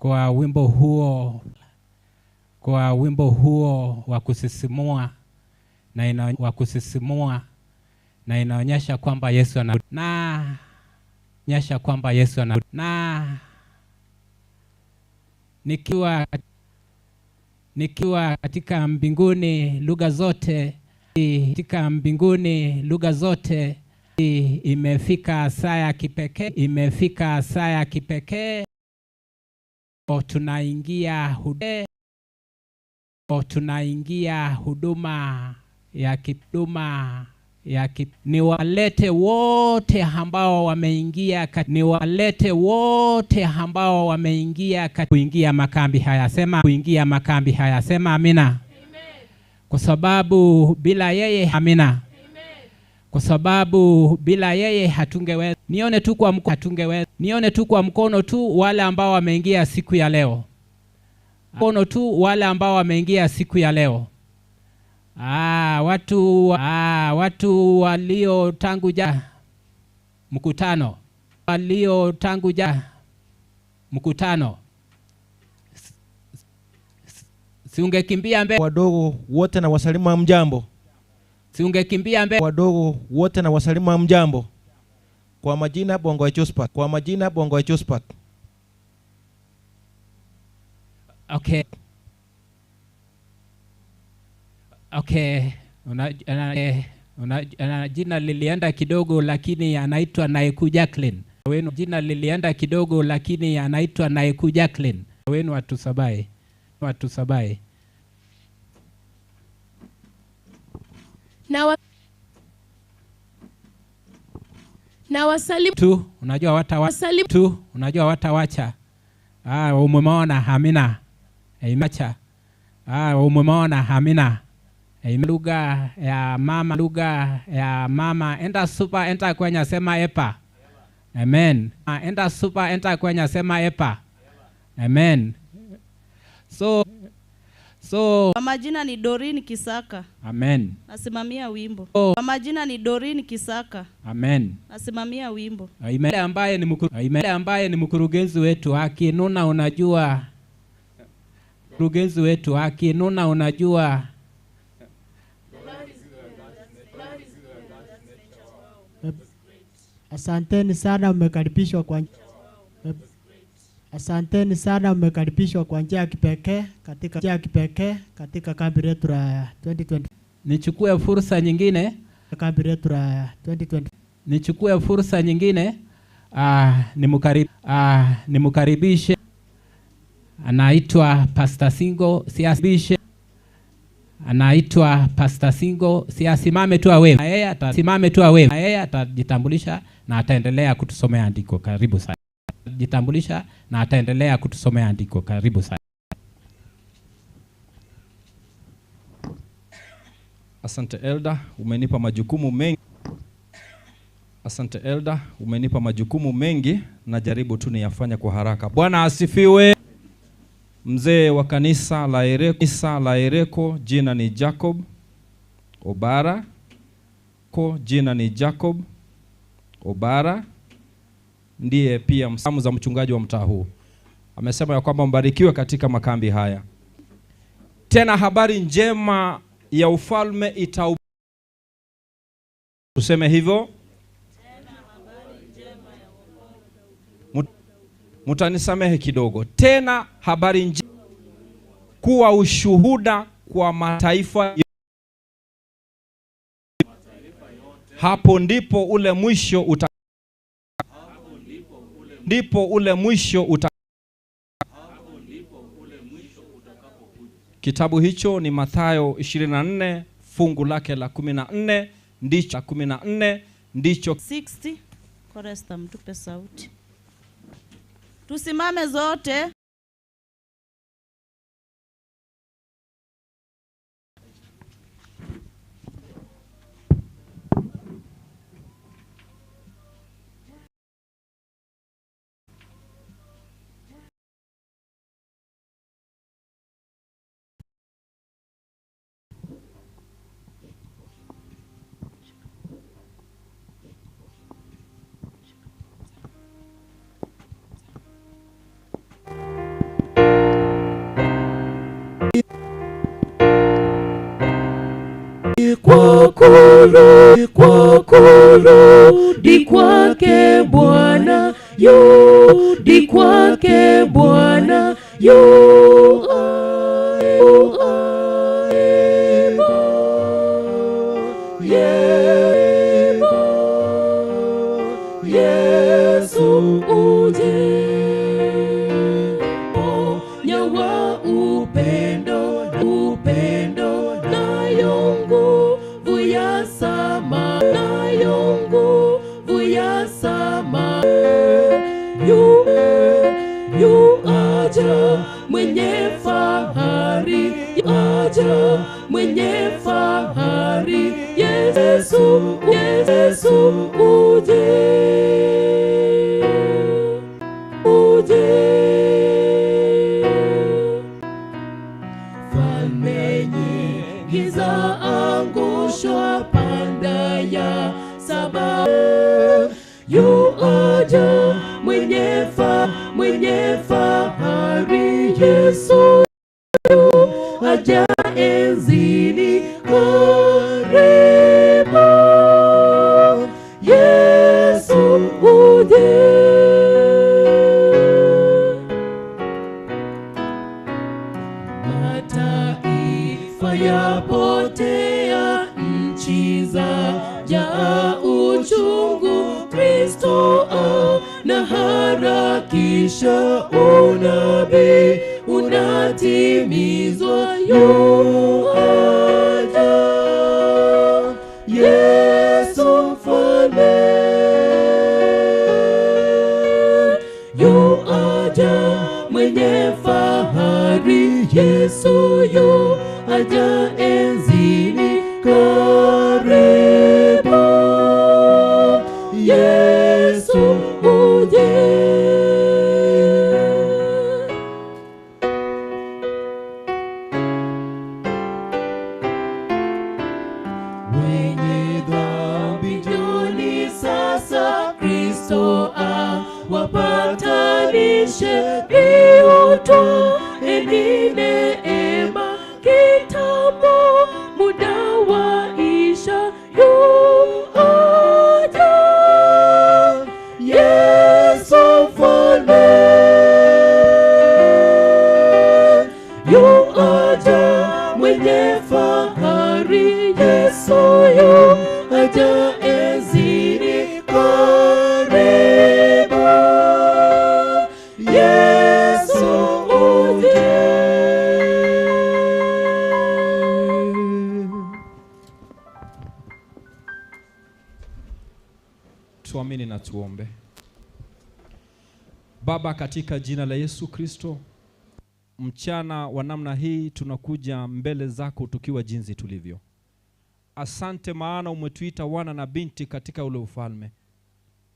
Kwa wimbo huo wa kusisimua na wa kusisimua na inaonyesha kwamba Yesu ana na nyesha kwamba Yesu ana na nikiwa katika mbinguni lugha zote katika mbinguni lugha zote imefika saa ya kipekee imefika saa ya kipekee tunaingia huduma ya kiduma ya niwalete wote ambao wameingia niwalete wote ambao wameingia kuingia makambi haya sema kuingia makambi haya sema amina. Amen. Kwa sababu bila yeye amina. Amen. Kwa sababu bila yeye hatungeweza. Nione tu kwa mkono hatungeweza. Nione tu kwa mkono tu wale ambao wameingia siku ya leo. Mkono tu wale ambao wameingia siku ya leo. Watu walio tangu ja mkutano. Walio tangu ja mkutano. Siungekimbia mbele. Wadogo wote na wasalimu mjambo. Siungekimbia mbele. Wadogo wote na wasalimu mjambo. Kwa majina Bongo Josephat. Kwa majina Bongo Josephat. Okay. Okay, jina lilienda kidogo lakini anaitwa Naiku Jacqueline. Wenu jina lilienda kidogo lakini anaitwa Naiku Jacqueline. Wenu watu sabai. Watu sabai. Na wasalimu tu, unajua watawacha. Tu, unajua watawacha. Umeona amina. Imeacha. Umeona amina. Lugha ya mama, lugha ya mama. Enda super, enda kwenye sema epa. Amen. Enda super, enda kwenye sema epa. Amen. So Kwa majina ni Doreen Kisaka. Amen. Nasimamia wimbo. Kwa majina ni Doreen Kisaka. Amen. Nasimamia wimbo. Amen. Ambaye ni mkurugenzi wetu akinuna unajua. Mkurugenzi wetu akinuna unajua. Asanteni sana mmekaribishwa kwa Asanteni sana mmekaribishwa kwa njia ya kipekee katika njia ya kipekee katika kambi letu la 2020. Nichukue fursa nyingine kambi letu la 2020. Nichukue fursa nyingine nimkaribishe. Anaitwa Pastor Singo siasibishe. Anaitwa Pastor Singo siasimame tu awe. Yeye atasimame tu awe. Yeye atajitambulisha na ataendelea kutusomea andiko. Karibu sana. Jitambulisha na ataendelea kutusomea andiko. Karibu sana. Asante Elder, umenipa majukumu mengi. Asante Elder, umenipa majukumu mengi na jaribu tu niyafanye kwa haraka. Bwana asifiwe. Mzee wa kanisa la Ereko, kanisa la Ereko, jina ni Jacob Obara. Ko jina ni Jacob Obara. Ndiye pia msamu za mchungaji wa mtaa huu. Amesema ya kwamba mbarikiwe katika makambi haya. Tena habari njema ya ufalme ita tuseme hivyo. Mutanisamehe kidogo. Tena habari njema kuwa ushuhuda kwa mataifa. Hapo ndipo ule mwisho uta ndipo ule mwisho uta. Kitabu hicho ni Mathayo 24 fungu lake la 14 ndicho 14 ndicho 60. Koresta mtupe sauti. Tusimame zote. Kwa kurudi kwake Bwana, yudi kwake Bwana, yu Yesu uje, nyawa upendo, upendo nayo nguvu ya sama, nayo nguvu ya sama, yu aja mwenye fahari, aja mwenye fahari, Yesu, Yesu uje, uje. Falme nyingi za angushwa, panda ya saba, yu aja mwenye fahari, Yesu yu aja enzini, karibu Yesu uje. Mataifa yapotea, nchi za jaa uchungu, Kristo anaharakisha, unabii unatimizwa, yu aja Yesu mfalme, yu aja mwenye fahari, Yesu yu aja enzini, karibu Yesu uje. Wenye dhambi njooni sasa, Kristo awapatanishe, iutwaeni neema, kitambo muda waisha, yu aja Yesu mfalme, yu aja mwenye fahari, Yesu yu aja enzini, karibu Yesu uje. Tuamini na tuombe. Baba, katika jina la Yesu Kristo, mchana wa namna hii tunakuja mbele zako tukiwa jinsi tulivyo. Asante maana umetuita wana na binti katika ule ufalme.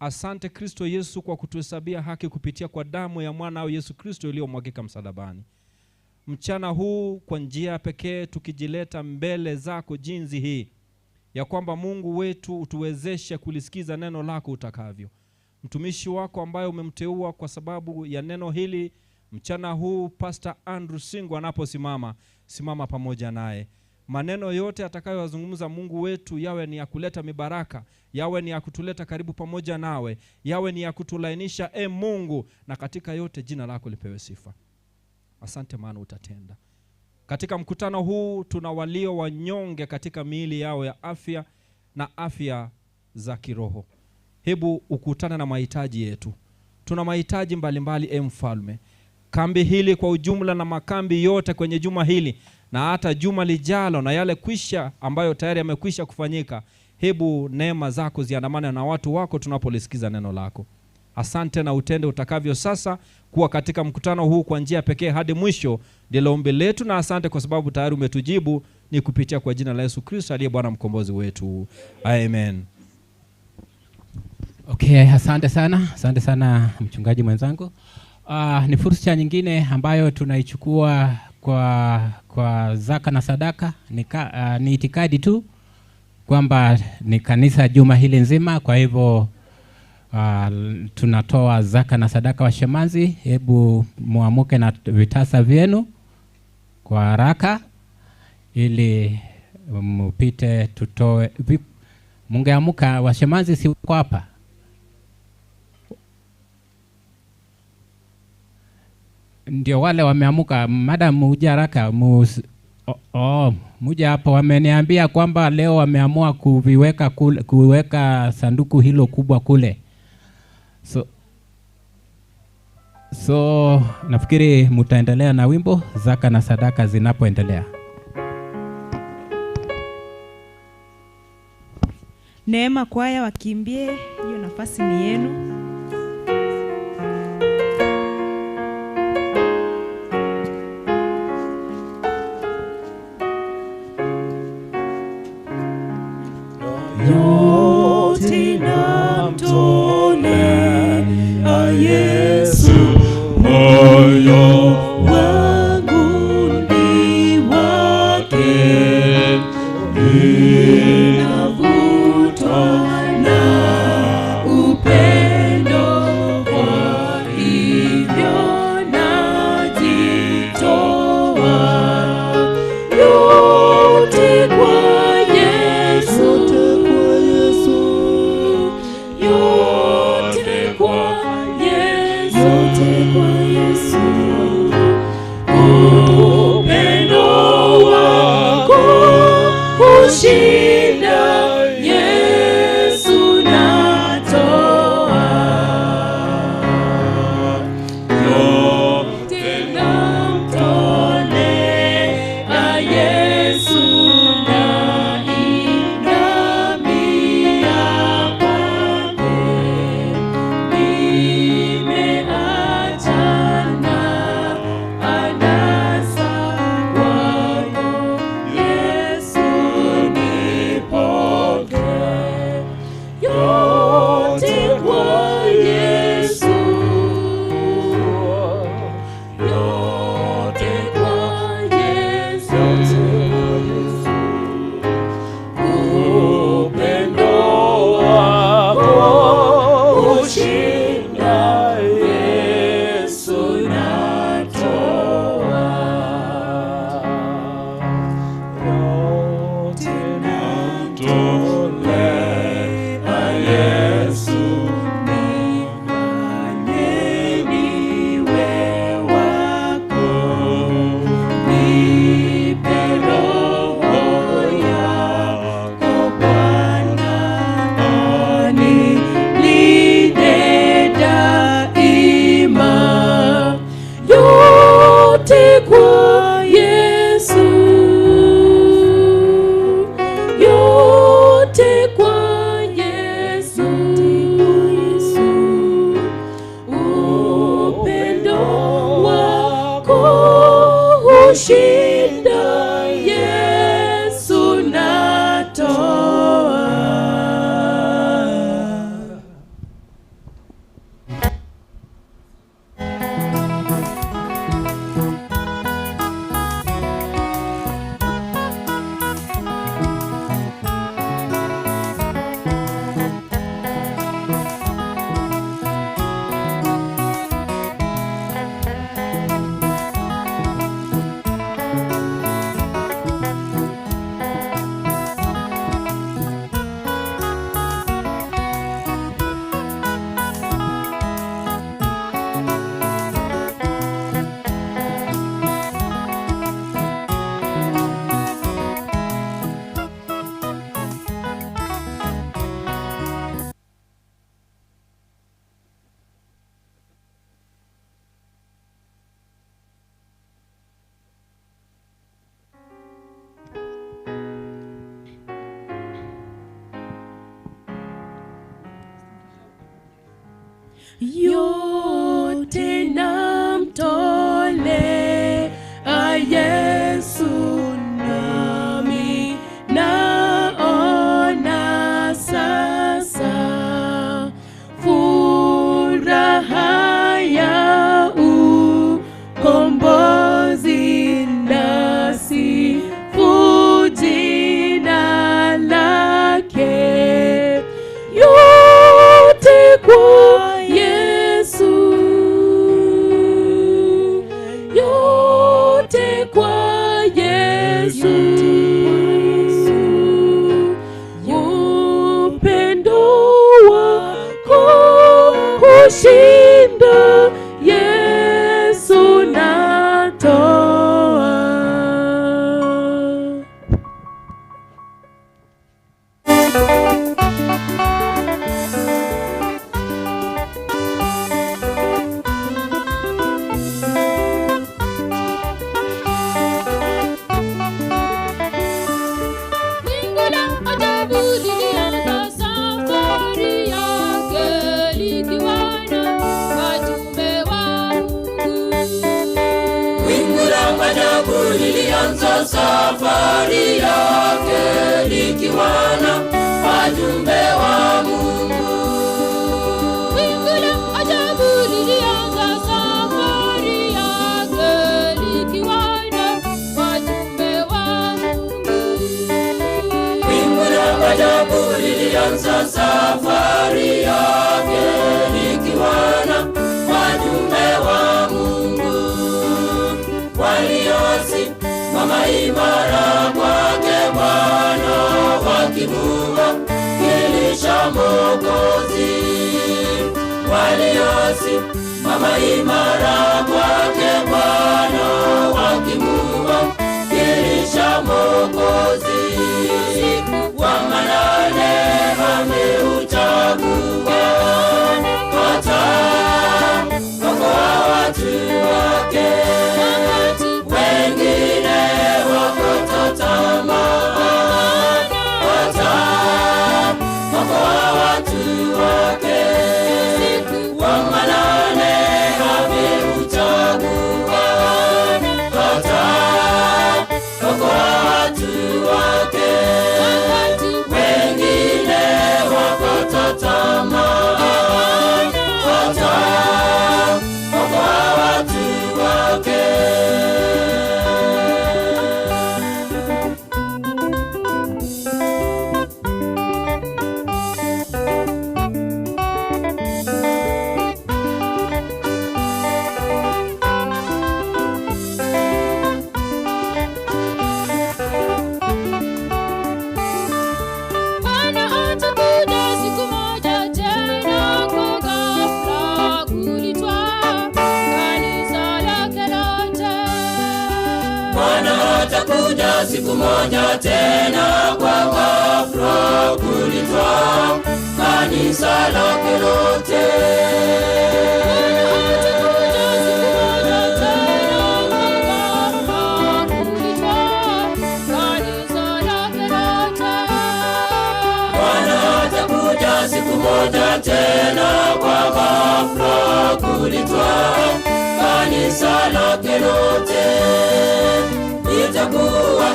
Asante Kristo Yesu kwa kutuhesabia haki kupitia kwa damu ya mwanao Yesu Kristo iliyomwagika msalabani. Mchana huu kwa njia pekee tukijileta mbele zako jinsi hii, ya kwamba Mungu wetu utuwezeshe kulisikiza neno lako utakavyo. Mtumishi wako ambaye umemteua kwa sababu ya neno hili mchana huu, Pastor Andrew Singo anaposimama, simama pamoja naye. Maneno yote atakayozungumza Mungu wetu yawe ni ya kuleta mibaraka, yawe ni ya kutuleta karibu pamoja nawe, yawe ni ya kutulainisha, e Mungu, na katika yote jina lako lipewe sifa. Asante maana utatenda. Katika mkutano huu tuna walio wanyonge katika miili yao ya afya na afya za kiroho. Hebu ukutana na mahitaji yetu. Tuna mahitaji mbalimbali, e Mfalme. Kambi hili kwa ujumla na makambi yote kwenye juma hili na hata juma lijalo na yale kwisha ambayo tayari yamekwisha kufanyika, hebu neema zako ziandamane na watu wako tunapolisikiza neno lako. Asante na utende utakavyo sasa kuwa katika mkutano huu kwa njia pekee hadi mwisho. Ndilo ombi letu na asante kwa sababu tayari umetujibu, ni kupitia kwa jina la Yesu Kristo aliye Bwana mkombozi wetu. Amen. Okay, asante sana. Asante sana mchungaji mwenzangu. Ni fursa nyingine ambayo tunaichukua kwa zaka na sadaka. Ni itikadi tu kwamba ni kanisa juma hili nzima, kwa hivyo tunatoa zaka na sadaka. Wa shemanzi, hebu muamuke na vitasa vyenu kwa haraka ili mpite tutoe. Mungeamuka washemanzi, si wako hapa? Ndio wale wameamuka. Madam muje haraka, muje hapo. Wameniambia kwamba leo wameamua kuviweka kule, kuweka sanduku hilo kubwa kule. So nafikiri mtaendelea na wimbo zaka na sadaka zinapoendelea. Neema kwaya wakimbie, hiyo nafasi ni yenu. Yote namtolea Yesu, moyo wangu ni wake, ninavutwa na upendo, kwa hivyo najitoa yote kwa Yesu, yote kwa Yesu, yote kwa Yesu. Upendo wako hushinda, Yesu natoa yote, namtolea Yesu, nainamia kwake, nimeachana anasa kwako, Yesu nipokee, yote kwa Yesu, yote kwa Yesu, upendo wako hushinda, Yesu natoa yote, namtolea Yesu, nifanye niwe wako, nipe roho yako Bwana, anilinde daima, yote kwa Yesu, yote kwa Yesu, upendo wako hushinda, Yesu natoa. Yote namtolea Yesu, nami naona sasa furaha ya ukombozi, nasifu jina lake. Yote kwa Yesu, yote kwa Yesu, upendo wako kushinda, Yesu natoa. Wingu la ajabu lilianza safari yake likiwa na wajumbe wa Mungu. Wingu la ajabu lilianza safari yake likiwa na wajumbe wa Mungu. Wingu la ajabu lilianza safari yake likiwa na wajumbe wa Mungu. Wingu la ajabu lilianza safari yake likiwa na wajumbe wa Mungu. Waliosimama imara kwake Bwana, wakimuwakilisha Mwokozi. Waliosimama imara kwake Bwana, wakimuwakilisha Mwokozi. Usiku wa manane ameuchagua, hata okoa watu wake. Wengine wakata tamaa, hata okoa watu wake. Usiku wa manane ameuchagua, hata okoa watu wake. Wengine wakata tamaa, hata okoa watu wake. Bwana atakuja siku moja tena kwa ghafla kulitwaa kanisa lake lote. Bwana atakuja siku moja tena kwa ghafla kulitwaa kanisa lake lote. Bwana atakuja siku moja tena kwa ghafla kulitwaa kanisa lake lote. Bwana atakuja siku moja tena kwa ghafla kulitwaa kanisa lake lote. Itakuwa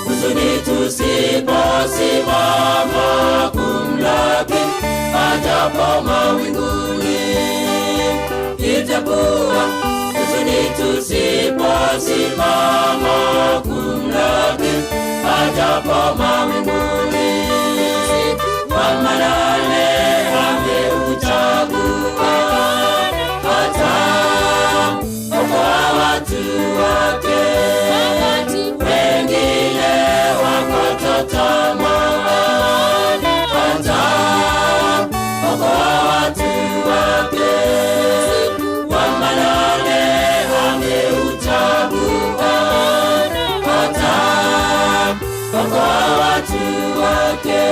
huzuni tusiposimama kumlaki ajapo mawinguni. Itakuwa huzuni tusiposimama kumlaki ajapo mawinguni. Usiku wa manane ameuchagua, hata okoa watu wake. Wengine wakata tamaa, hata okoa watu wake. Usiku wa manane ameuchagua, hata okoa watu wake.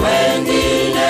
Wengine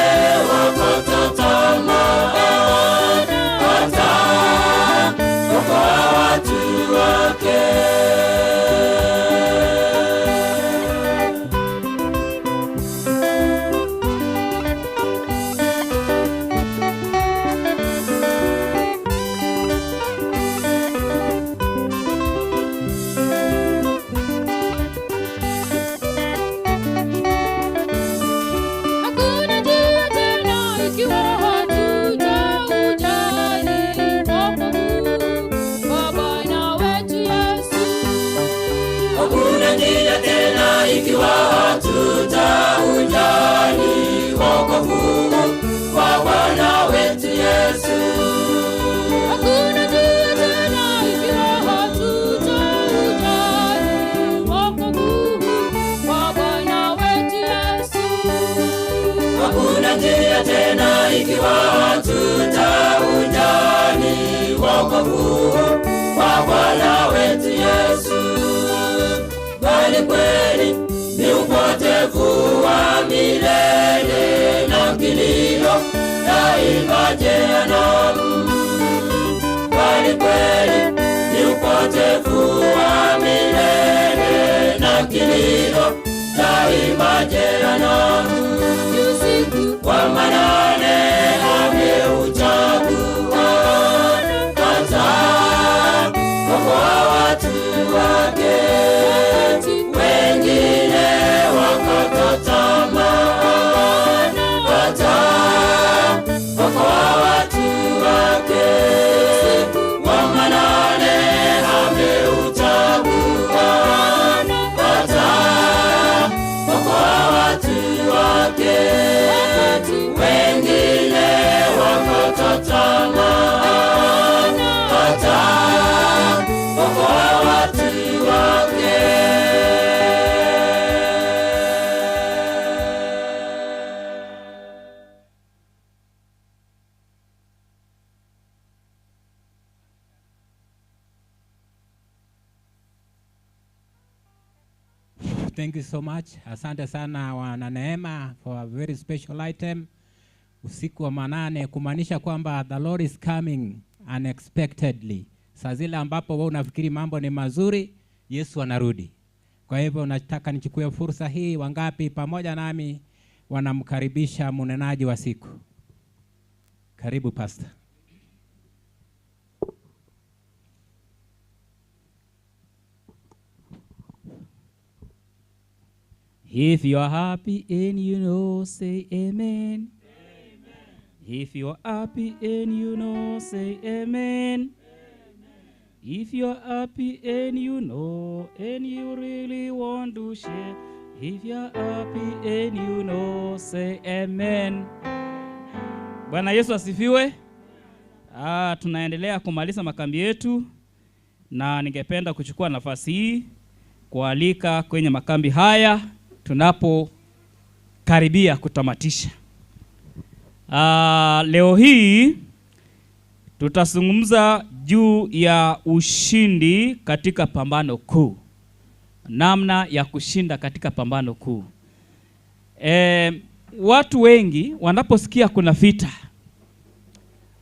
milele na kilio daima jehanamu. Bali kweli ni upotevu wa milele na kilio daima jehanamu. Usiku wa manane ameuchagua hata okoa watu wake, wengine wakata tamaa hata okoa watu wake. Usiku wa manane ameuchagua hata okoa watu wake, wengine wakata tamaa hata okoa watu wake. Thank you so much. Asante sana wana Neema for a very special item. Usiku wa manane, kumaanisha kwamba the Lord is coming unexpectedly. Saa zile ambapo wewe unafikiri mambo ni mazuri, Yesu anarudi. Kwa hivyo nataka nichukue fursa hii, wangapi pamoja nami wanamkaribisha mnenaji wa siku? Karibu Pastor. If you are happy and you know, say amen. Amen. If you are happy and you know, say amen. Amen. If you are happy and you know, and you really want to share. If you are happy and you know, say amen. Bwana Yesu asifiwe. Tunaendelea kumaliza makambi yetu, na ningependa kuchukua nafasi hii kualika kwenye makambi haya tunapokaribia kutamatisha. Leo hii tutazungumza juu ya ushindi katika pambano kuu. Namna ya kushinda katika pambano kuu. Watu wengi wanaposikia kuna vita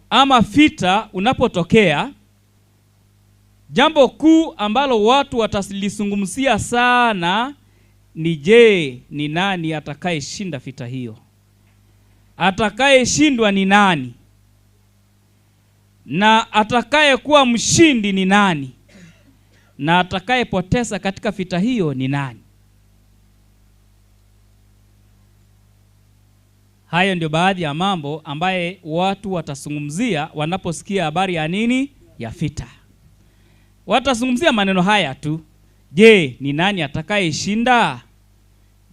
ama vita unapotokea, jambo kuu ambalo watu watalizungumzia sana ni je, ni nani atakayeshinda vita hiyo? Atakayeshindwa ni nani? Na atakayekuwa mshindi ni nani? Na atakayepoteza katika vita hiyo ni nani? Hayo ndio baadhi ya mambo ambaye watu watazungumzia wanaposikia habari ya nini? Ya vita. Watazungumzia maneno haya tu. Je, ni nani atakayeshinda?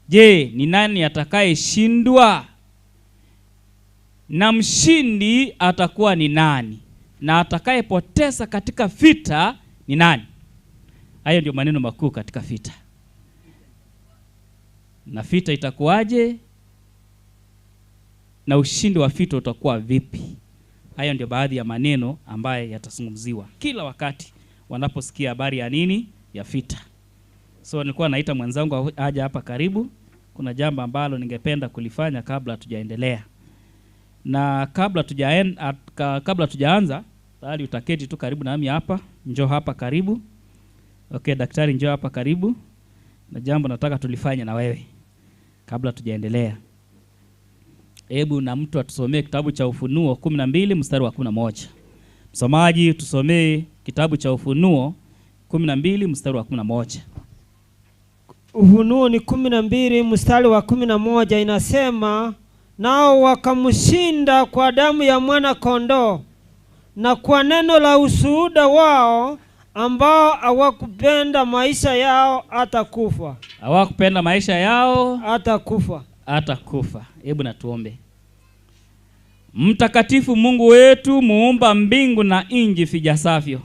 Je, ni nani atakayeshindwa? Na mshindi atakuwa ni nani? Na atakayepoteza katika vita ni nani? Hayo ndio maneno makuu katika vita. Na vita itakuwaje? Na ushindi wa vita utakuwa vipi? Hayo ndio baadhi ya maneno ambaye yatazungumziwa kila wakati wanaposikia habari ya nini? Ya vita. So nilikuwa naita mwenzangu aje hapa karibu. Kuna jambo ambalo ningependa kulifanya kabla tujaendelea. Na kabla tujaanza, tayari utaketi tu karibu nami hapa. Njoo hapa karibu. Okay, daktari njoo hapa karibu. Na jambo nataka tulifanye na wewe kabla tujaendelea. Hebu na mtu atusomee kitabu cha Ufunuo 12 mstari wa 11. Msomaji tusomee kitabu cha Ufunuo 12 mstari wa 11. Ufunuo ni 12 mstari wa 11 inasema, nao wakamshinda kwa damu ya mwana kondoo na kwa neno la ushuhuda wao, ambao hawakupenda maisha yao hata kufa. Hawakupenda maisha yao hata kufa. Hata kufa. Hebu na tuombe. Mtakatifu Mungu wetu, muumba mbingu na nchi vijasavyo,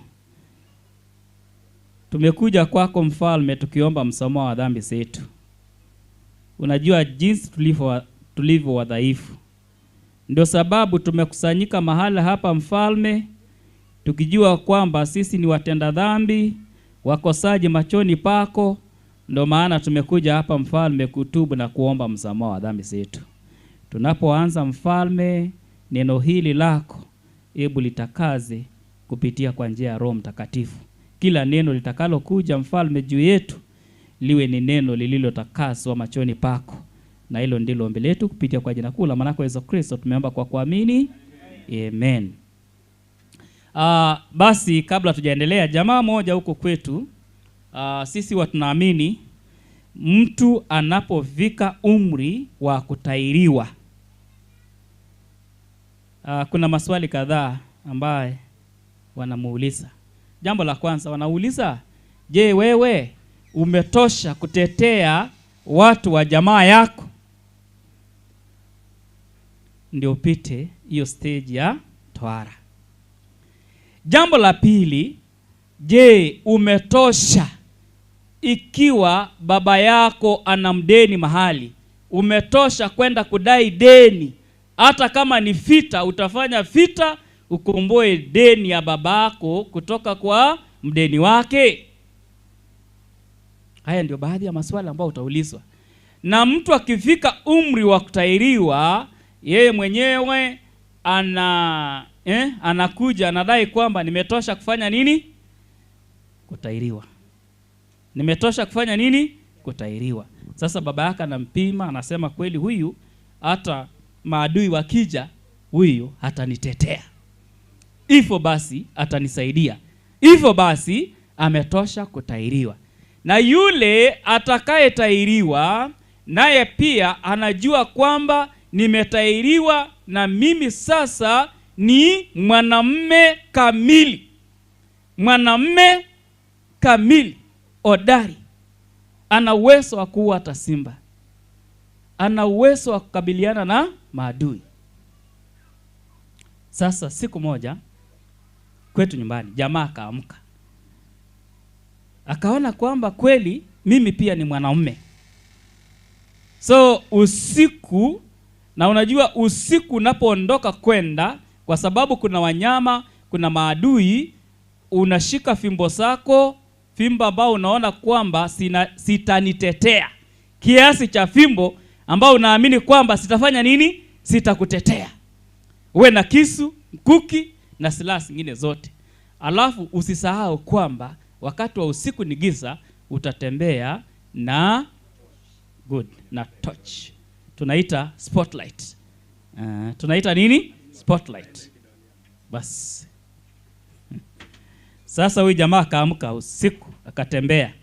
tumekuja kwako mfalme tukiomba msamaha wa dhambi zetu. Unajua jinsi tulivyo wadhaifu. Ndio sababu tumekusanyika mahala hapa mfalme, tukijua kwamba sisi ni watenda dhambi, wakosaji machoni pako, Ndio maana tumekuja hapa mfalme kutubu na kuomba msamaha wa dhambi zetu. Tunapoanza mfalme, neno hili lako hebu litakaze kupitia kwa njia ya Roho Mtakatifu. Kila neno litakalokuja mfalme juu yetu liwe ni neno lililotakaswa machoni pako. Na hilo ndilo ombi letu kupitia kwa jina kuu la mwanako Yesu Kristo tumeomba kwa kuamini. Amen. Basi kabla tujaendelea, jamaa moja huko kwetu, sisi watu tunaamini mtu anapofika umri wa kutahiriwa, kuna maswali kadhaa ambaye wanamuuliza. Jambo la kwanza wanauliza, je, wewe umetosha kutetea watu wa jamaa yako? Ndio upite hiyo stage ya tohara. Jambo la pili, je, umetosha ikiwa baba yako ana mdeni mahali? Umetosha kwenda kudai deni? Hata kama ni vita, utafanya vita ukomboe deni ya babako kutoka kwa mdeni wake? Haya ndio baadhi ya maswali ambayo utaulizwa. Na mtu akifika umri wa kutahiriwa, yeye mwenyewe anakuja anadai kwamba nimetosha kufanya nini? Kutahiriwa. Nimetosha kufanya nini? Kutahiriwa. Sasa baba yake anampima, anasema kweli huyu hata maadui wakija huyu hatanitetea. Hivyo basi atanisaidia. Hivyo basi ametosha kutahiriwa. Na yule atakayetahiriwa naye pia anajua kwamba nimetahiriwa na mimi sasa ni mwanamume kamili. Mwanamume kamili, hodari. Ana uwezo wa kuua hata simba. Ana uwezo wa kukabiliana na maadui. Sasa siku moja kwetu nyumbani jamaa akaamka. Akaona kwamba kweli mimi pia ni mwanamume. So usiku, na unajua usiku unapoondoka kwenda, kwa sababu kuna wanyama, kuna maadui, unashika fimbo zako, fimbo ambao unaona kwamba sitanitetea. Kiasi cha fimbo ambao unaamini kwamba sitafanya nini? Sitakutetea. Uwe na kisu, mkuki na silaha zingine zote. Alafu usisahau kwamba wakati wa usiku ni giza, utatembea na good, na torch. Tunaita spotlight. Tunaita nini? Spotlight. Bas. Sasa huyu jamaa akaamka usiku, akatembea.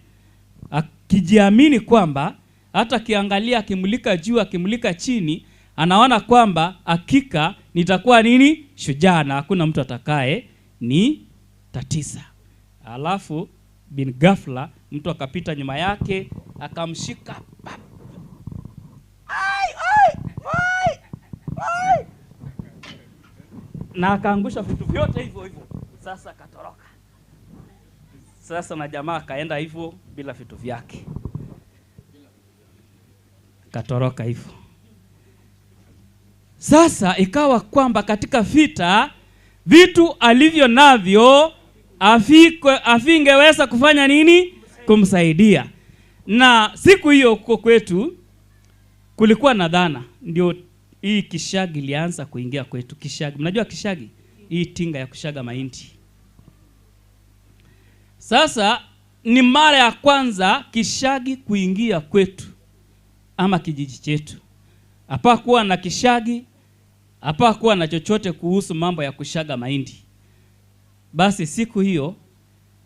Akijiamini kwamba hata akiangalia, akimulika juu, akimulika chini, anaona kwamba hakika nitakuwa nini? Shujaa, na hakuna mtu atakaye ni tatiza. Alafu bin ghafla mtu akapita nyuma yake akamshika. Ai, ai, ai, ai. Na akaangusha vitu vyote hivyo hivyo. Sasa akatoroka. Sasa na jamaa akaenda hivyo bila vitu vyake. Katoroka hivyo. Sasa ikawa kwamba katika vita vitu alivyo navyo afingeweza kufanya nini? Kumsaidia. Na siku hiyo huko kwetu kulikuwa na dhana, ndio hii kishagi ilianza kuingia kwetu. Kishagi, mnajua kishagi? Hii tinga ya kushaga mahindi. Sasa ni mara ya kwanza kishagi kuingia kwetu ama kijiji chetu. Hapakuwa na kishagi, hapakuwa na chochote kuhusu mambo ya kushaga mahindi. Basi siku hiyo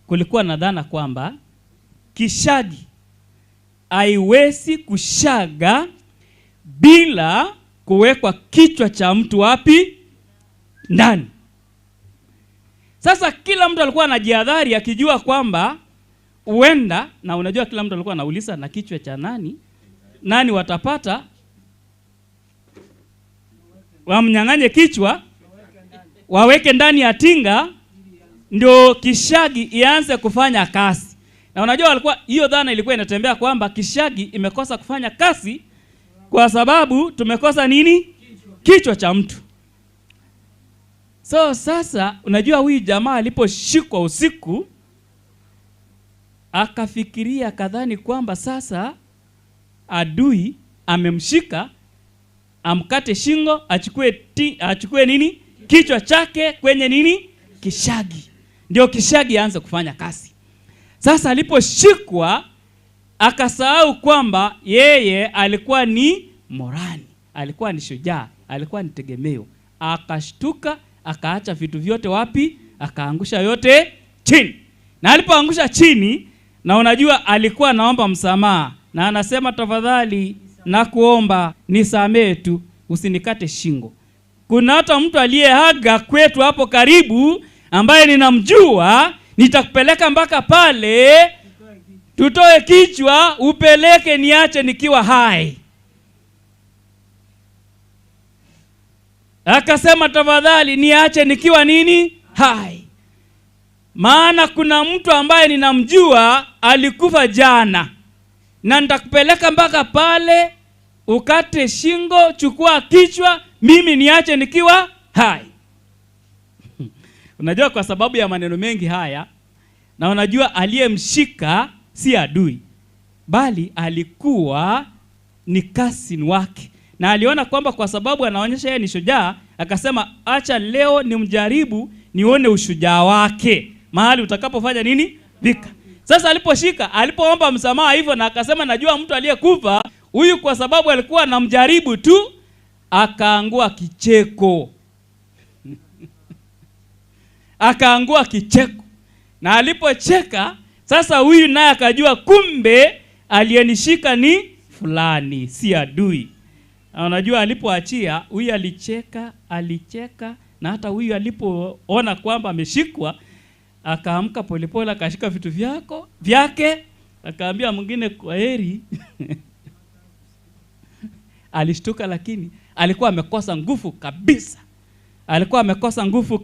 kulikuwa na dhana kwamba kishagi haiwezi kushaga bila kuwekwa kichwa cha mtu wapi? Ndani. Sasa kila mtu alikuwa anajihadhari akijua kwamba huenda, na unajua kila mtu alikuwa anauliza na kichwa cha nani? Nani watapata? Wamnyang'anye kichwa, waweke ndani ya tinga ndio kishagi ianze kufanya kazi. Na unajua walikuwa hiyo dhana ilikuwa inatembea kwamba kishagi imekosa kufanya kazi kwa sababu tumekosa nini? Kichwa cha mtu. So sasa unajua huyu jamaa aliposhikwa usiku Akafikiria, akadhani kwamba sasa adui amemshika, amkate shingo, achukue nini? Kichwa chake kwenye nini? Kishagi. Ndio kishagi aanze kufanya kazi. Sasa aliposhikwa akasahau kwamba yeye alikuwa ni morani, alikuwa ni shujaa, alikuwa ni tegemeo. Akashtuka, akaacha vitu vyote wapi? Akaangusha yote chini. Na alipoangusha chini, na unajua alikuwa anaomba msamaha na anasema, tafadhali nakuomba nisamee tu, usinikate shingo. Kuna hata mtu aliyeaga kwetu hapo karibu ambaye ninamjua, nitakupeleka mpaka pale tutoe kichwa upeleke, niache nikiwa hai. Akasema tafadhali niache nikiwa nini? Hai. Maana kuna mtu ambaye ninamjua alikufa jana, na nitakupeleka mpaka pale ukate shingo, chukua kichwa, mimi niache nikiwa hai. Unajua, kwa sababu ya maneno mengi haya, na unajua aliyemshika si adui, bali alikuwa ni cousin wake. Na aliona kwamba kwa sababu anaonyesha yeye ni shujaa, akasema acha leo nimjaribu nione ushujaa wake mahali utakapofanya nini? Vika. Sasa aliposhika, alipoomba msamaha hivyo na akasema najua mtu aliyekufa huyu, kwa sababu alikuwa anamjaribu tu, akaangua kicheko. Akaangua kicheko. Na alipocheka, sasa huyu naye akajua kumbe aliyenishika ni fulani, si adui. Na unajua alipoachia, huyu alicheka, alicheka, na hata huyu alipoona kwamba ameshikwa, akaamka polepole, akashika vitu vyake, akaambia mwingine kwaheri. Alishtuka, lakini alikuwa amekosa nguvu kabisa. Alikuwa amekosa nguvu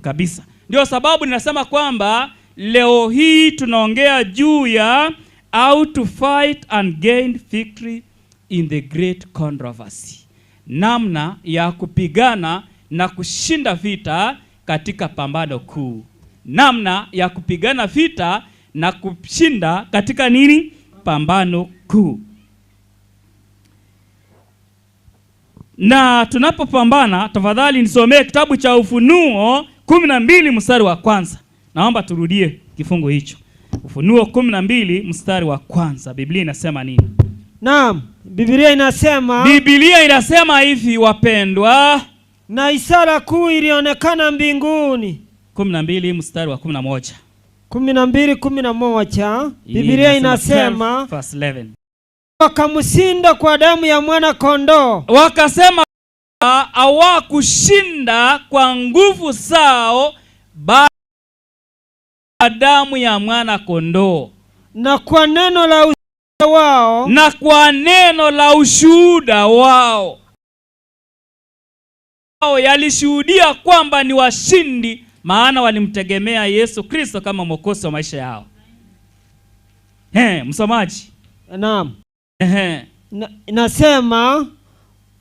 kabisa. Ndio sababu ninasema kwamba leo hii tunaongea juu ya how to fight and gain victory in the great controversy. Namna ya kupigana na kushinda vita katika pambano kuu. Namna ya kupigana vita na kushinda katika nini? Pambano kuu. Na tunapopambana, tafadhali nisomee kitabu cha Ufunuo 12 mstari wa kwanza. Naomba turudie kifungu hicho. Ufunuo 12 mstari wa kwanza. Biblia inasema nini? Naam, Biblia inasema. Biblia inasema hivi wapendwa, na ishara kuu ilionekana mbinguni. 12 mstari wa 11. 12:11. Biblia inasema verse 11. Wakamshinda kwa damu ya mwana kondoo. Wakasema hawakushinda kwa nguvu zao, bali kwa damu ya mwana kondoo, na kwa neno la ushuhuda wao, na kwa neno la ushuhuda wao. Yalishuhudia kwamba ni washindi, maana walimtegemea Yesu Kristo kama mwokozi wa maisha yao. Msomaji. Naam. Nasema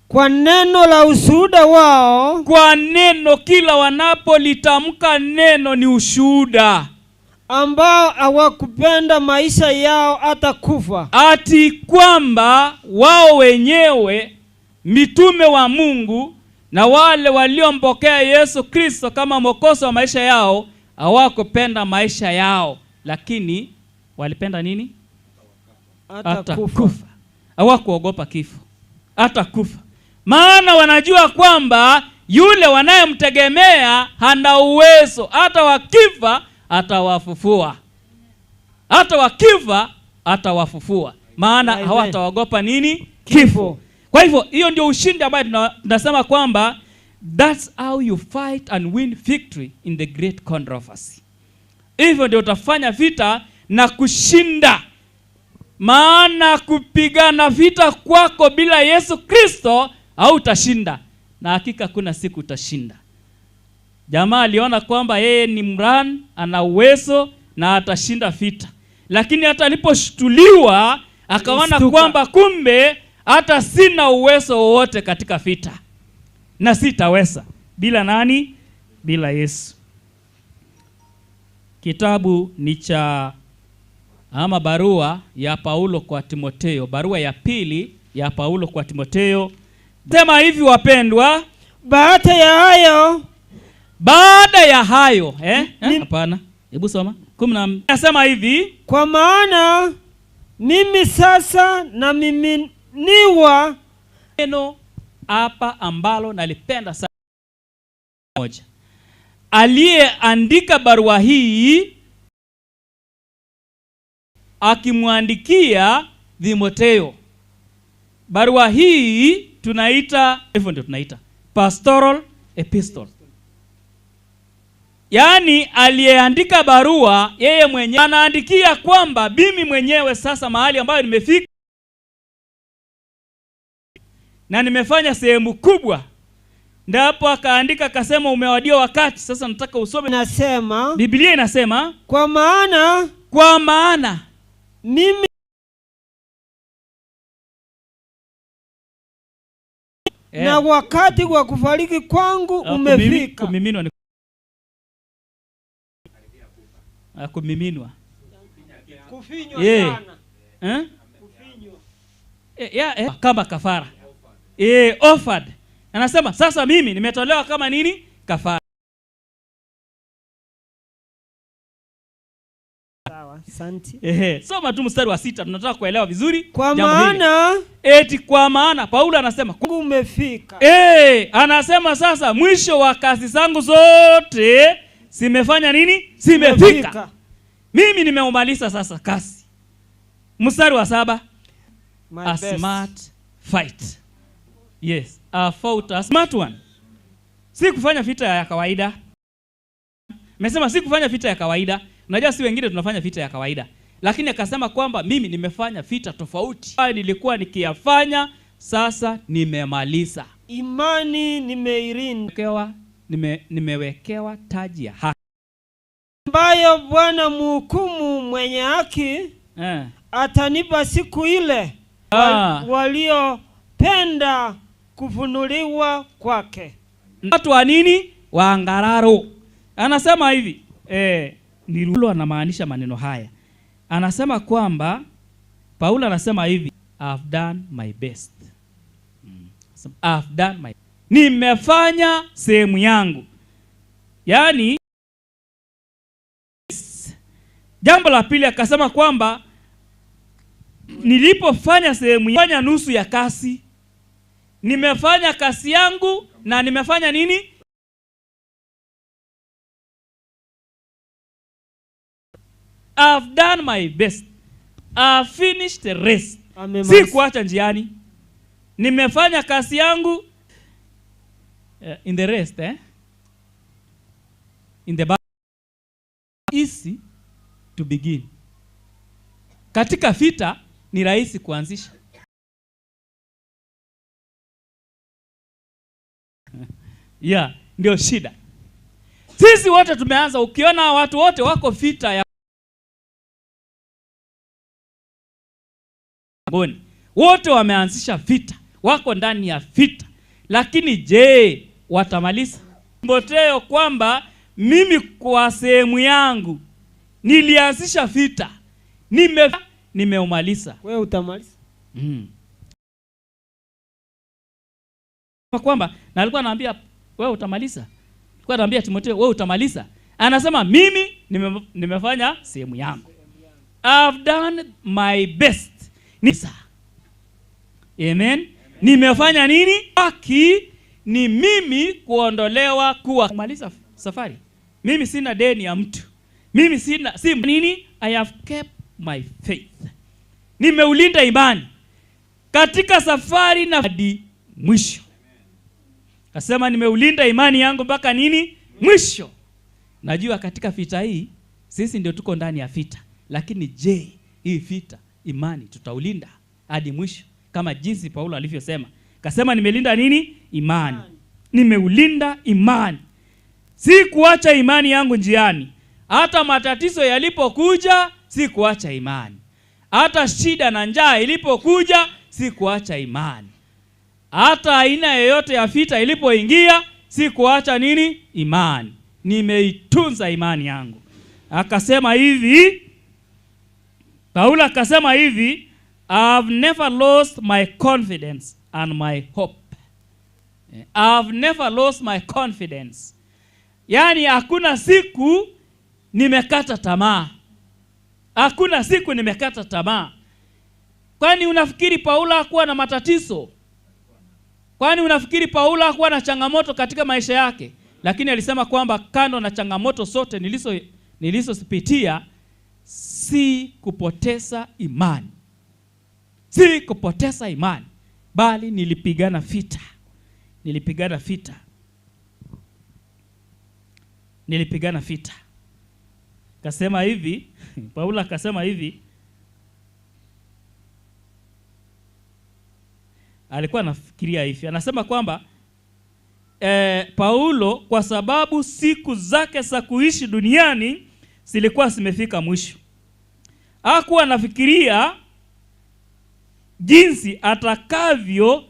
kwa neno la ushuhuda wao, kwa neno, kila wanapolitamka neno ni ushuhuda, ambao hawakupenda maisha yao hata kufa. Ati kwamba wao wenyewe mitume wa Mungu na wale waliompokea Yesu Kristo kama mwokozi wa maisha yao hawakupenda maisha yao, lakini walipenda nini? Hata kufa. Hawakuogopa kifo, hata kufa, maana wanajua kwamba yule wanayemtegemea hana uwezo, hata wakifa atawafufua, hata wakifa atawafufua, maana hawataogopa nini? Kifo. Kwa hivyo hiyo ndio ushindi ambayo tunasema kwamba that's how you fight and win victory in the great controversy. Hivyo ndio utafanya vita na kushinda. Maana kupigana vita kwako bila Yesu Kristo hautashinda, na hakika kuna siku utashinda. Jamaa aliona kwamba yeye ni mran, ana uwezo na atashinda vita, lakini hata aliposhtuliwa akaona kwamba kumbe hata sina uwezo wowote katika vita, na sitaweza bila nani? Bila Yesu. Kitabu ni cha Ama barua ya Paulo kwa Timoteo, barua ya pili ya Paulo kwa Timoteo. Sema hivi wapendwa, baada ya hayo hapana, hebu soma 10. Nasema hivi, kwa maana mimi sasa na miminiwa neno hapa ambalo nalipenda sana. Moja, aliyeandika barua hii akimwandikia Timoteo. Barua hii tunaita, hivyo ndio tunaita pastoral epistle. Yaani aliyeandika barua yeye mwenyewe anaandikia kwamba mimi mwenyewe sasa mahali ambayo nimefika na nimefanya sehemu kubwa. Ndipo akaandika akasema umewadia wakati sasa nataka usome. Nasema Biblia inasema kwa maana mimi na wakati wa kufariki kwangu umefika. Kumiminwa ni kumiminwa. Kufinywa sana. Eh? Kama kafara. Offered. Anasema sasa mimi nimetolewa kama nini? Kafara. Sawa, asante. Soma tu mstari wa 6, tunataka kuelewa vizuri. Kwa maana eti kwa maana Paulo anasema umefika. Anasema sasa mwisho wa kazi zangu zote simefanya nini? Simefika. Mimi nimeumaliza sasa kazi. Mstari wa 7. A smart fight. Yes, I fought a smart one. Si kufanya vita ya kawaida. Amesema si kufanya vita ya kawaida. Unajua si wengine tunafanya vita ya kawaida. Lakini akasema kwamba mimi nimefanya vita tofauti. Nilikuwa nikiyafanya, sasa nimemaliza. Imani nimeilinda. Nimewekewa taji ya haki ambayo Bwana mhukumu mwenye haki atanipa siku ile waliopenda kufunuliwa kwake. Watu wa nini? Waangararo. Anasema hivi, ni Paulo anamaanisha maneno haya. Anasema kwamba Paulo anasema hivi, I've done my best. I've done my, nimefanya sehemu yangu. Yaani jambo la pili akasema kwamba nilipofanya sehemu, fanya nusu ya kasi. Nimefanya kasi yangu na nimefanya nini? I've done my best. I've finished the race. Si kuacha njiani. Nimefanya kasi yangu in the rest, in the battle easy to begin. Katika vita ni rahisi kuanzisha. Yeah, ndio shida. Sisi wote tumeanza, ukiona watu wote wako vita ya mboni. Wote wameanzisha vita, wako ndani ya vita. Lakini je, watamaliza? Timoteo kwamba mimi kwa sehemu yangu nilianzisha vita. Nimeumaliza. Wewe utamaliza? Kwamba na alikuwa anaambia wewe utamaliza. Alikuwa anaambia Timoteo wewe utamaliza. Anasema mimi nimefanya sehemu yangu. I've done my best. Amen. Nimefanya nini? Haki ni mimi kuondolewa kuwa kumaliza safari. Mimi sina deni ya mtu. Mimi sina si nini? I have kept my faith. Nimeulinda imani katika safari na hadi mwisho. Akasema nimeulinda imani yangu mpaka nini? Mwisho. Najua katika vita hii sisi ndio tuko ndani ya vita. Lakini je, hii vita imani tutaulinda hadi mwisho kama jinsi Paulo alivyosema? Akasema nimelinda nini? Imani. Nimeulinda imani. Si kuacha imani yangu njiani. Hata matatizo yalipokuja si kuacha imani. Hata shida na njaa ilipokuja si kuacha imani. Hata aina yoyote ya vita ilipoingia si kuacha nini? Imani. Nimeitunza imani yangu. Akasema hivi, Paulo akasema hivi, I've never lost my confidence and my hope. I've never lost my confidence. Yaani hakuna siku nimekata tamaa. Hakuna siku nimekata tamaa. Kwani unafikiri Paulo hakuwa na matatizo? Kwani unafikiri Paulo hakuwa na changamoto katika maisha yake? Lakini alisema kwamba kando na changamoto zote nilizozipitia, si kupoteza imani. Si kupoteza imani, bali nilipigana vita. Nilipigana vita. Nilipigana vita. Kasema hivi, Paulo akasema hivi, alikuwa anafikiria hivi. Anasema kwamba Paulo kwa sababu siku zake za kuishi duniani zilikuwa zimefika mwisho, hakuwa anafikiria jinsi atakavyo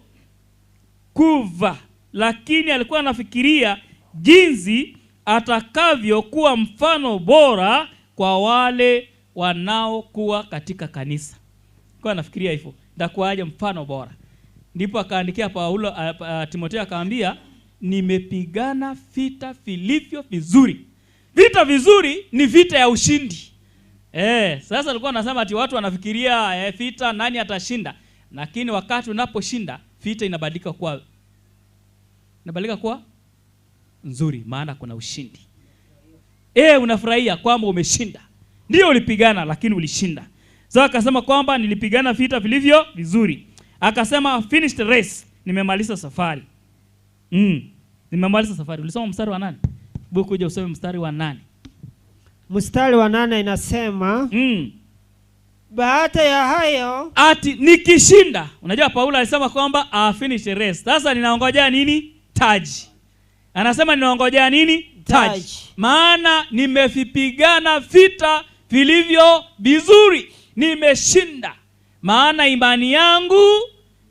kuva, lakini alikuwa anafikiria jinsi atakavyo kuwa mfano bora kwa wale wanaokuwa katika kanisa. Alikuwa anafikiria hivyo, ndakuwaje mfano bora. Ndipo akaandikia Paulo, Timotheo akaambia, nimepigana vita vilivyo vizuri. Vita vizuri ni vita ya ushindi. Sasa alikuwa anasema ati watu wanafikiria vita nani atashinda, lakini wakati unaposhinda vita inabadilika kuwa nzuri, maana kuna ushindi. Unafurahia kwamba umeshinda. Ndio ulipigana lakini ulishinda. So akasema kwamba nilipigana vita vilivyo vizuri. Akasema finish the race, nimemaliza safari. Nimemaliza safari. Ulisoma mstari wa 8? Hebu kuja usome mstari wa 8. Mstari wa 8 inasema, baada ya hayo ati nikishinda. Unajua Paulo alisema kwamba I finish the race. Sasa ninaongojea nini? Taji. Anasema ninaongojea nini? Taji. Maana nimevipigana vita vilivyo vizuri, nimeshinda. Maana imani yangu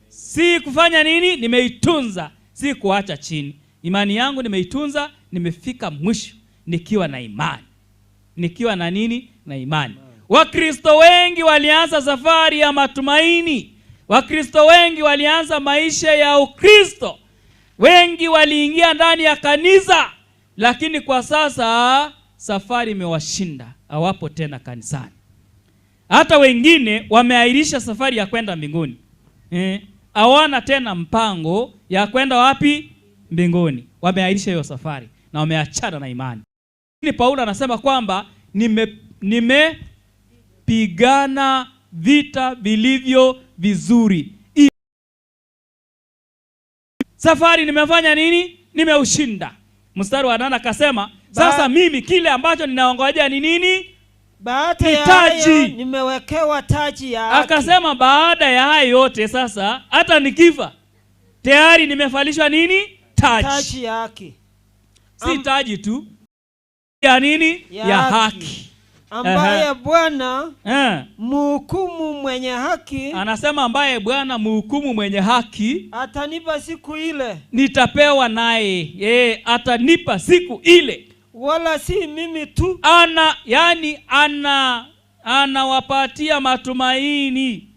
si kufanya nini? Nimeitunza, si kuacha chini. Imani yangu nimeitunza, nimefika mwisho nikiwa na imani. Nikiwa na nini? Na imani. Wakristo wengi walianza safari ya matumaini. Wakristo wengi walianza maisha ya Ukristo. Wengi waliingia ndani ya kanisa, lakini kwa sasa safari imewashinda, hawapo tena kanisani. Hata wengine wameahirisha safari ya kwenda mbinguni. Hawana tena mpango ya kwenda wapi? Mbinguni. Wameahirisha hiyo safari na wameachana na imani. Lakini Paulo anasema kwamba nimepigana vita vilivyo vizuri. Safari nimefanya nini? Nimeushinda. Mstari wa 8 akasema, sasa mimi kile ambacho ninaongojea ni nini? Baada ya hayo nimewekewa taji ya haki. Akasema baada ya hayo yote sasa hata nikifa tayari nimevalishwa nini? Taji. Taji ya haki. Si taji tu, ya nini? Ya haki. Ambaye Bwana mhukumu mwenye haki. Anasema ambaye Bwana mhukumu mwenye haki atanipa siku ile. Nitapewa naye. Atanipa siku ile. Wala si mimi tu. Anawapatia matumaini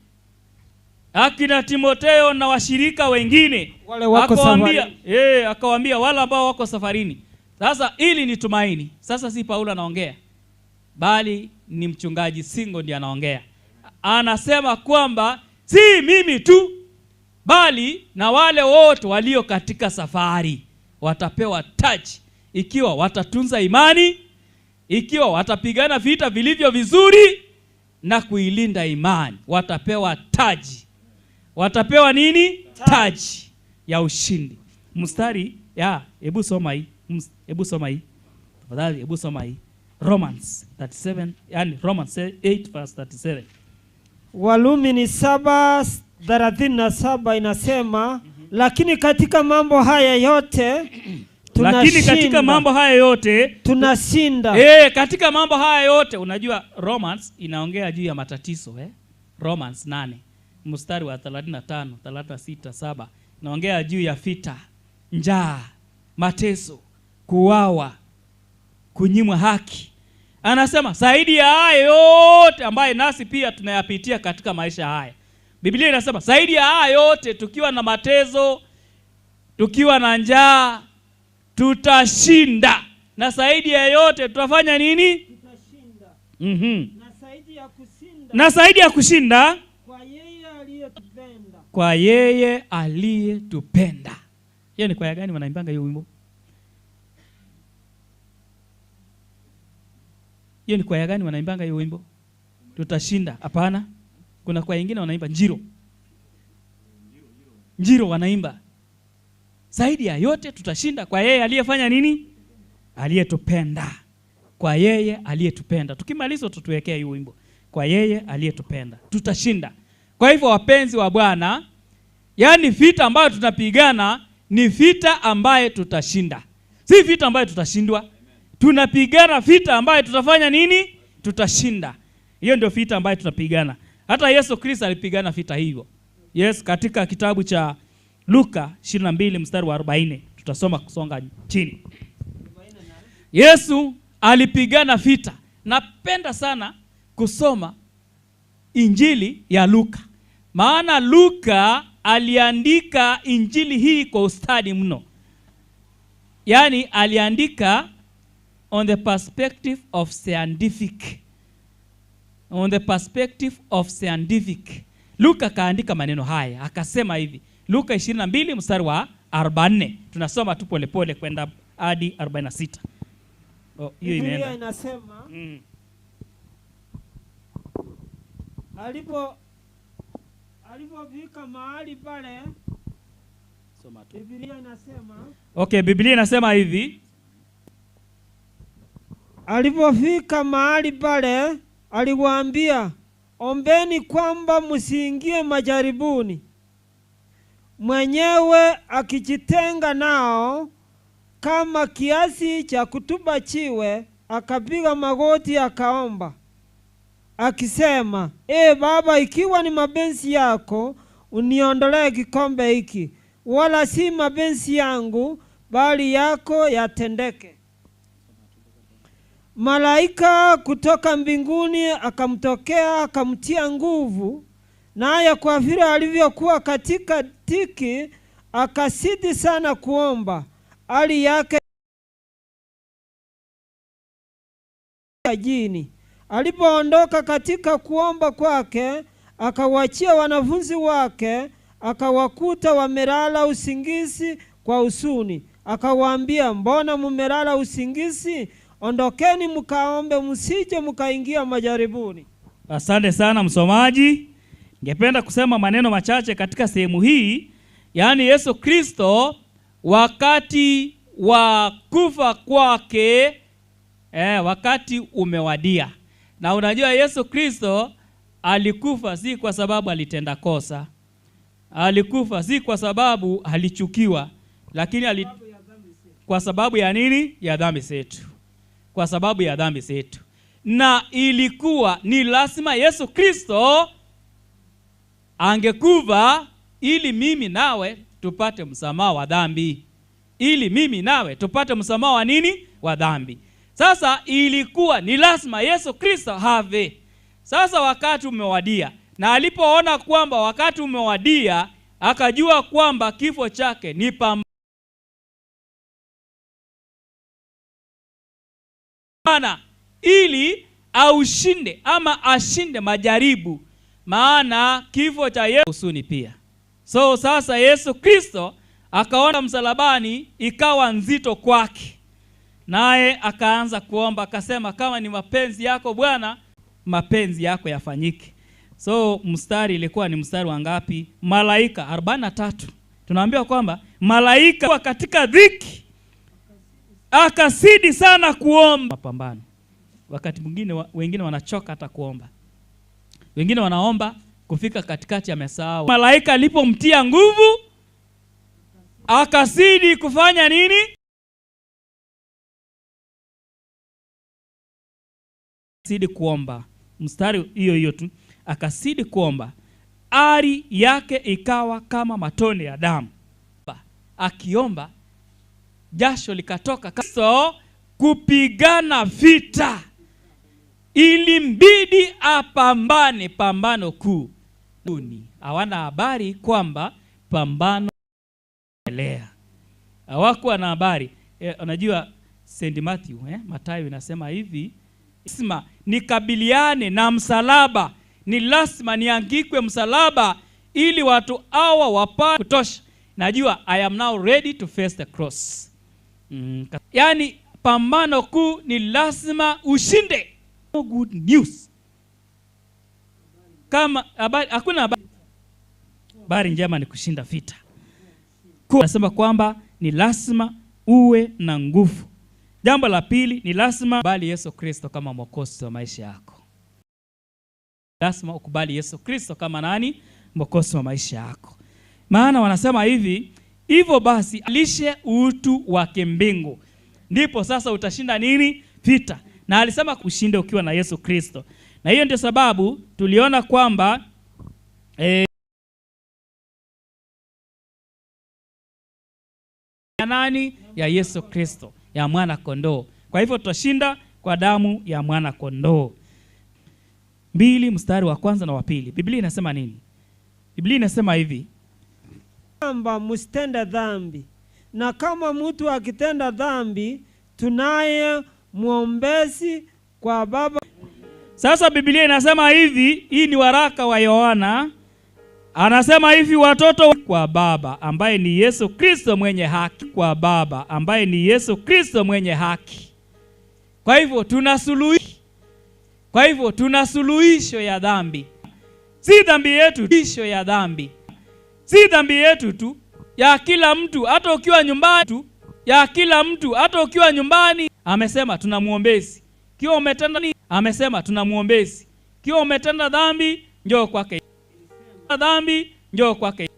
akina Timotheo na washirika wengine. Wale wako safarini. Akawaambia wale ambao wako safarini. Sasa ili ni tumaini. Sasa si Paulo anaongea, bali ni mchungaji Singo ndiye anaongea. Anasema kwamba si mimi tu, bali na wale wote walio katika safari watapewa taji ikiwa watatunza imani, ikiwa watapigana vita vilivyo vizuri na kuilinda imani, watapewa taji. Watapewa nini? Taji ya ushindi. Mstari ya, hebu soma hii. Hebu soma hii. Tafadhali hebu soma hii. Romans 37, yani Romans 8 verse 37. Walumi ni 7:37 inasema, lakini katika mambo haya yote tunashinda. Lakini katika mambo haya yote tunashinda. Katika mambo haya yote, unajua Romans inaongea juu ya matatizo, Romans 8 mstari wa 35, 36, 7 inaongea juu ya vita, njaa, mateso, kuuawa, kunyimwa haki. Anasema zaidi ya haya yote ambaye nasi pia tunayapitia katika maisha haya. Biblia inasema zaidi ya haya yote, tukiwa na mateso, tukiwa na njaa, tutashinda. Na zaidi ya yote tutafanya nini? Tutashinda. Na zaidi ya kushinda kwa yeye aliyetupenda. Kwa yeye aliyetupenda. Hiyo ni kwaya gani wanaimbanga hiyo wimbo? Hiyo ni kwaya gani wanaimbanga hiyo wimbo? Tutashinda. Hapana. Kuna kwaya nyingine wanaimba Njiro. Njiro wanaimba. Zaidi ya yote tutashinda kwa yeye aliyefanya nini? Aliyetupenda. Kwa yeye aliyetupenda. Tukimaliza tutuwekea hiyo wimbo. Kwa yeye aliyetupenda. Tutashinda. Kwa hivyo wapenzi wa Bwana, yani vita ambayo tunapigana ni vita ambaye tutashinda. Si vita ambayo tutashindwa. Tunapigana vita ambayo tutafanya nini? Tutashinda. Hiyo ndio vita ambayo tunapigana. Hata Yesu Kristo alipigana vita hiyo. Yes, katika kitabu cha Luka 22 mstari wa 40 tutasoma kusonga chini. Yesu alipigana vita. Napenda sana kusoma Injili ya Luka. Maana Luka aliandika injili hii kwa ustadi mno. Yaani aliandika on the perspective of scientific. On the perspective of scientific. Luka kaandika maneno haya, akasema hivi. Luka 22 mstari wa 44. Tunasoma tu polepole kwenda hadi 46. Oh, hiyo imeenda. Inasema alipofika mahali pale, soma tu. Biblia inasema. Okay, Biblia inasema hivi. Alipofika mahali pale aliwaambia, ombeni kwamba msiingie majaribuni. Mwenyewe akijitenga nao kama kiasi cha kutupa chiwe, akapiga magoti akaomba akisema, E Baba, ikiwa ni mapenzi yako uniondolee kikombe hiki, wala si mapenzi yangu bali yako yatendeke. Malaika kutoka mbinguni akamtokea akamtia nguvu, naye kwa vile alivyokuwa katika tiki akasidi sana kuomba, hali yake jini. Alipoondoka katika kuomba kwake, akawachia wanafunzi wake, akawakuta wamelala usingizi kwa huzuni. Akawaambia, mbona mumelala usingizi? Ondokeni mkaombe, msije mkaingia majaribuni. Asante sana msomaji. Ningependa kusema maneno machache katika sehemu hii. Yaani Yesu Kristo wakati wa kufa kwake, wakati umewadia. Na unajua Yesu Kristo alikufa si kwa sababu alitenda kosa. Alikufa si kwa sababu alichukiwa, lakini kwa sababu ya nini? Ya dhambi zetu. Kwa sababu ya dhambi zetu. Na ilikuwa ni lazima Yesu Kristo angekufa ili mimi nawe tupate msamaha wa dhambi. Ili mimi nawe tupate msamaha wa nini? Wa dhambi. Sasa ilikuwa ni lazima Yesu Kristo have. Sasa wakati umewadia. Na alipoona kwamba wakati umewadia, akajua kwamba kifo chake ni pambana ili aushinde ama ashinde majaribu. Maana kifo cha Yesu husuni pia. So sasa Yesu Kristo akaona msalabani ikawa nzito kwake. Naye akaanza kuomba akasema, kama ni mapenzi yako Bwana, mapenzi yako yafanyike. So mstari ilikuwa ni mstari wa ngapi? Malaika 43. Tunaambiwa kwamba malaika katika dhiki akasidi sana kuomba. Mapambano. Wakati mwingine wengine wanachoka hata kuomba. Wengine wanaomba kufika katikati ya mesahau. Malaika alipomtia nguvu akasidi kufanya nini? Akasidi kuomba. Mstari hiyo hiyo tu. Akasidi kuomba. Ari yake ikawa kama matone ya damu. Akiomba jasho likatoka. So kupigana vita. Ilimbidi apambane pambano kuu. Hawana habari kwamba pambano endelea. Hawakuwa na habari. Unajua St. Matthew, Mathayo inasema hivi, lazima nikabiliane na msalaba, ni lazima niangikwe msalaba ili watu hawa wapate kutosha. Najua I am now ready to face the cross. Yaani pambano kuu ni lazima ushinde. No good news. Kama habari, hakuna habari njema ni kushinda vita. Nasema kwamba ni lazima uwe na nguvu. Jambo la pili ni lazima kubali Yesu Kristo kama Mwokozi wa maisha yako. Lazima ukubali Yesu Kristo kama nani? Mwokozi wa maisha yako. Maana wanasema hivi, hivyo basi lishe utu wa kimbingu. Ndipo sasa utashinda nini? Vita. Na alisema ushinde ukiwa na Yesu Kristo. Na hiyo ndio sababu tuliona kwamba ya nani? Ya Yesu Kristo, ya mwana kondoo. Kwa hivyo tutashinda kwa damu ya mwana kondoo. 2 mstari wa kwanza na wa pili. Biblia inasema nini? Biblia inasema hivi, kwamba msitende dhambi, na kama mtu akitenda dhambi tunaye muombezi kwa Baba. Sasa Biblia inasema hivi, hii ni waraka wa Yohana. Anasema hivi, watoto kwa Baba ambaye ni Yesu Kristo mwenye haki, kwa Baba ambaye ni Yesu Kristo mwenye haki. Kwa hivyo tuna suluhisho. Kwa hivyo tuna suluhisho ya dhambi. Si dhambi yetu, suluhisho ya dhambi. Si dhambi yetu tu, ya kila mtu, hata ukiwa nyumbani tu, ya kila mtu, hata ukiwa nyumbani. Amesema tuna muombezi. Kiwa umetenda nini? Amesema tuna muombezi. Kiwa umetenda dhambi, njoo kwake. Dhambi, njoo kwake.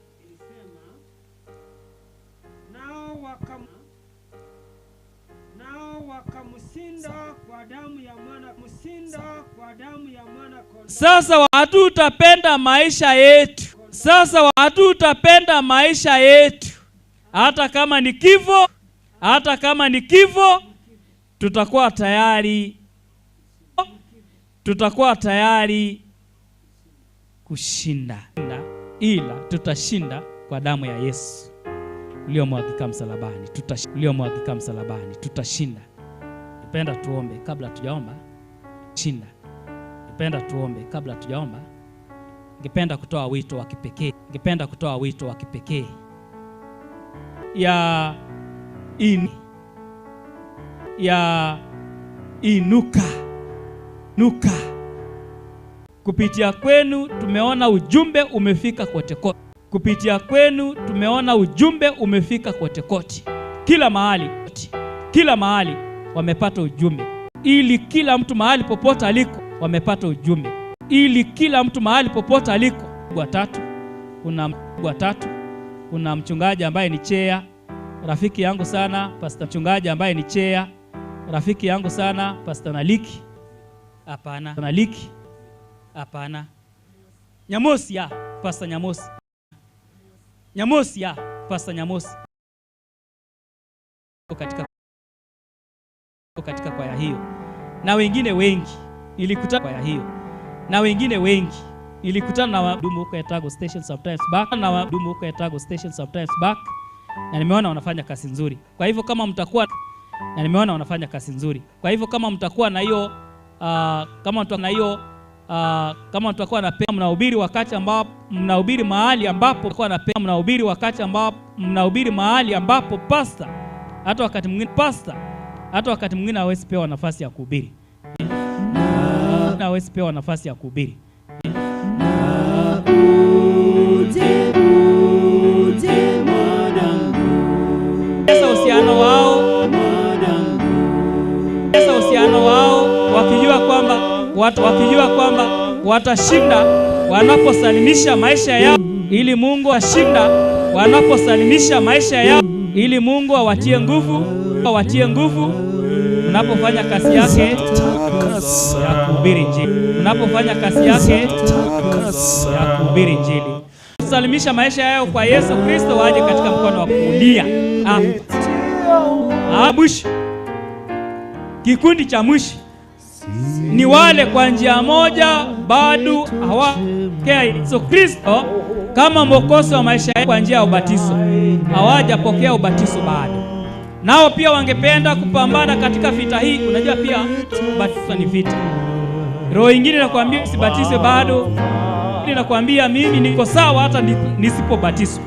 Nao wakamshinda kwa damu ya mwana, mshinda kwa damu ya mwana kondoo. Sasa hatutapenda maisha yetu. Sasa hatutapenda maisha yetu. Hata kama ni kifo, hata kama ni kifo, tutakuwa tayari. Tutakuwa tayari kushinda. Ila tutashinda kwa damu ya Yesu iliyomwagika msalabani. Iliyomwagika msalabani, tutashinda. Nipenda tuombe kabla tujaomba. Shinda. Nipenda tuombe kabla tujaomba. Ningependa kutoa wito wa kipekee. Ningependa kutoa wito wa kipekee. Ya ya inuka. Nuka. Kupitia kwenu tumeona ujumbe umefika kote kote. Kupitia kwenu tumeona ujumbe umefika kote kote. Kila mahali, kila mahali wamepata ujumbe. Ili kila mtu mahali popote aliko wamepata ujumbe. Ili kila mtu mahali popote aliko. Watatu, kuna watatu, kuna mchungaji ambaye ni chair, rafiki yangu sana, pastor mchungaji ambaye ni chair, rafiki yangu sana, Pastor Naliki. Hapana, Naliki. Hapana. Nyamosi ya, Pastor Nyamosi. Nyamosi ya, Pastor Nyamosi. Katika kwaya hiyo. Na wengine wengi nilikutana kwaya hiyo. Na wengine wengi nilikutana na wahudumu huko Etago Station sometimes back, na wahudumu huko Etago Station sometimes back, na nimeona wanafanya kazi nzuri. Kwa hivyo kama mtakuwa, na nimeona wanafanya kazi nzuri. Kwa hivyo kama mtakuwa na hiyo kama mtakuwa na hiyo kama mtakuwa na mnahubiri wakati ambapo mnahubiri mahali ambapo kwa na mnahubiri wakati ambapo mnahubiri mahali ambapo pastor hata wakati mwingine pastor hata wakati mwingine hawezi pewa nafasi ya kuhubiri. Na hawezi pewa nafasi ya kuhubiri. Sasa uhusiano wao, sasa uhusiano wao wakijua kwamba watu wakijua kwamba watashinda wanaposalimisha maisha yao ili Mungu ashinda wanaposalimisha maisha yao ili Mungu awatie nguvu, awatie nguvu mnapofanya kazi yake ya kuhubiri Injili. Mnapofanya kazi yake ya kuhubiri Injili. Salimisha maisha yao kwa Yesu Kristo, waje katika mkono wa kulia. Mwisho. Kikundi cha mwisho. Ni wale kwa njia moja bado hawapokea Yesu Kristo kama mwokozi wa maisha yao kwa njia ya ubatizo. Hawajapokea ubatizo bado. Nao pia wangependa kupambana katika vita hii. Unajua pia ubatizo ni vita. Roho ingine inakwambia usibatizwe bado. Inakwambia mimi niko sawa hata nisipobatizwa.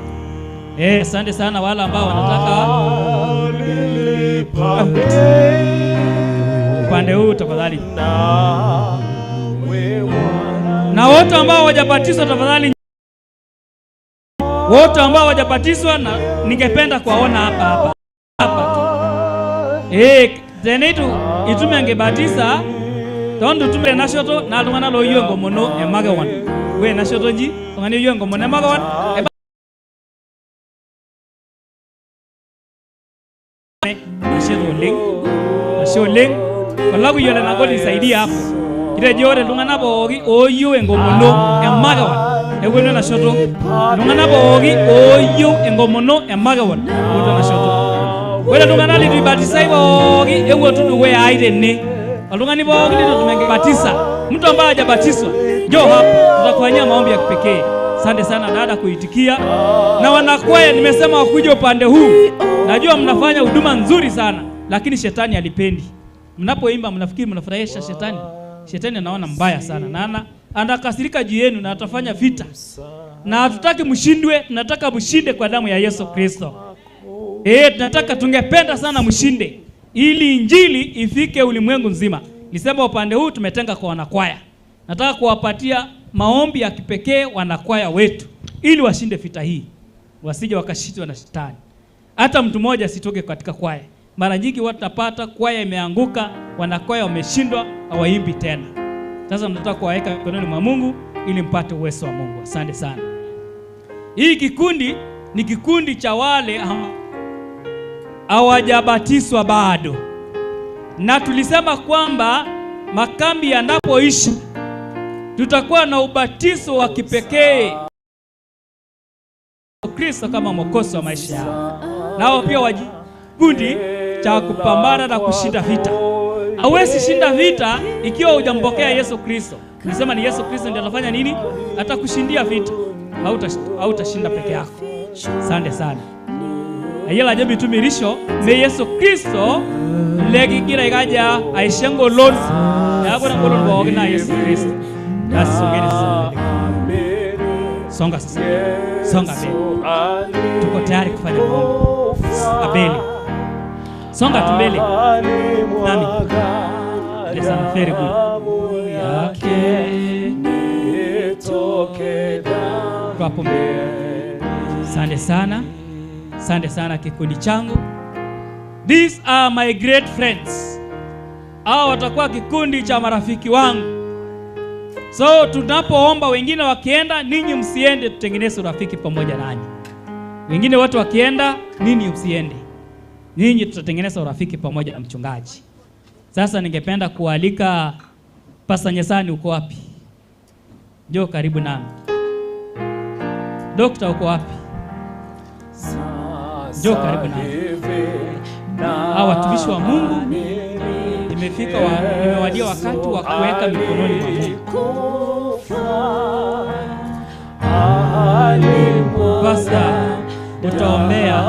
Asante sana wale ambao wanataka upande huu tafadhali. Na wote ambao hawajabatizwa tafadhali, wote ambao hawajabatizwa na ningependa kuwaona hapa hapa hapa. Tenetu itume angebatiza tondu tume nashoto na lungana lo yongo mono emagawan. We nashoto ji ngani yongo mono emagawan. Ashe oleng olaku yiolo enagol isaidia hapo. Kitejo ore iltung'anak pooki ooyieu enkomono emakewan ewuenu ena shoto. Iltung'anak pooki ooyieu enkomono emakewan ewuenu ena shoto. Ore iltung'anak leitu ibatisai pooki ewuotu dukuya ai tene. Oltung'ani pooki leitu etum enkibatisa, mtu ambaye hajabatizwa, njoo hapa tutakufanyia maombi ya kipekee. Asante sana dada kuitikia. Na wanakwaya nimesema wakuja upande huu. Najua mnafanya huduma nzuri sana, lakini shetani alipendi. Mnapoimba mnafikiri mnafurahisha shetani. Shetani anaona mbaya sana na anakasirika juu yenu na atafanya vita. Na hatutaki mshindwe, tunataka mshinde kwa damu ya Yesu Kristo. Tunataka, tungependa sana mshinde ili injili ifike ulimwengu nzima. Nisema upande huu tumetenga kwa wanakwaya. Nataka kuwapatia maombi ya kipekee wanakwaya wetu ili washinde vita hii, wasije wakashindwa na shetani. Hata mtu mmoja asitoke katika kwaya. Mara nyingi watu napata kwaya imeanguka, wanakwaya wameshindwa, hawaimbi tena. Sasa nataka kuwaweka mikononi mwa Mungu ili mpate uwezo wa Mungu. Asante sana. Hii kikundi ni kikundi cha wale hawajabatizwa bado. Na tulisema kwamba makambi yanapoishi tutakuwa na ubatizo wa kipekee Kristo kama mwokozi wa maisha yao. Nao pia wajikundi cha kupambana na kushinda vita. Hauwezi shinda vita ikiwa hujampokea Yesu Kristo. Nisema ni Yesu Kristo ndiye atafanya nini? Atakushindia vita. Hautashinda peke yako. Asante sana. Ayela ajo bitumirisho me Yesu Kristo lekigira ikaja aisho engolon. Neeku ore engolon pookin naa Yesu Kristo. Basi songeni sasa. Songa sasa. Songa mbele. Tuko tayari kufanya maombi. Abeli. Songa tu mbele. Nami. Listen, very good. Hapo mbele. Asante sana. Asante sana kikundi changu. These are my great friends. Hao watakuwa kikundi cha marafiki wangu. So tunapoomba wengine wakienda, ninyi msiende, tutengeneze urafiki pamoja nanyi. Wengine watu wakienda, ninyi msiende. Ninyi tutatengeneza urafiki pamoja na mchungaji. Sasa ningependa kualika Pastor Nyesani, uko wapi? Njoo karibu nami. Dokta uko wapi? Njoo karibu nami. Hawa watumishi wa Mungu imefika imewadia wakati wa kuweka mikononi mwa Mungu. Pastor, utaombea.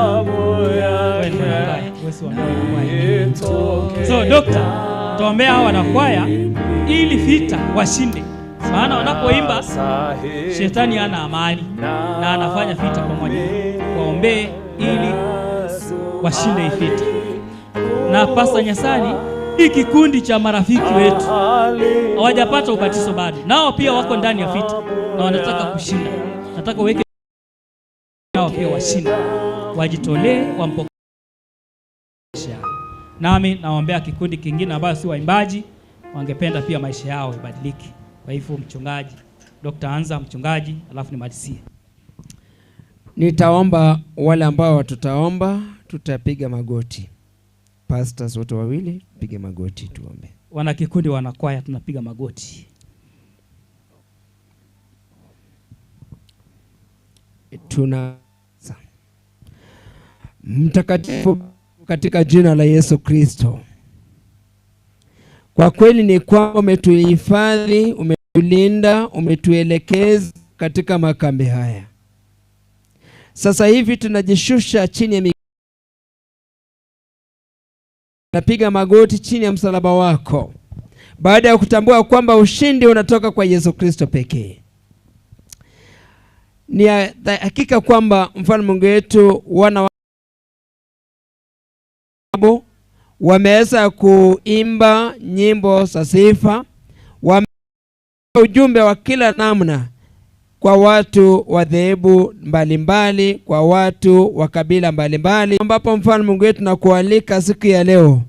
So doctor, utaombea hawa wanakwaya ili vita washinde. Maana wanapoimba shetani hana amani na anafanya vita pamoja. Waombee ili washinde vita. Na Pastor Nyasani, hii kikundi cha marafiki wetu hawajapata ubatizo bado. Nao pia wako ndani ya vita na wanataka kushinda. Nataka uweke nao pia washinde. Wajitolee, wampokee. Nami naombea kikundi kingine ambayo si waimbaji, wangependa pia maisha yao ibadilike. Kwa hivyo mchungaji, Dr. Anza mchungaji, alafu nimalizie. Nitaomba wale ambao tutaomba, tutapiga magoti. Pastors wote wawili, pige magoti tuombe. Wana kikundi wanakwaya tunapiga magoti. Tuna Mtakatifu katika jina la Yesu Kristo. Kwa kweli ni kwamba umetuhifadhi, umetulinda, umetuelekeza katika makambi haya. Sasa hivi tunajishusha chini ya napiga magoti chini ya msalaba wako, baada ya kutambua kwamba ushindi unatoka kwa Yesu Kristo pekee. Ni hakika kwamba mfalme Mungu wetu, wana wa wameweza kuimba nyimbo za sifa, wame ujumbe wa kila namna kwa watu wa dhehebu mbalimbali, kwa watu wa kabila mbalimbali, ambapo mfalme Mungu wetu nakualika siku ya leo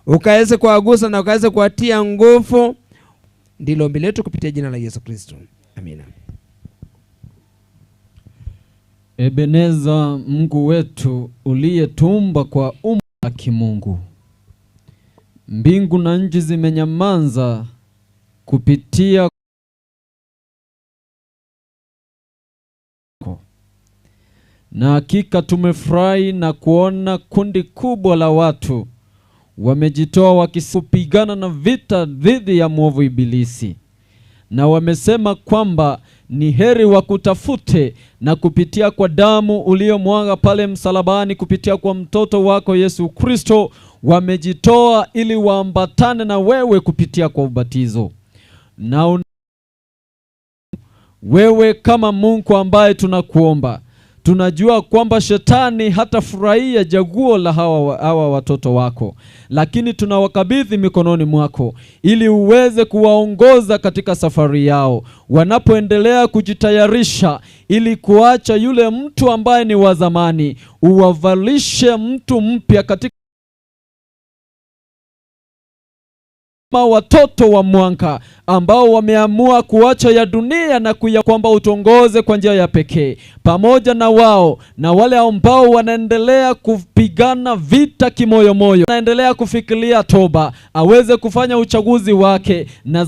ukaweze kuwagusa na ukaweze kuwatia nguvu. Ndilo ombi letu kupitia jina la Yesu Kristo, amina. Ebeneza, Mungu wetu uliyetuumba kwa umbo la kimungu, mbingu na nchi zimenyamaza kupitia na hakika tumefurahi na kuona kundi kubwa la watu wamejitoa wakipigana na vita dhidi ya mwovu Ibilisi, na wamesema kwamba ni heri wakutafute, na kupitia kwa damu uliyomwaga pale msalabani, kupitia kwa mtoto wako Yesu Kristo, wamejitoa ili waambatane na wewe kupitia kwa ubatizo. Na wewe kama Mungu ambaye tunakuomba, tunajua kwamba shetani hatafurahia jaguo la hawa watoto wako, lakini tunawakabidhi mikononi mwako ili uweze kuwaongoza katika safari yao wanapoendelea kujitayarisha ili kuacha yule mtu ambaye ni wa zamani, uwavalishe mtu mpya katika watoto wa mwanga ambao wameamua kuacha ya dunia na kuya kwamba utongoze kwa njia ya pekee pamoja na wao, na wale ambao wanaendelea kupigana vita kimoyomoyo, wanaendelea kufikiria toba, aweze kufanya uchaguzi wake na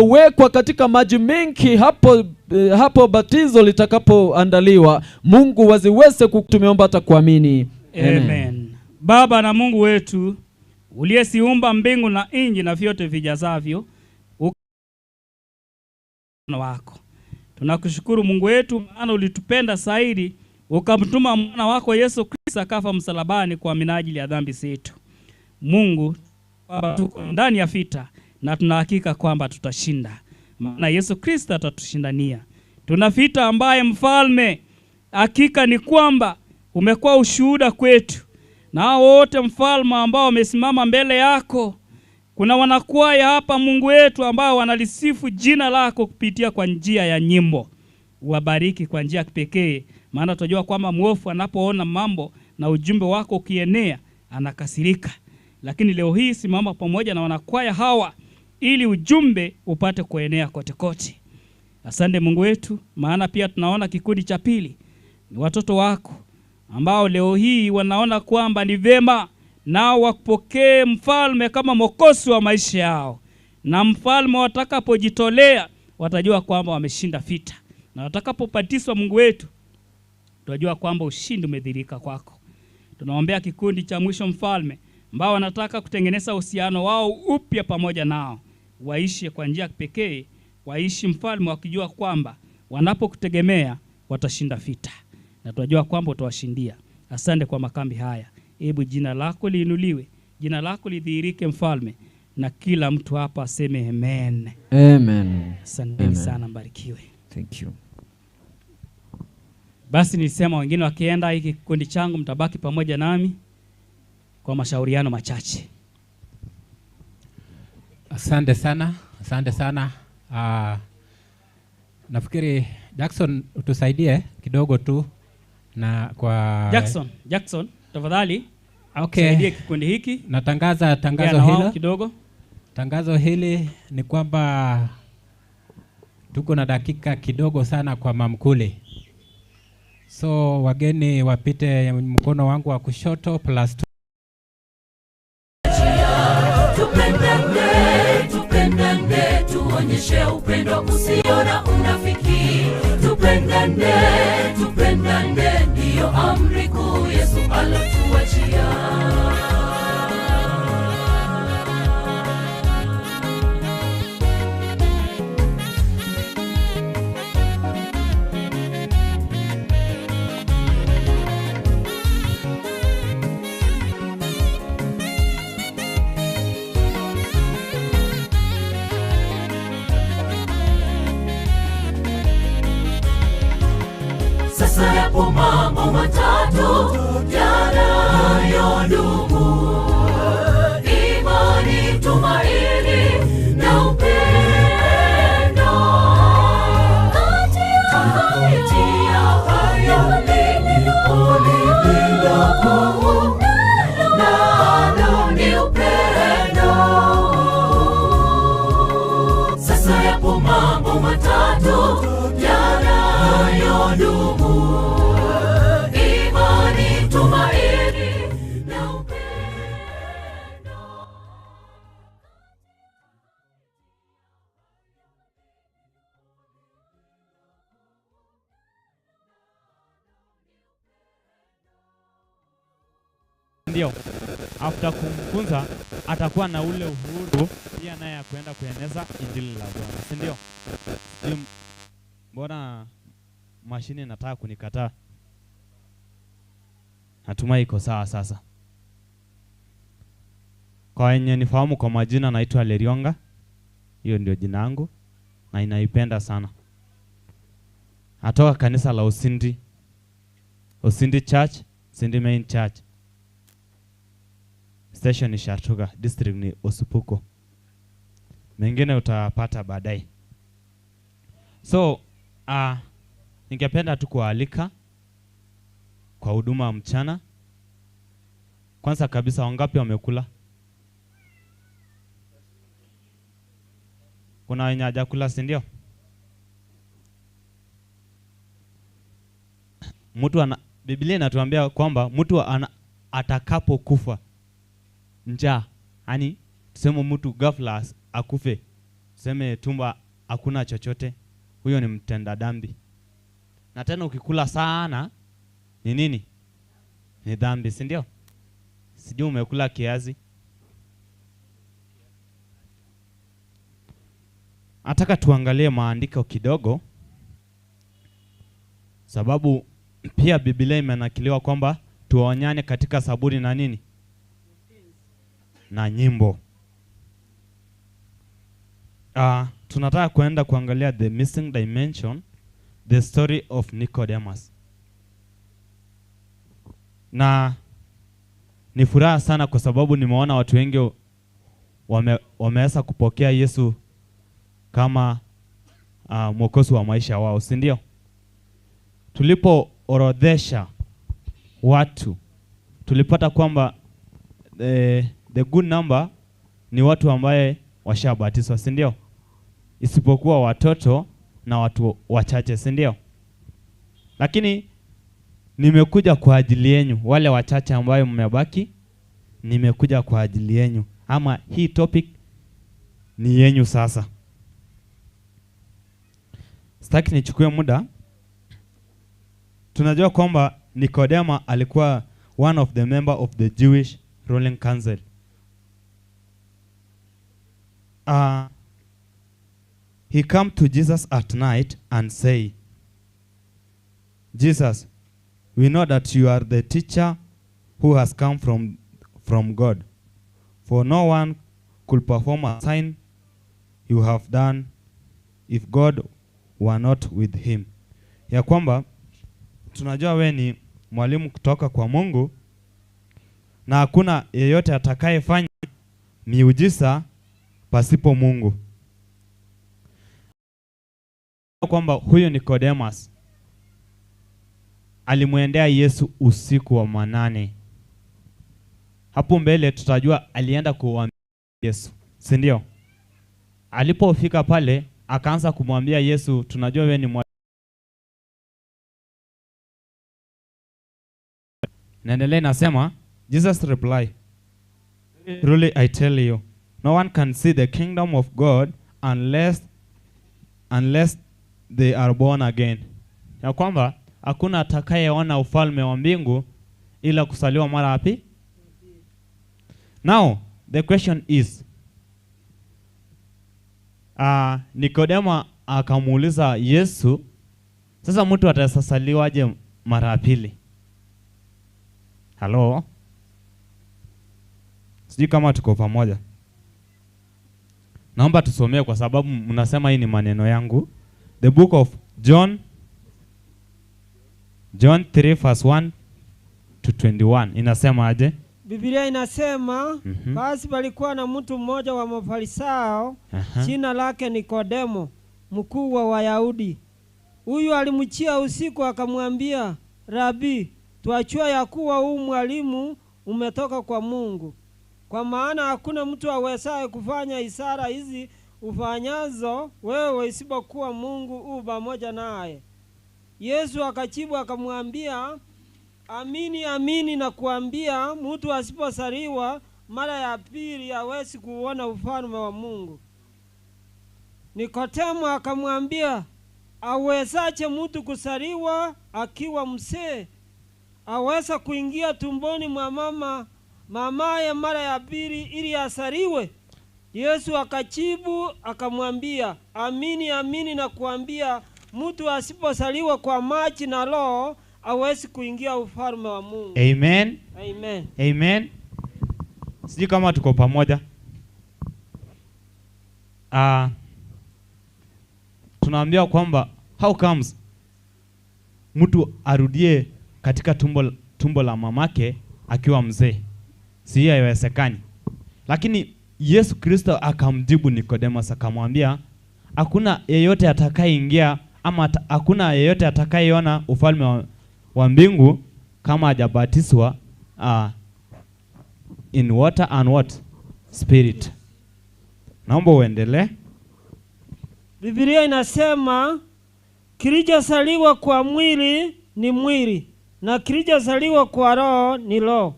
wekwa katika maji mengi hapo batizo litakapoandaliwa. Mungu waziweze kutumeomba hata kuamini. Amen. Amen. Baba na Mungu wetu uliyesiumba mbingu na nchi na vyote vijazavyo wako, tunakushukuru Mungu wetu, maana ulitupenda zaidi ukamtuma mwana wako Yesu Kristo akafa msalabani kwa minajili ya dhambi zetu. Mungu Baba, tuko ndani ya vita na tunahakika kwamba tutashinda, maana Yesu Kristo atatushindania. Tuna vita ambaye mfalme, hakika ni kwamba umekuwa ushuhuda kwetu, na wote mfalme ambao wamesimama mbele yako. Kuna wanakwaya hapa Mungu wetu ambao wanalisifu jina lako kupitia kwa njia ya nyimbo. Wabariki kwa njia ya kipekee, maana tunajua kwamba mwofu anapoona mambo na ujumbe wako ukienea anakasirika. Lakini leo hii simama pamoja na wanakwaya hawa ili ujumbe upate kuenea kote kote. Asante Mungu wetu, maana pia tunaona kikundi cha pili ni watoto wako ambao leo hii wanaona kwamba ni vema nao wakupokee mfalme kama mwokozi wa maisha yao, na mfalme watakapojitolea watajua kwamba wameshinda vita, na watakapopatiswa Mungu wetu tutajua kwamba ushindi umedhihirika kwako. Tunaombea kikundi cha mwisho mfalme, ambao wanataka kutengeneza uhusiano wao upya pamoja nao, waishi kwa njia pekee, waishi mfalme wakijua kwamba wanapokutegemea watashinda vita, na tunajua kwamba utawashindia. Asante kwa makambi haya. Hebu jina lako liinuliwe, jina lako lidhihirike mfalme, na kila mtu hapa aseme amen. Amen. Asanteni sana, mbarikiwe. Thank you. Basi nilisema wengine wakienda, hiki kikundi changu mtabaki pamoja nami kwa mashauriano machache. Asante sana, asante sana. Nafikiri Jackson utusaidie kidogo tu na kwa Jackson tafadhali. Okay. Saidie kikundi hiki. Natangaza tangazo hilo kidogo. Tangazo hili ni kwamba tuko na dakika kidogo sana kwa mamkuli. So wageni wapite mkono wangu wa kushoto +2. Tupendane, tupendane, tuonyeshe upendo usio na unafiki. Tupendane, tupendane, ndiyo amri kuu Yesu alotuachia. matatu yanayodumu: imani, tumaini na upendo. Kati ya hayo lililo kuu nalo ni upendo. Sasa yapo mambo matatu yanayodumu: imani, tumaini na upendo. Ndio, after kumfunza atakuwa na ule uhuru pia naye ya kuenda kueneza injili la Bwana, si ndio? Sijui mbona mashine inataka kunikataa. Natumai iko sawa sasa. Kwa wenye nifahamu kwa majina, naitwa Lerionga. Hiyo ndio jina langu na inaipenda sana. Natoka kanisa la Usindi, Usindi Church, Usindi Main Church. Station ni Shartuga, district ni Osupuko. Mengine utapata baadaye. So, ningependa tu kualika kwa huduma ya mchana. Kwanza kabisa, wangapi wamekula? Kuna wenye hajakula, si ndio? Mtu ana Biblia inatuambia kwamba mtu atakapokufa njaa, yani tuseme mtu ghafla akufe, tuseme tumba hakuna chochote, huyo ni mtenda dhambi. Na tena ukikula sana ni nini? Ni dhambi, si ndio? Sijui umekula kiazi. Nataka tuangalie maandiko kidogo, sababu pia Biblia imenakiliwa kwamba tuonyane katika saburi na nini? Na nyimbo. Tunataka kuenda kuangalia the missing dimension, the story of Nicodemus. Na ni furaha sana kwa sababu nimeona watu wengi wameweza kupokea Yesu kama mwokozi wa maisha wao, si ndio? Tulipo orodhesha watu tulipata kwamba the good number ni watu ambaye washabatizwa, si ndio? Isipokuwa watoto na watu wachache, si ndio? Lakini nimekuja kwa ajili yenu, wale wachache ambayo mmebaki, nimekuja kwa ajili yenu. Ama hii topic ni yenu sasa. Sitaki nichukue muda. Tunajua kwamba Nikodema alikuwa one of the member of the Jewish ruling council. He come to Jesus at night and say, Jesus, we know that you are the teacher who has come from God. For no one could perform a sign you have done if God were not with him. Ya kwamba tunajua we ni mwalimu kutoka kwa Mungu na hakuna yeyote atakayefanya miujiza pasipo Mungu. Kwamba huyu Nicodemus alimwendea Yesu usiku wa manane. Hapo mbele tutajua alienda kuambia Yesu, si ndio? Alipofika pale akaanza kumwambia Yesu, tunajua wewe ni mwalimu. Naendelea nasema, Jesus reply, truly I tell you, no one can see the kingdom of God unless they are born again. Ya kwamba hakuna atakayeona ufalme wa mbingu ila kusaliwa mara wapi? Now the question is, Nikodemo akamuuliza Yesu, sasa mtu atasaliwaje mara pili? Hello? Sijui kama tuko pamoja. Naomba tusomee kwa sababu mnasema hii ni maneno yangu. The book of John John 3 verse 1 to 21 inasema aje? Biblia inasema basi palikuwa na mtu mmoja wa Mafarisayo, jina lake Nikodemo, mkuu wa Wayahudi. Huyu alimchia usiku akamwambia, Rabi, twajua ya kuwa huu mwalimu umetoka kwa Mungu, kwa maana hakuna mtu awezaye kufanya ishara hizi ufanyazo wewe isipokuwa Mungu u pamoja naye. Yesu akajibu akamwambia, amini amini nakuambia, mtu asipozaliwa mara ya pili hawezi kuona ufalme wa Mungu. Nikodemo akamwambia, awezaje mtu kuzaliwa akiwa mzee? Aweza kuingia tumboni mwa mamaye mara ya pili ili azaliwe? Yesu akajibu akamwambia, amini amini nakuambia, mtu asipozaliwa kwa maji na Roho hawezi kuingia ufalme wa Mungu. Amen. Amen. Amen. Sijui kama tuko pamoja. Tunaambiwa kwamba how comes mtu arudie katika tumbo la mamake akiwa mzee? Si haiwezekani. Lakini Yesu Kristo akamjibu Nicodemus akamwambia, hakuna yeyote atakayeingia ama hakuna yeyote atakayeona ufalme wa mbingu kama hajabatizwa in water and what? Spirit. Naomba uendelee. Biblia inasema kilichozaliwa kwa mwili ni mwili, na kilichozaliwa kwa roho ni roho.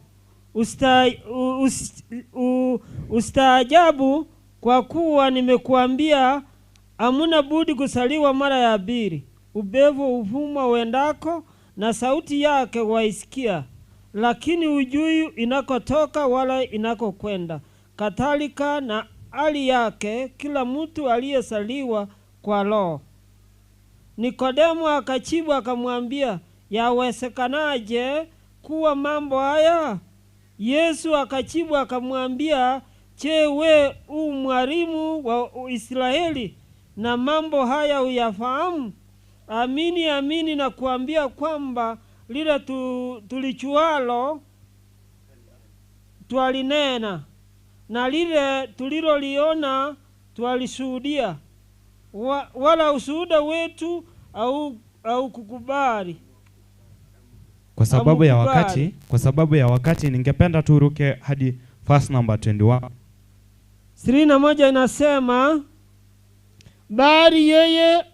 Ustaajabu kwa kuwa nimekuambia hamuna budi kuzaliwa mara ya pili. Upepo uvuma uendako na sauti yake waisikia, lakini hujui inakotoka wala inakokwenda. Kadhalika na hali yake kila mtu aliyezaliwa kwa roho. Nikodemo akajibu akamwambia, yawezekanaje kuwa mambo haya? Yesu akajibu akamwambia, je, we u mwalimu wa Israeli na mambo haya uyafahamu? Amini amini nakuambia kwamba lile tulichualo twalinena, na lile tuliloliona twalishuhudia, wala ushuhuda wetu au kukubali. Kwa sababu ya wakati, kwa sababu ya wakati ningependa turuke hadi verse number 21. 21 inasema, bali yeye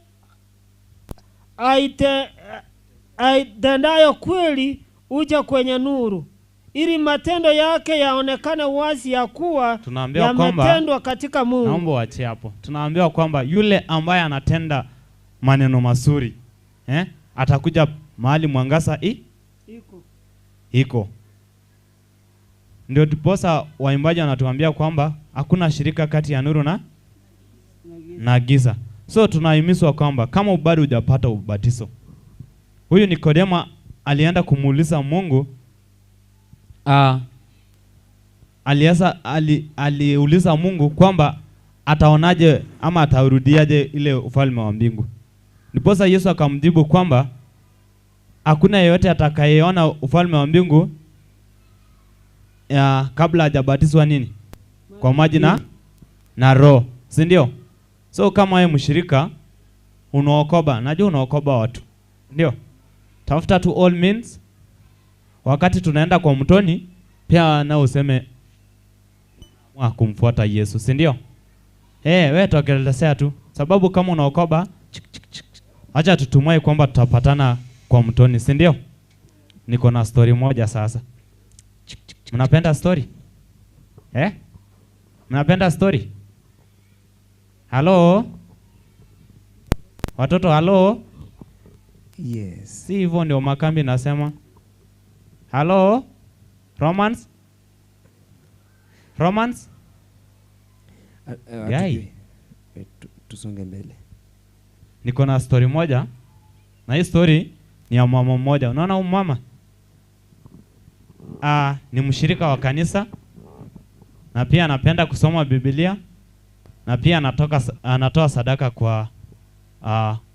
aitendayo kweli uja kwenye nuru, ili matendo yake yaonekane wazi ya kuwa yametendwa katika Mungu. Naomba uache hapo. Tunaambiwa kwamba yule ambaye anatenda maneno mazuri, atakuja mahali mwangaza iko. Ndio ndiposa waimbaji wanatuambia kwamba hakuna shirika kati ya nuru na giza. So tunahimizwa kwamba kama bado hujapata ubatizo, huyu Nikodemo alienda kumuuliza Mungu, aliuliza Mungu kwamba ataonaje ama ataurudiaje ile ufalme wa mbingu. Ndiposa Yesu akamjibu kwamba hakuna yeyote atakayeona ufalme wa mbingu kabla hajabatizwa nini? Kwa maji na roho, si ndio? So kama wewe mshirika unaokoba, najua unaokoba watu, ndio? Tafuta tu all means. Wakati tunaenda kwa mtoni pia na useme kumfuata Yesu, si ndio? Wewe tokelezea tu, sababu kama unaokoba, acha tutumai kwamba tutapatana kwa mtoni, si ndio? Niko na story moja sasa. Mnapenda story? Mnapenda story? Hello? Watoto, hello? Yes. Si hivyo ndio makambi nasema. Hello? Romans? Romans? Gai. Tusonge mbele. Niko na story moja. Na hii story ni ya mama mmoja. Unaona huyu mama? Ni mshirika wa kanisa. Na pia anapenda kusoma Biblia. Na pia anatoa sadaka kwa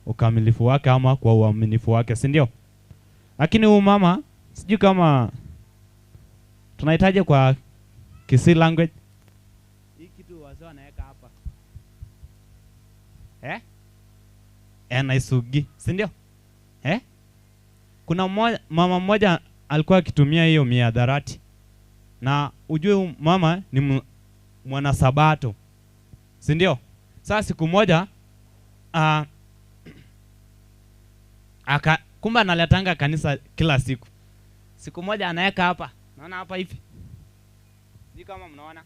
ukamilifu wake ama kwa uaminifu wake, si ndio? Lakini huyu mama sijui kama tunahitaji kwa Kisii language. Hii kitu wazee wanaweka hapa. Eh? Enaisugi, si ndio? Eh? Kuna mama mmoja alikuwa akitumia hiyo mihadarati. Na ujue mama ni mwanasabato, si ndio? Sasa siku moja kumbe analetanga kanisa kila siku. Siku moja anaweka hapa. Naona hapa hivi. Sijui kama mnaona.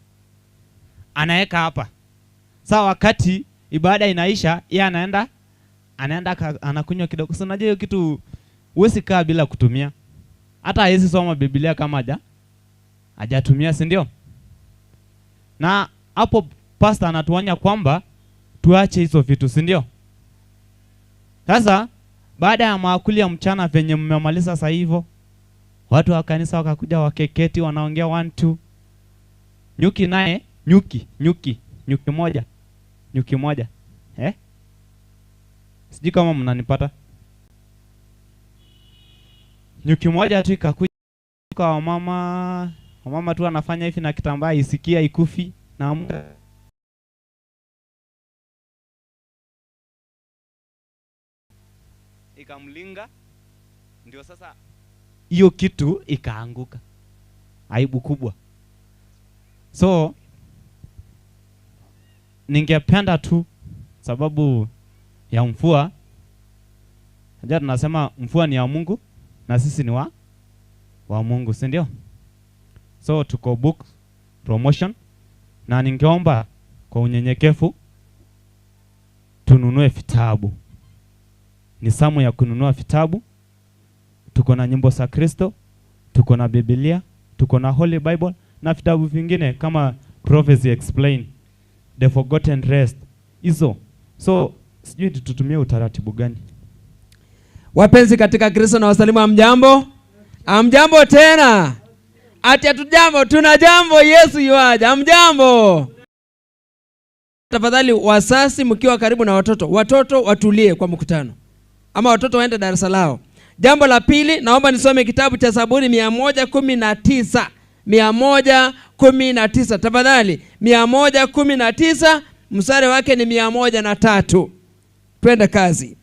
Anaweka hapa. Sasa wakati ibada inaisha, yeye anaenda anakunywa kidogo. Sasa unajua hiyo kitu huwezi kaa bila kutumia. Hata hawezi soma Biblia kama hajatumia, si ndio? Na hapo pastor anatuonya kwamba tuache hizo vitu, si ndio? Sasa baada ya maakuli ya mchana venye mmemaliza sasa hivyo, watu wa kanisa wakakuja wakeketi wanaongea 1 2. Nyuki naye, nyuki moja. Eh? Sijui kama mnanipata. Nyuki moja tu ikakuja kwa wamama, wamama tu anafanya hivi na kitambaa isikia ikufi na amka. Ikamlinga, ndio sasa hiyo kitu ikaanguka. Aibu kubwa. So ningependa tu sababu ya mvua, unajua tunasema mvua ni ya Mungu na sisi ni wa Mungu, si ndio? So tuko book promotion, na ningeomba kwa unyenyekevu tununue vitabu. Ni samu ya kununua vitabu. Tuko na nyimbo za Kristo, tuko na Biblia, tuko na Holy Bible na vitabu vingine kama Prophecy Explained, The Forgotten Rest. Hizo. So sijui tutumie utaratibu gani. Wapenzi katika Kristo na wasalimu, hamjambo? Hamjambo tena. Ati hatujambo, tuna jambo, Yesu yuaja. Hamjambo. Tafadhali wasasi mkiwa karibu na watoto, watoto watulie kwa mkutano. Ama watoto waende darasa lao. Jambo la pili, naomba nisome kitabu cha Zaburi 119. 119. Tafadhali 119 mstari wake ni 103. Twende kazi.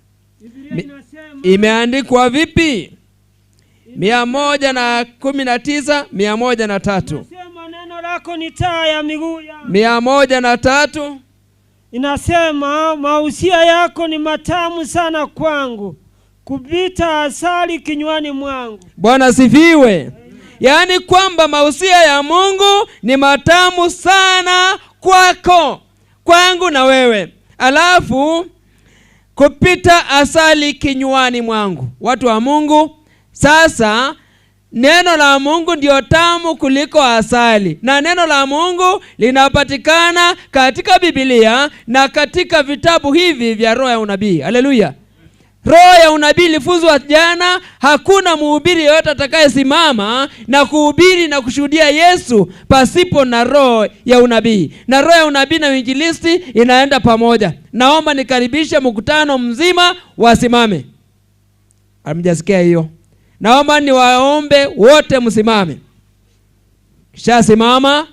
Imeandikwa vipi? 119, 103. Inasema neno lako ni taa ya miguu yangu. 103. Inasema mausia yako ni matamu sana kwangu, kupita asali kinywani mwangu. Bwana sifiwe. Yaani kwamba mausia ya Mungu ni matamu sana kwako, kwangu na wewe. Alafu kupita asali kinywani mwangu. Watu wa Mungu, sasa neno la Mungu ndio tamu kuliko asali. Na neno la Mungu linapatikana katika Biblia na katika vitabu hivi vya roho ya unabii. Haleluya. Roho ya unabii ilifuzwa jana. Hakuna mhubiri yeyote atakayesimama na kuhubiri na kushuhudia Yesu pasipo na roho ya unabii. Na roho ya unabii na uinjilisti inaenda pamoja. Naomba nikaribishe mkutano mzima wasimame. Hamjasikia hiyo? Naomba niwaombe wote msimame. Kishasimama.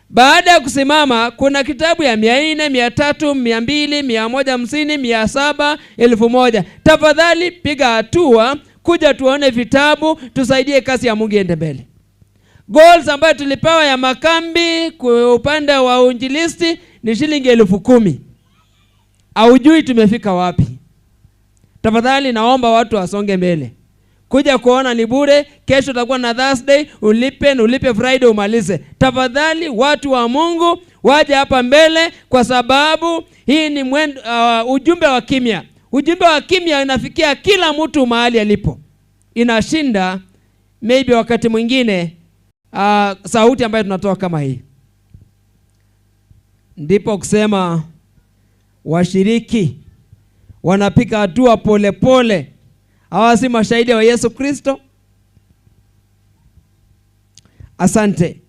Baada ya kusimama, kuna kitabu ya 400, 300, 200, 150, 700, 1000. Tafadhali piga hatua kuja tuone vitabu, tusaidie kazi ya Mungu iende mbele. Goals ambayo tulipewa ya makambi kwa upande wa uinjilisti ni shilingi 10,000. Haujui tumefika wapi. Tafadhali naomba watu wasonge mbele. Kuja kuona ni bure, kesho utakuwa na Thursday, ulipe na ulipe Friday umalize. Tafadhali watu wa Mungu waje hapa mbele, kwa sababu hii ni ujumbe wa kimya. Ujumbe wa kimya inafikia kila mtu mahali alipo. Inashinda maybe wakati mwingine sauti ambayo tunatoa kama hii. Ndipo kusema washiriki wanapiga hatua pole pole. Hawa si mashahidi wa Yesu Kristo? Asante.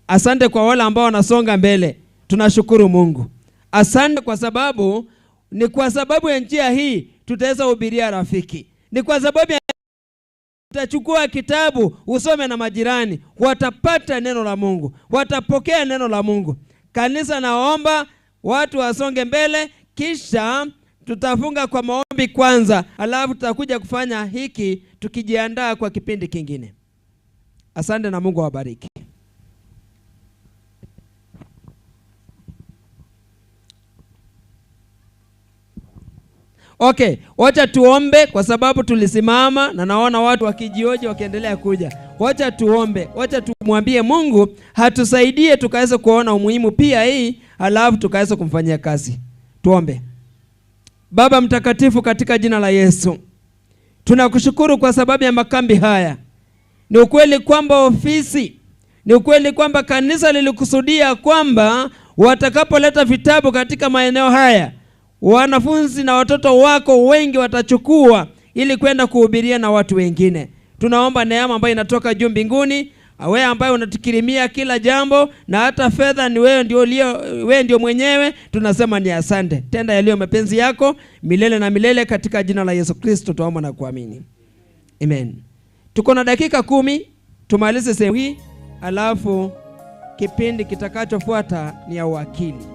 Asante kwa wale ambao wanasonga mbele. Tunashukuru Mungu. Asante kwa sababu ni kwa sababu ya njia hii tutaweza hubiria rafiki. Ni kwa sababu ya Utachukua kitabu usome na majirani, watapata neno la Mungu, watapokea neno la Mungu. Kanisa, naomba watu wasonge mbele, kisha tutafunga kwa maombi kwanza, alafu tutakuja kufanya hiki tukijiandaa kwa kipindi kingine. Asante na Mungu awabariki. Okay, wacha tuombe kwa sababu tulisimama na naona watu wakijioji wakiendelea kuja. Wacha tuombe, wacha tumwambie Mungu hatusaidie tukaweze kuona umuhimu pia hii, alafu tukaweze kumfanyia kazi. Tuombe. Baba mtakatifu, katika jina la Yesu, tunakushukuru kwa sababu ya makambi haya. Ni ukweli kwamba ofisi, ni ukweli kwamba kanisa lilikusudia kwamba watakapoleta vitabu katika maeneo haya, wanafunzi na watoto wako wengi watachukua ili kwenda kuhubiria na watu wengine. Tunaomba neema ambayo inatoka juu mbinguni, wewe ambaye unatukirimia kila jambo na hata fedha ni wewe ndio ulio, wewe ndio mwenyewe. Tunasema ni asante. Tenda yaliyo mapenzi yako milele na milele, katika jina la Yesu Kristo tuomba na kuamini. Amen. Tuko na dakika 10 tumalize sehemu hii, alafu kipindi kitakachofuata ni ya uwakili.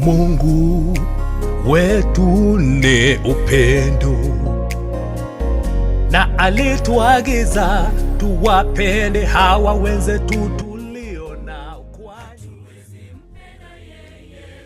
Mungu wetu ni upendo, na alituagiza tuwapende hawa wenzetu.